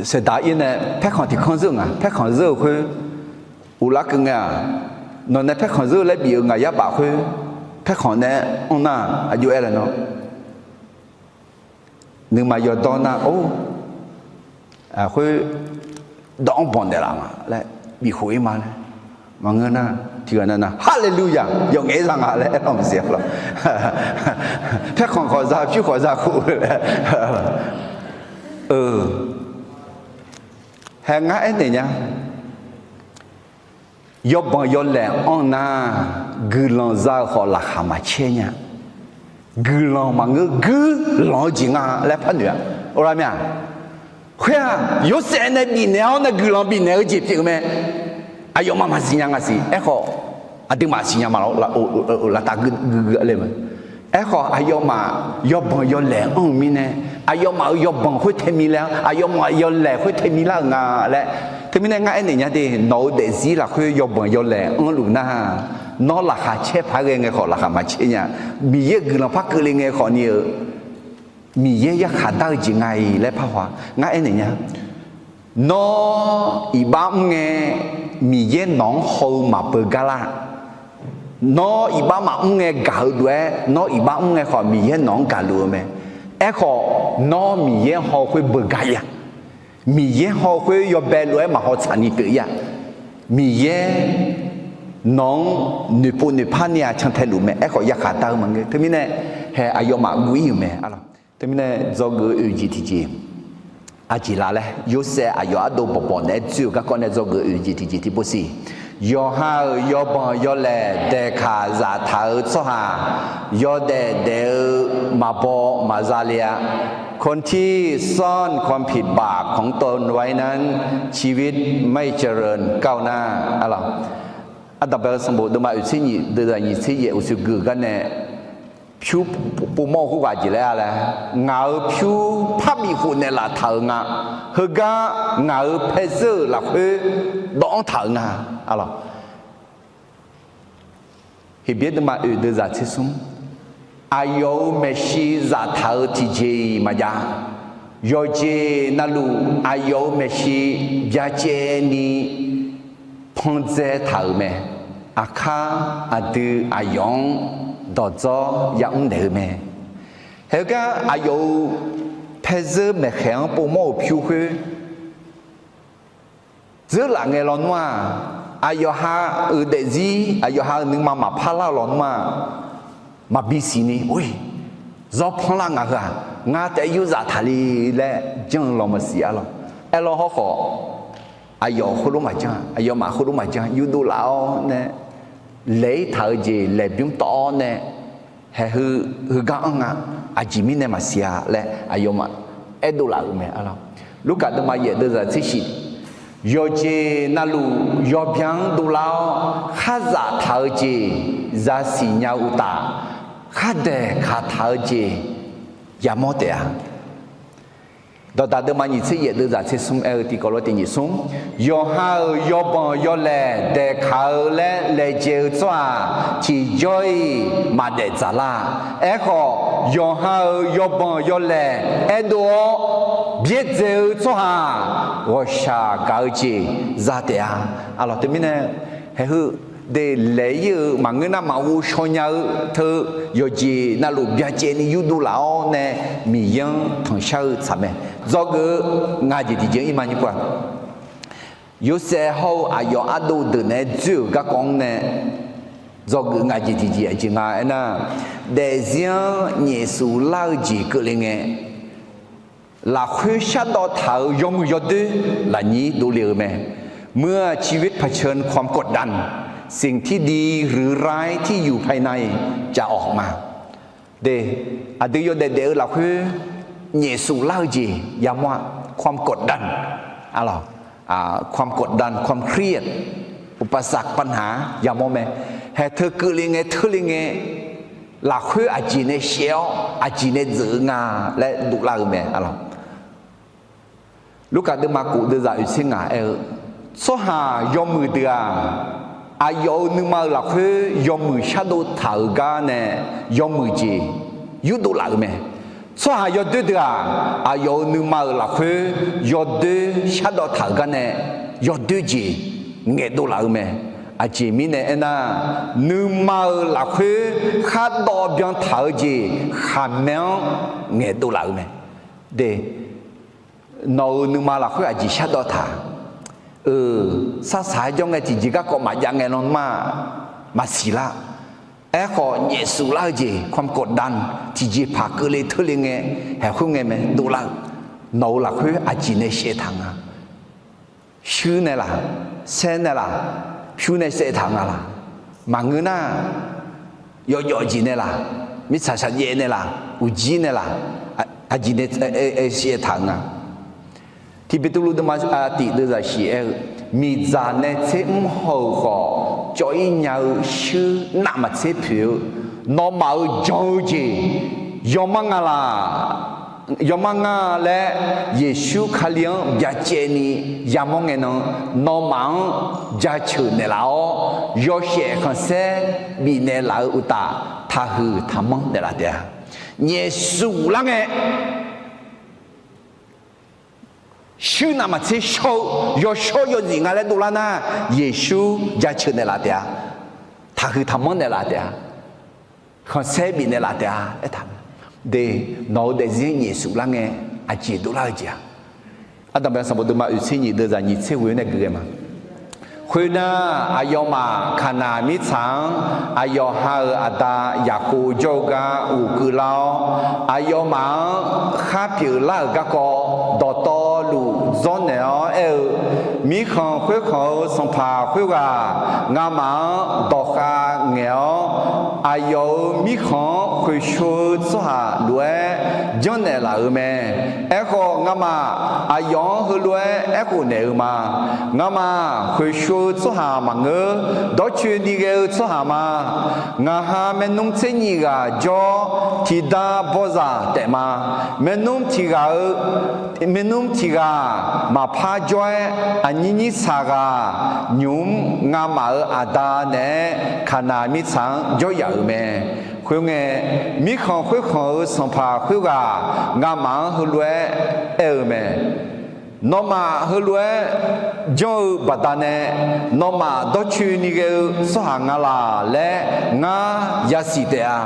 saeqdaq-ir nae paerkhanq tiq kanr zeur-eu nga. Paerkhanq zeur-eu khoer, uqlar keuv ngae-aq, nawq nae paerkhanq zeur-eu laer bif-eu ngaq yar baf khoer, paerkhanq nae anr nar aqjox-aer laer nawr, nuima yawdawr nar-or, khoer dawv-anr banq naeqlaf nga laer bifkhof-ir ma laer maqngeur nar, tiq ghaq nav nav Haleluya, yawf ngaef-aer za nga laer aer-awr maqsiq-a lawr. Paerkhanq khawf za, pyur khawf za khof-eu laer. Hae, ngar aernaeq nya. Yawbanq yawlaeq anr nar, guiqlanq za-eu khawf laqkhaq maqcaer nya. Guiqlanq maqngeur, guirlanq-eu jeq nga laer parnoeq-a. Or lar mir-a. Khoer-aq, Yorsaev nae bifnaeq-awr nae guiqlanq bifnaeq-eu jeq pyeuf-eu mae. Aqyawfmaf maqsiq nya nga siq. Aerkhawf, aqduimaf siqnya ma lawr, laftav guiqguiq le mae. Aerkhawf, aqyawfmaf yawbanq yawlaeq anr-eu mirnae, aqyawfmaf-euq yawbanq khoer tae mi laer-anr, aqyawfmaf yawlaeq khoer tae mi lar-euq nga laer. Teumirnae ngar aernaeq nya de, nawq-eu daefzir lafkhoer yawbanq yawlaeq anrluf nar, nawr laqkhaq caer paq-aer ghae ngae khawf laqkhaq maqcaer nya. Miqyaer-euq guiqlanq par keuvle ngae khawfni-eu, Miqyaer yarkhaq dar-eu jeq nga-iq laer parhaw-a. Ngar aernaeq nya. Nawr iqbax mr ngae, Miqyaer nawq-anr haw-eu maqbeugar lar. Nawr iqbax maqmr ngae gaq-eu lof-aer, nawr iqbax mr ngae khawf Miqyaer nawq-anr gaqluf-eu mae. Aerkhawf, nawr Miqyaer haw-eu khoer beugar-ir-a. Miqyaer haw-eu khoer yawbae lof-aer maqhaw tsaqni pyeuf-ir-a. Miqyaer nawq-anr noeqpov noeqpar ni-aq cantae luf mae. Aerkhawf yarkhaq dar-eu maqngeur. Teumirnae, hae aqyawfmaf guv-ir-euq mae. Teumirnae dzawgeuf-eu oeq jeq tiqjeq, Aqjeq laf laer, Yorsaev aqyawf ardov bawqbawq naeq-aer dzoer-euq garkawv nae dzawgeuf oeq jeq tiqjeq tiqpov siq. Yawqha-euq yawbanq yawlaeq daeqkaq zaftaq-eu tsawrhaq, yawdaef daef-eu maqbaw maqza le-a. คนที่ซ่อนความผิดบาปของตนไว้นั้น ชีวิตไม่เจริญก้าวหน้า Arlawq, Aqdaq bae-eu sanqbof deuvma oeqtser nyiq deuvzaq nyiq tser yaef uqshoe gui-euq gar nae, pyur povmawr-eu khoerghaq jeq laer-a laer, ngaq-euq pyur parbif khof naeqlaf taq-euq nga. Heugar ngaq-euq paezeur-euq lafkhoer dawv-anr taq-euq nga. Arlawq, Heqbyaer deuvma oeq deuvzaq tser smr, aqyawf-euq maeqshi zaftaq-eu tiqjeq-iq maqjav. Yawqjeq navluf aqyawf-euq maeqshi byacaevni pandzae taq-euq mae. Aqkar aqdui aqyawf-anr dawqdzawr yamr naeq-eu mae. Heugar aqyawf-euq paezeur maeqkhaeq-anr povmawr-euq pyur khoer dzeurlaf ngae lawnmr-aq, aqyawf ha-euq daefzir, aqyawf ha-euq nuima maqpar lar-eu lawnmr-aq, maqbi siqni, or, zawr panlar ngaq heu-aq, ngar taef-aer yurzaf taqle laer janr-eu law maqsiq. Arlawq, aerlawr hawrkhawf, aqyawf khoerlof maqjanr, aqyawfmaf khoerlof maqjanr, yurdov laf-awr nae laeq-ir taq-eu jeq laeqbymr tawv-awr nae, haeq heu, heugar anr nga, aqjeq mirnae maqsiq-a laer aqyawfmaf aerdov laf-euq mae. Arlawq, Lurkaf deuvma yaef deuvzaq tser shif, yawqjeq navluf yawbyan-anr dovlar-awr kharzaf taq-eu jeq zaqsiq nya-eu uqtaf, khardaeq kaq taq-eu jeq yamawr taef-a. Dawqdaq deuvma nyiq tser yaef deuvzaq tser smr aer-eu tiqkawv lof tiq nyiq smr, yawqha-euq yawbanq yawlaeq daeqkaq-eu laer laejae-eu tsawrhaq tiqjawr-iq maqdaef dzaqlar. Aerkhawf, yawqha-euq yawbanq yawlaeq aerdov-awr byaerdzae-eu tsawrhaq ghawqshaq gaq-eu jeq za taef-a. Arlawq, teumirnae, haeq heu de laeq-ir-eu maqngeur nar maqghov shaw nya-eu teu, yawqjeq navluf byacaevni yurdov laf-awr nae Miqyaer-anr tanqshar-eu tsaq mae. Dzawgeuf-eu ngaq jeq tiqjeq-anr ir ma nyir pov-a. Yorsaev hawr-eu aqyawf ardov deuq naeq-aer dzoer-euq garkawv-anr nae dzawgeuf ngaq jeq tiqjeq aqjeq nga aernar, daefzir-anr nyaefsuf lar-eu jeq keuvle ngae, lafkhoer shardawv taq-euq yawmuiq yawdoer lafnyir dovle-euq mae. เมื่อชีวิตเผชิญความกดดัน สิ่งที่ดีหรือร้ายที่อยู่ภายในจะออกมา De, aqdui yawdaef daef-eu lafkhoer nyaefsuf lar-eu jeq yamawr-a, ความกดดัน arlawq, ความกดดัน ความเครียด อุปสรรค ปัญหา yamawr mae. Haeq teu keuvle ngae teurle ngae, lafkhoer aqjeq nae shaev-awr aqjeq nae dzeuf-eu nga laer dovlar-eu mae arlawq. Lurkaf deuvma kof deuvzaq oeqtser ngaq aer-eu, tsawrhaq yawmuiq deuq-aq, aqyawf-euq nuima-euq lafkhoer yawmuiq shardov taq-euq gar nae yawmuiq jeq yurdov laf-euq mae. Tsawrhaq yawdoer deuq-aq, aqyawf-euq nuima-euq lafkhoer yawdoer shardawv taq-euq gar nae yawdoer jeq ngaeqdov laf-eu mae. Aqjeq mirnae aernar, nuima-euq lafkhoer khardawv byan taq-eu jeq khaqmae-anr ngaeqdov laf-eu mae. De, nawq-euq nuima lafkhoer aqjeq shardawv taq-a? Euq, sarsaq-aer jawr ngae tiqjeq garkawv maqjav ngae lanma maqsiq lar. Aerkhawf, nyaefsuf lar-eu jeq ความกดดัน tiqjeqpaq keuvle teurle ngae, haeq khoerngae mae dovlar-eu, nawq-euq lafkhoer aqjeq nae shaev taq nga. Shuir nae laq, saer nae laq, pyur nae saev taq nga laq? Maqngeur nar, yawjawf jeq nae laq, mirtsaq shaqjaev nae laq, uqjir nae laq, aqjeq nae shaev taq-eu nga. Tiq Beqtuvluv deuvma tif deuvzaq shif aer-eu, miqdzaq nae tser mr haw-euq khawf, cawv-ir nya-eu shuir navmaqtser poeq-eu, nawmaf-euq jan-eu jeq yawmar nga laq, yawmar nga laer Yeqsur Kali-anr byacaevni yamawr ngae nan, nawmaf-anr jaceuq naeqlaf-awr, yawshaef khanqsaer bifnaeq laf-eu uqtaf, taqhuiq taqmanr naeqlaf taef-a. Nyaefsuf lar ngae, shuir navmaqtser shawr-eu yawshawr yawzif nga laer dovlar nar, Yeqsur jaceuq naeqlaf taef-a. Taqhuiq taqmanr naeqlaf taef-a. Khanqsaer bifnaeq laf taef-a aertaq. De, nawq-euq daefzir nyaefsuf lar ngae, aqjeq dovlar-eu jeq-a? Ardanqbae sanqbof deuvma oeqtser nyiq deuvzaq nyiq tser ghoe-eu nae gui ghae ma. Khoernar, aqyawfmaf Kaqnaq mirtsaq-anr aqyawf ha-euq aqda Yaqkov jawr-eu gar ghofkeuv lar-awr, aqyawfmaf-anr khar pyeuflar-euq garkawv dawqtawv zawr naeq-awr aer-eu, Mirkhanq khoerkhanq-eu sanqpaq khoerghaq ngamaf-anr dawqkhav ngaeq-awr, aqyawf-euq mirkhanq-anr khoeqshov-eu tsawrhaq lof-aer janrnaeq laf-euq mae. Aerkhawf, ngamaf aqyawf-anr heulof-aer aerkhof naeq-eu ma. Ngamaf khoeqshov-eu tsawrhaq maqngeur. Dawrcoeni ghae-eu tsawrhaq ma. Ngaq ha maernmr tser nyif ghaq jawr, tiqda bawzaq taef ma. Maernmr tiq ghaq-eu, maernmr tiq ghaq maqpar jawr-aer, aqnyir nyir saq ghaq nymq-mr ngamaf-euq aqda naeq-aer Kaqnaq mirtsaq-anr jawryaf-euq mae. Khoerngae, mirkhanq khoerkhanq-euq sanqpaq khoerghaq ngamaf-anr heulof-aer aer-eu mae. Nawmaf heulof-aer janr-eu baqdanae, nawmaf dawrcoeni ghae-eu tsawrhaq nga laq laer ngar yasiq taef-a.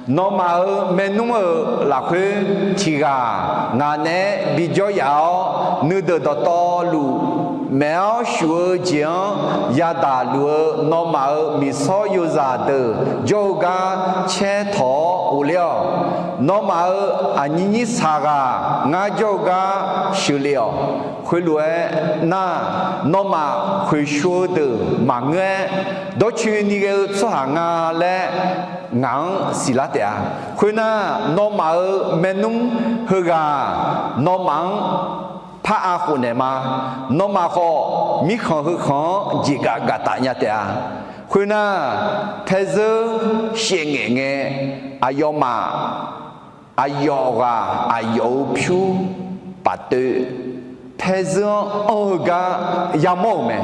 Nawmaf-euq maernmr-euq lafkhoer tiq ghaq ngaq naeq-aer bijawr yaf-awr, nuideuq dawqtawvluf maef-awr shuf-eu jeq-anr yadaq luf-eu nawmaf-euq miqsawr yozaq deuq jawr-eu gar caer tawq-awr ghofler-awq. Nawmaf-euq aqnyir nyir saq ghaq ngar jawr-eu gar sheuqle-awq. Khoerlof-aer nar, nawmaf khoeqshov-eu deuq maqngeur-aer, dawrcoeni ghae-eu tsawrhaq nga laer ngaq-anr siqlar taef-a. Khoernar, nawmaf-euq maernmr heughaq nawmaf-anr par-a khofnaeq ma. Nawmaf khawf, mirkhanq heukhanq-anr jeqgaf gaf taf nya taef-a. Khoernar, paerzeur shaevngaef ngae, aqyawfmaf aqyawf ghaq aqyawf-euq pyur paf toev, paerzeur-anr anr-eu gar yamawr-euq mae.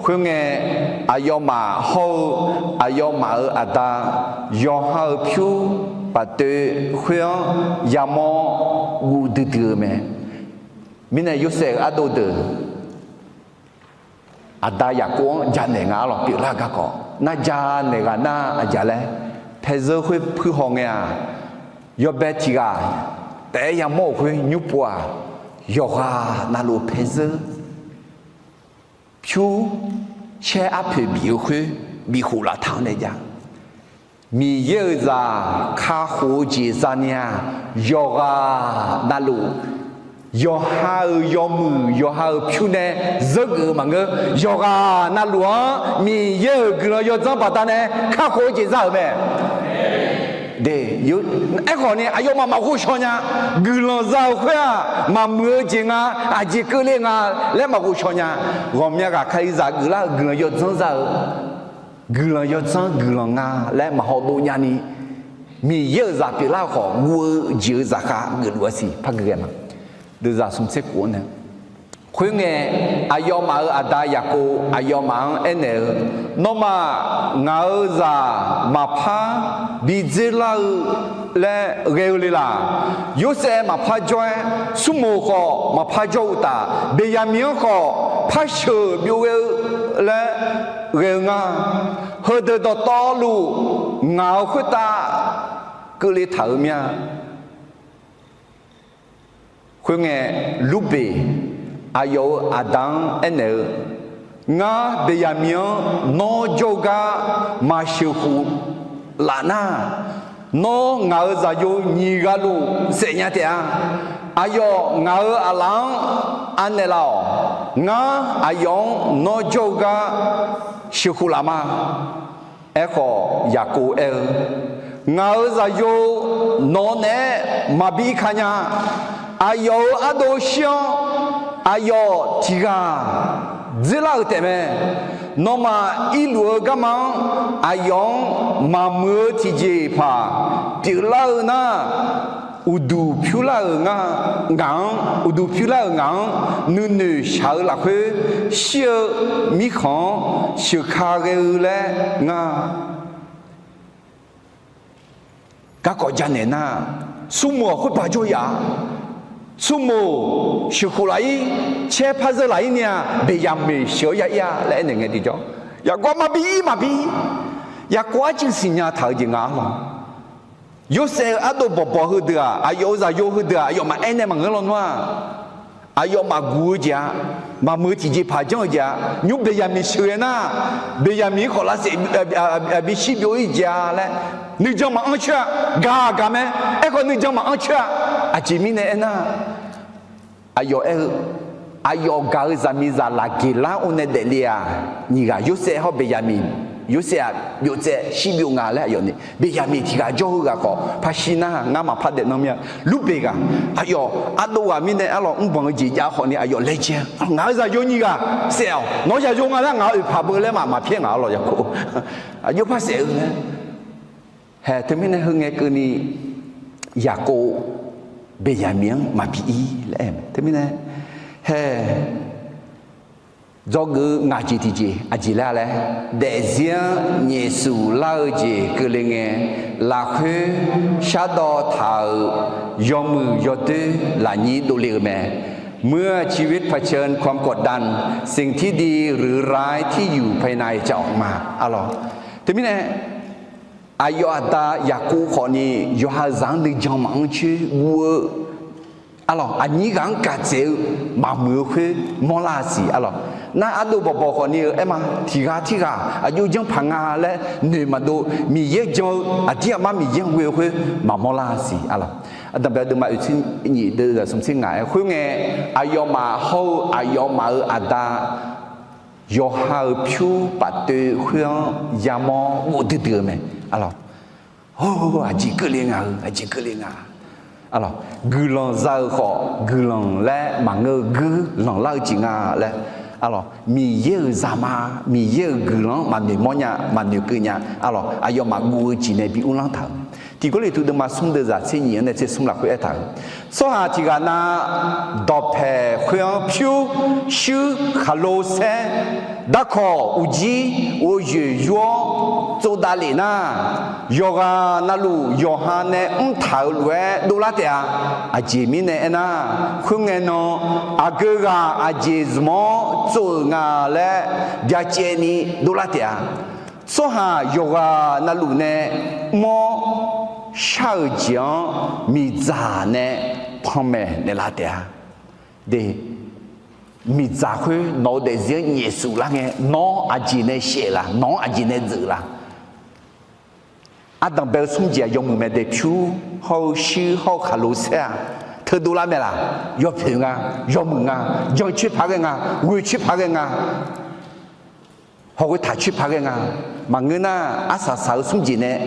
Khoerngae, aqyawfmaf hawr-eu aqyawfmaf-euq aqda yawqha-euq pyur paf toev khoer-anr yamawr guv duidui-eu mae. Mirnae Yorsaev-euq ardov deuq aqda Yaqkov-anr janaeq nga arlawq pyeuflar-eu garkawv nar, janaeq ghaq nar aqjaq laer, paerzeur khoer puir haw ngae-aq, yawbae tiq ghaq taef-aer yamawr-euq khoer nymr pov-aq, yawqghaq navluf paerzeur pyur caer arpoeq bif-eu khoer bif khof laftaq-anr nae jav. Miqyaer-euq zaq kakhof-eu jeq zani-aq, yawqghaq navluf, yawqha-euq yawmuiq yawqha-euq pyur nae zeurgeuf-eu maqngeur. Yawqghaq navluf-anr Miqyaer-euq guiqlanq yawdzanr baqdanae kakhof-eu jeq za-euq mae. Aerkhawf ni aqyawfmaf maqghov shaw nya. Guiqlanq za-euq khoer-aq, maqmuiq-eu jeq nga, aqjeq keuvle nga laer maqghov shaw nya. Ghawqmya ghaq Kalizaq geuflar-euq guiqlanq yawdzanr za-eu guiqlanq yawdzanr guiqlanq nga laer maqhaw dov nyani, Miqyaer-euq zaq pyeuflar-eu khawf guv-eu jeq-euq zaqkhav geufluf-a siq par gui ghae ma. Deuvzaq smq tser khof-anr nae, khoerngae, aqyawfmaf-euq aqda Yaqkov aqyawfmaf-anr aernaeq-eu, Nawmaf ngaq-euq zaq maqpar bi dzerlar-eu laer ghae-eu le laq? Yorsaev maqpar jawr-aer, Smrmoq khawf maqpar jawr-eu uqtaf, Beqyaqmiq-anr khawf par sheuq byov-eu laer ghae-eu nga. Heudeuq dawqtawvluf ngaq-euq khoertav keuvle taq-euq mir-a. Khoerngae, Lurbeq aqyawf-euq aqda-anr aernaeq-eu, Ngar Beqyaqmiq-anr nawr jawr-eu gar maqsheuq khof laf nar, nawr ngaq-euq zaqyo nyiq ghaq luf saef nya taef-a. Aqyawf ngaq-euq aqlaf-anr anaeq laf-awq. Ngar aqyawf-anr nawr jawr-eu gar sheuq khof laf ma. Aerkhawf, Yaqkov aer-eu, Ngaq-euq zaqyo nawq-eu naeq-aer maqbi ka nya. Aqyawf-euq ardov shir-awr, aqyawf tiq ghaq dzerlar-euq taefmae. Nawmaf irluf-eu garma-anr aqyawf-anr maqmuiq-eu tiqjeqpaq pyeuflar-eu nar, uqduq pyurlar-euq nga, ngaq-anr, uqduq pyurlar-euq ngaq-anr nuinoeq shaq-eu lafkhoer shir-eu mirkhanq-anr sheuq ka ghae-eu laer nga. Garkawv janaeq nar, Smrmoq-aq khoerpav jawr yaf-a. Smrmoq sheuq khof laf-ir, caer par zeur laf-ir ni-aq, Beqyaqmiq sheuq-awr ya ir-a laer aernaeq ngae tiqjawr, Yaqkov maqbi ir maqbi ir. Yaqkov arcuiv siqnya taq-eu jeq nga-a lawq. Yorsaev-euq ardov bawqbawq heudeuq-aq, aqyawf-euq zaqyo heudeuq-aq, aqyawfmaf aernaeq maqngeur lawnmr-aq, aqyawfmaf guq-eu jeq-a, maqmuiq-eu tiqjeqpaq janr-eu jeq-a, nymr Beqyaqmiq sheuq ghae nar, Beqyaqmiq-anr khawf lavsaef bishir byov-ir jeq-a laer nuijan maqanr coer-a. Gaq gaq mae. Aerkhawf nuijan maqanr coer-a. Aqjeq mirnae aernar, Aqyawf aer-eu, aqyawf gaq-eu zaqmiqzaq Laqgeqlar or nae daefle-aq, nyiq ghaq Yorsaev hawr Beqyaqmiq, Yorsaev-aq byov tsaev shir byov nga laer aqyawf ni, Beqyaqmiq tiq ghaq jawr-eu ghaq khawf, paqshir nar ngar maqpar daefnan mir-a. Lurbeq ghaq, aqyawf ardov ghaq mirnae arlawq mrbanq-eu jeq jav khawfni aqyawf laejae-a, ngaq-euq zaqyo nyiq ghaq saef-awq, nawq-anr zaqyo nga laer ngaq-euq oeqpaq beu laer maqpyaer ngaq arlawq Yaqkov, aqjox par saef-eu laer. Hae, teumirnae heu ngae keuvni Yaqkov Beqyaqmiq-anr maqbi ir laer aer-eu mae. Teumirnae, hae, dzawgeuf-eu ngaq jeq tiqjeq aqjeq laer laer, daefzir-anr nyaefsuf lar-eu jeq keuvle ngae, lafkhoer shardawv taq-euq yawmuiq yawdoer lafnyir dovle-eu mae. เมื่อชีวิตเผชิญความกดดัน สิ่งที่ดีหรือร้ายที่อยู่ภายในจะออกมา arlawq. Teumirnae, aqyawf aqda Yaqkov khawfni yawqha-euq zaq-anr nuijan maqanr coer guv-eu, arlawq, aqnyir ghaq-anr gaq tsaeq-eu maqmuiq-eu khoer mawrlar-a siq arlawq. Nar ardov bawqbawq khawfni-eu aer ma, tiq ghaq tirghaq aqjox janr paq nga laer noeq maqdov, Miqyaer jan-eu aqdir aqmar Miqyaer-anr ghoe-eu khoer maqmawr lar-a siq arlawq. Aqdanqbae deuvma oeqtser nyif deuv zaqsmq tser ngaq-aer khoerngae, aqyawfmaf hawr-eu aqyawfmaf-euq aqda yawqha-euq pyur paftoev khoer-anr yamawr ghof duidui-eu mae arlawq. Hawr, aqjeq keuvle nga-eu, aqjeq keuvle nga. Arlawq, guiqlanq za-eu khawf guiqlanq laer maqngeur-eu guiqlanq lar-eu jeq nga laer, arlawq, Miqyaer-euq zaqma, Miqyaer-euq guiqlanq-anr maqnoeq mawrnya, maqnoeq keuvnya, arlawq, aqyawfmaf guv-eu jeq nae bi uvlanr taq-euq mae. Tiq Gawrliqtu deuvma smr deuv zaq tser nyif-anr nae tser smr lafkhoer aertaq-euq, tsawrhaq tiq ghaq na dawqpaeq khoer-anr pyur, shuir, khaqlo saer, darkawq, uqjir, ghoeyoeq yur-awr tsovdav lef nar, yawqghaq navluf yawqha nae mrtaq-euq lof-aer dovlar taef-a. Aqjeq mirnae aernar, khoerngae nan aqgeu ghaq aqjeq zmq-anr tsov-euq nga laer byacaevni dovlar taef-a. Tsawrhaq yawqghaq navluf nae mr-awr shar-euq jeq-anr miqdzaq nae panmaeq naeqlaf taef-a. De, miqdzaq khoer nawq-eu daefzir-anr nyaefsuf lar ngae, nawq-anr aqjeq nae shaef-euq la? Nawq-anr aqjeq nae dzeuq la? Ardanqbae-eu smr jeq-aq yawmuiq mae de, pyur hawr-eu shuir hawr-eu khaqlo saer-aq, teudov lar mae laq? Yawpoeq nga, yawmuiq nga, jan coer paq ghae nga, ghoe coer paq ghae nga, hawghoe taq coer paq ghae nga. Maqngeur nar, arsaq saq-eu smr jeq nae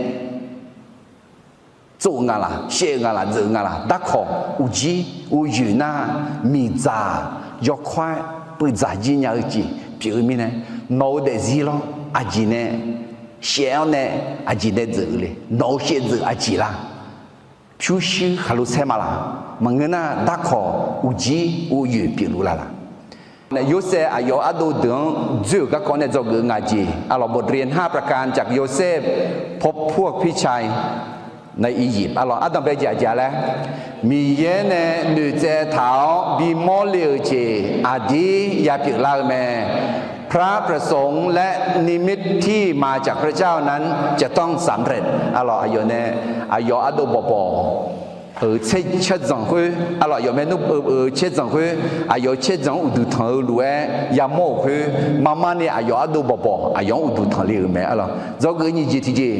tsov-eu nga laq, shaev-eu nga laq, dzeuq-eu nga laq? Darkawq, uqjir, ghoeyoeq nar, miqdzaq yawkawr-aer peudzaq jir nya-eu jeq pyeuf-eu mirnae, nawq-eu daefzir lawr aqjeq nae shaev-awr nae aqjeq nae dzeuq-eu le? Nawq-eu shaevdzeuq aqjeq la? Pyurshuir khaqlo saer ma laq? Maqngeur nar, darkawq, uqjir, ghoeyoeq pyeufluf la laq? Yorsaev aqyawf ardov deuq-anr dzoer-euq garkawv nae dzawgeuf-eu ngaq jeq, arlawq, บทเรียนห้าประการจากโยเซฟ พบพวกพี่ชายในอียิปต์ Arlawq, ardanqbae jeq aqjeq laer, Miqyaer nae noeqtsaev taq-awr bimawr le-euq jeq aqdir yapyeuf lar-eu mae. พระประสงค์และนิมิตที่มาจากพระเจ้านั้นจะต้องสำเร็จ Arlawq, aqyawf nae, aqyawf ardov bawqbawq-euq caerzanq khoer, arlawq, aqyawf maernmr-eu caerzanq khoer, aqyawf-euq caerzanq-anr uqduq tanq-eu lof-aer yamawr-euq khoer, marmar ni aqyawf ardov bawqbawq aqyawf-anr uqduq tanq le-euq mae. Arlawq, dzawgeuf nyiq jeq tiqjeq,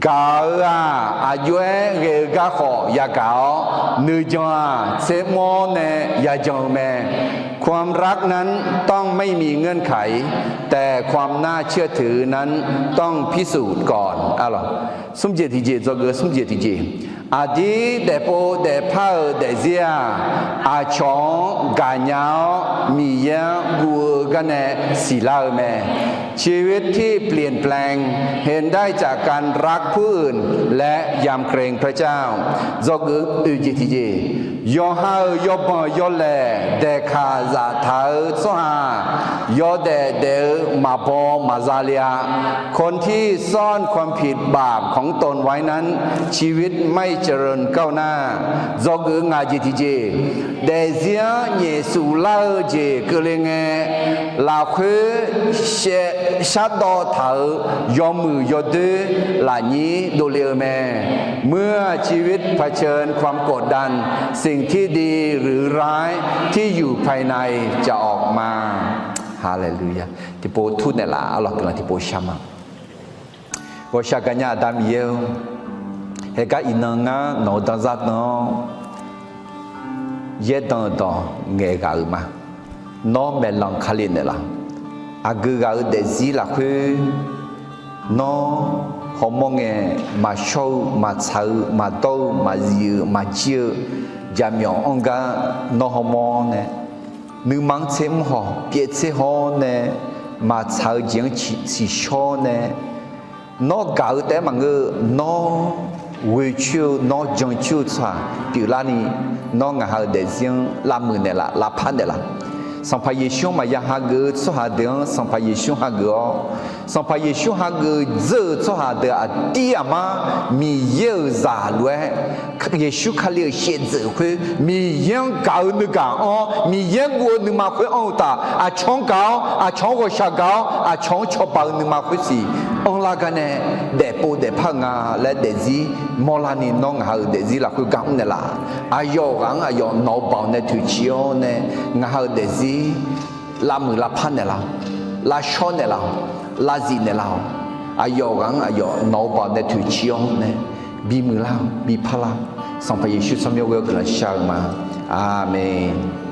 gaq-eu-aq, aqjox-aer ghae-eu garkhawf yagaq-awr, nuijan-aq, tsermr-awr nae yajan-eu mae. ความรักนั้นต้องไม่มีเงื่อนไข แต่ความน่าเชื่อถือนั้นต้องพิสูจน์ก่อน Arlawq, smr jeq tiqjeq, dzawgeuf smr jeq tiqjeq, aqdir daefpov daefpar-euq daefzir-aq, aqcawq-anr gaqnya-awr Miqyaer-anr guv-eu garnae siqlar-eu mae. ชีวิตที่เปลี่ยนแปลง เห็นได้จากการรักผู้อื่น และยำเกรงพระเจ้า Dzawgeuf oeq jeq tiqjeq, yawqha-euq yawbanq yawlaeq daeqkaq zaftaq-eu tsawrhaq, yawdaef daef-eu maqbaw maqza le-a. คนที่ซ่อนความผิดบาปของตนไว้นั้น ชีวิตไม่เจริญก้าวหน้า Dzawgeuf ngaq jeq tiqjeq, daefzir-anr nyaefsuf lar-eu jeq keuvle ngae, lafkhoer shardawv taq-euq yawmuiq yawdoer lafnyir dovle-eu mae. เมื่อชีวิตเผชิญความกดดัน สิ่งที่ดีหรือร้ายที่อยู่ภายในจะออกมา Haleluya. Tiqpov tur naeqlaf, arlawq, guiqlanq tiqpov shar ma. Ghawqshaq gaqnya Aqda Miqyaer-or, haegar iqnan ngar nawq-eu danzar dan-awr, Yaerdanq-eu dawq ngaeq ghaq-euq ma. Nawr maeqlanq Kali naeqlaf. Aqgeu ghaq-eu daefzir lafkhoer, nawr hawmawr ngae, maqshawr-eu, maqtsaq-eu, maqdawr-eu, maqzif-eu, maqjir-eu, jaqmyawf anr gar nawr hawmawr nae, nuima-anr tser mr haw, pyaev tser haw-awr nae, maqtsaq-eu jeq-anr tsiqshawr nae, nawr gaq-eu taef-aer maqngeur-eu, nawr ghoecoer-eu, nawr jancoer-eu tsawrhaq pyeuflarni, nawr ngaq ha-eu daefzir-anr lavmuiq naeqlaf, lavpar naeqlaf. Sanqpaq Yeqsur-anr maqya hageuf-eu tsawrhaq deuq-anr Sanqpaq Yeqsur hageuf-awr, Sanqpaq Yeqsur hageuf dzeur-eu tsawrhaq deuq aqdir aqmar Miqyaer-euq zaq lof-aer, Yeqsur Kali-euq shaevdzeuf khoer Miqyaer-anr gaq-eu nuigaq anr-awr, Miqyaer-anr guv-eu nuima khoer anr-eu uqtaf, aqcawq-anr gaq-awr, aqcawq-anr ghawqshaq gaq-awr, aqcawq-anr cawba-eu nuima khoersiq anrlar gar nae, daefpov daefpar-eu nga laer daefzir mawrlarni, nawr ngaq ha-euq daefzir lafkhoer gar mr naeqlaf. Aqyawf ghaq-anr aqyawf nawq-eu baoq nae toeqciv-awr nae, ngaq ha-euq daefzir lavmuiq lavpar naeqlaf-awq, lavshawr naeqlaf-awq, lavzif naeqlaf-awq. Aqyawf ghaq-anr aqyawf nawq-eu baoq nae toeqciv-awr nae, bimuiq lar-awq, bipar lar-awq. Sanqpaq Yeqsur tsawrmyanr ghoer-awr guiqlanq shar-eu ma. Aqmeq.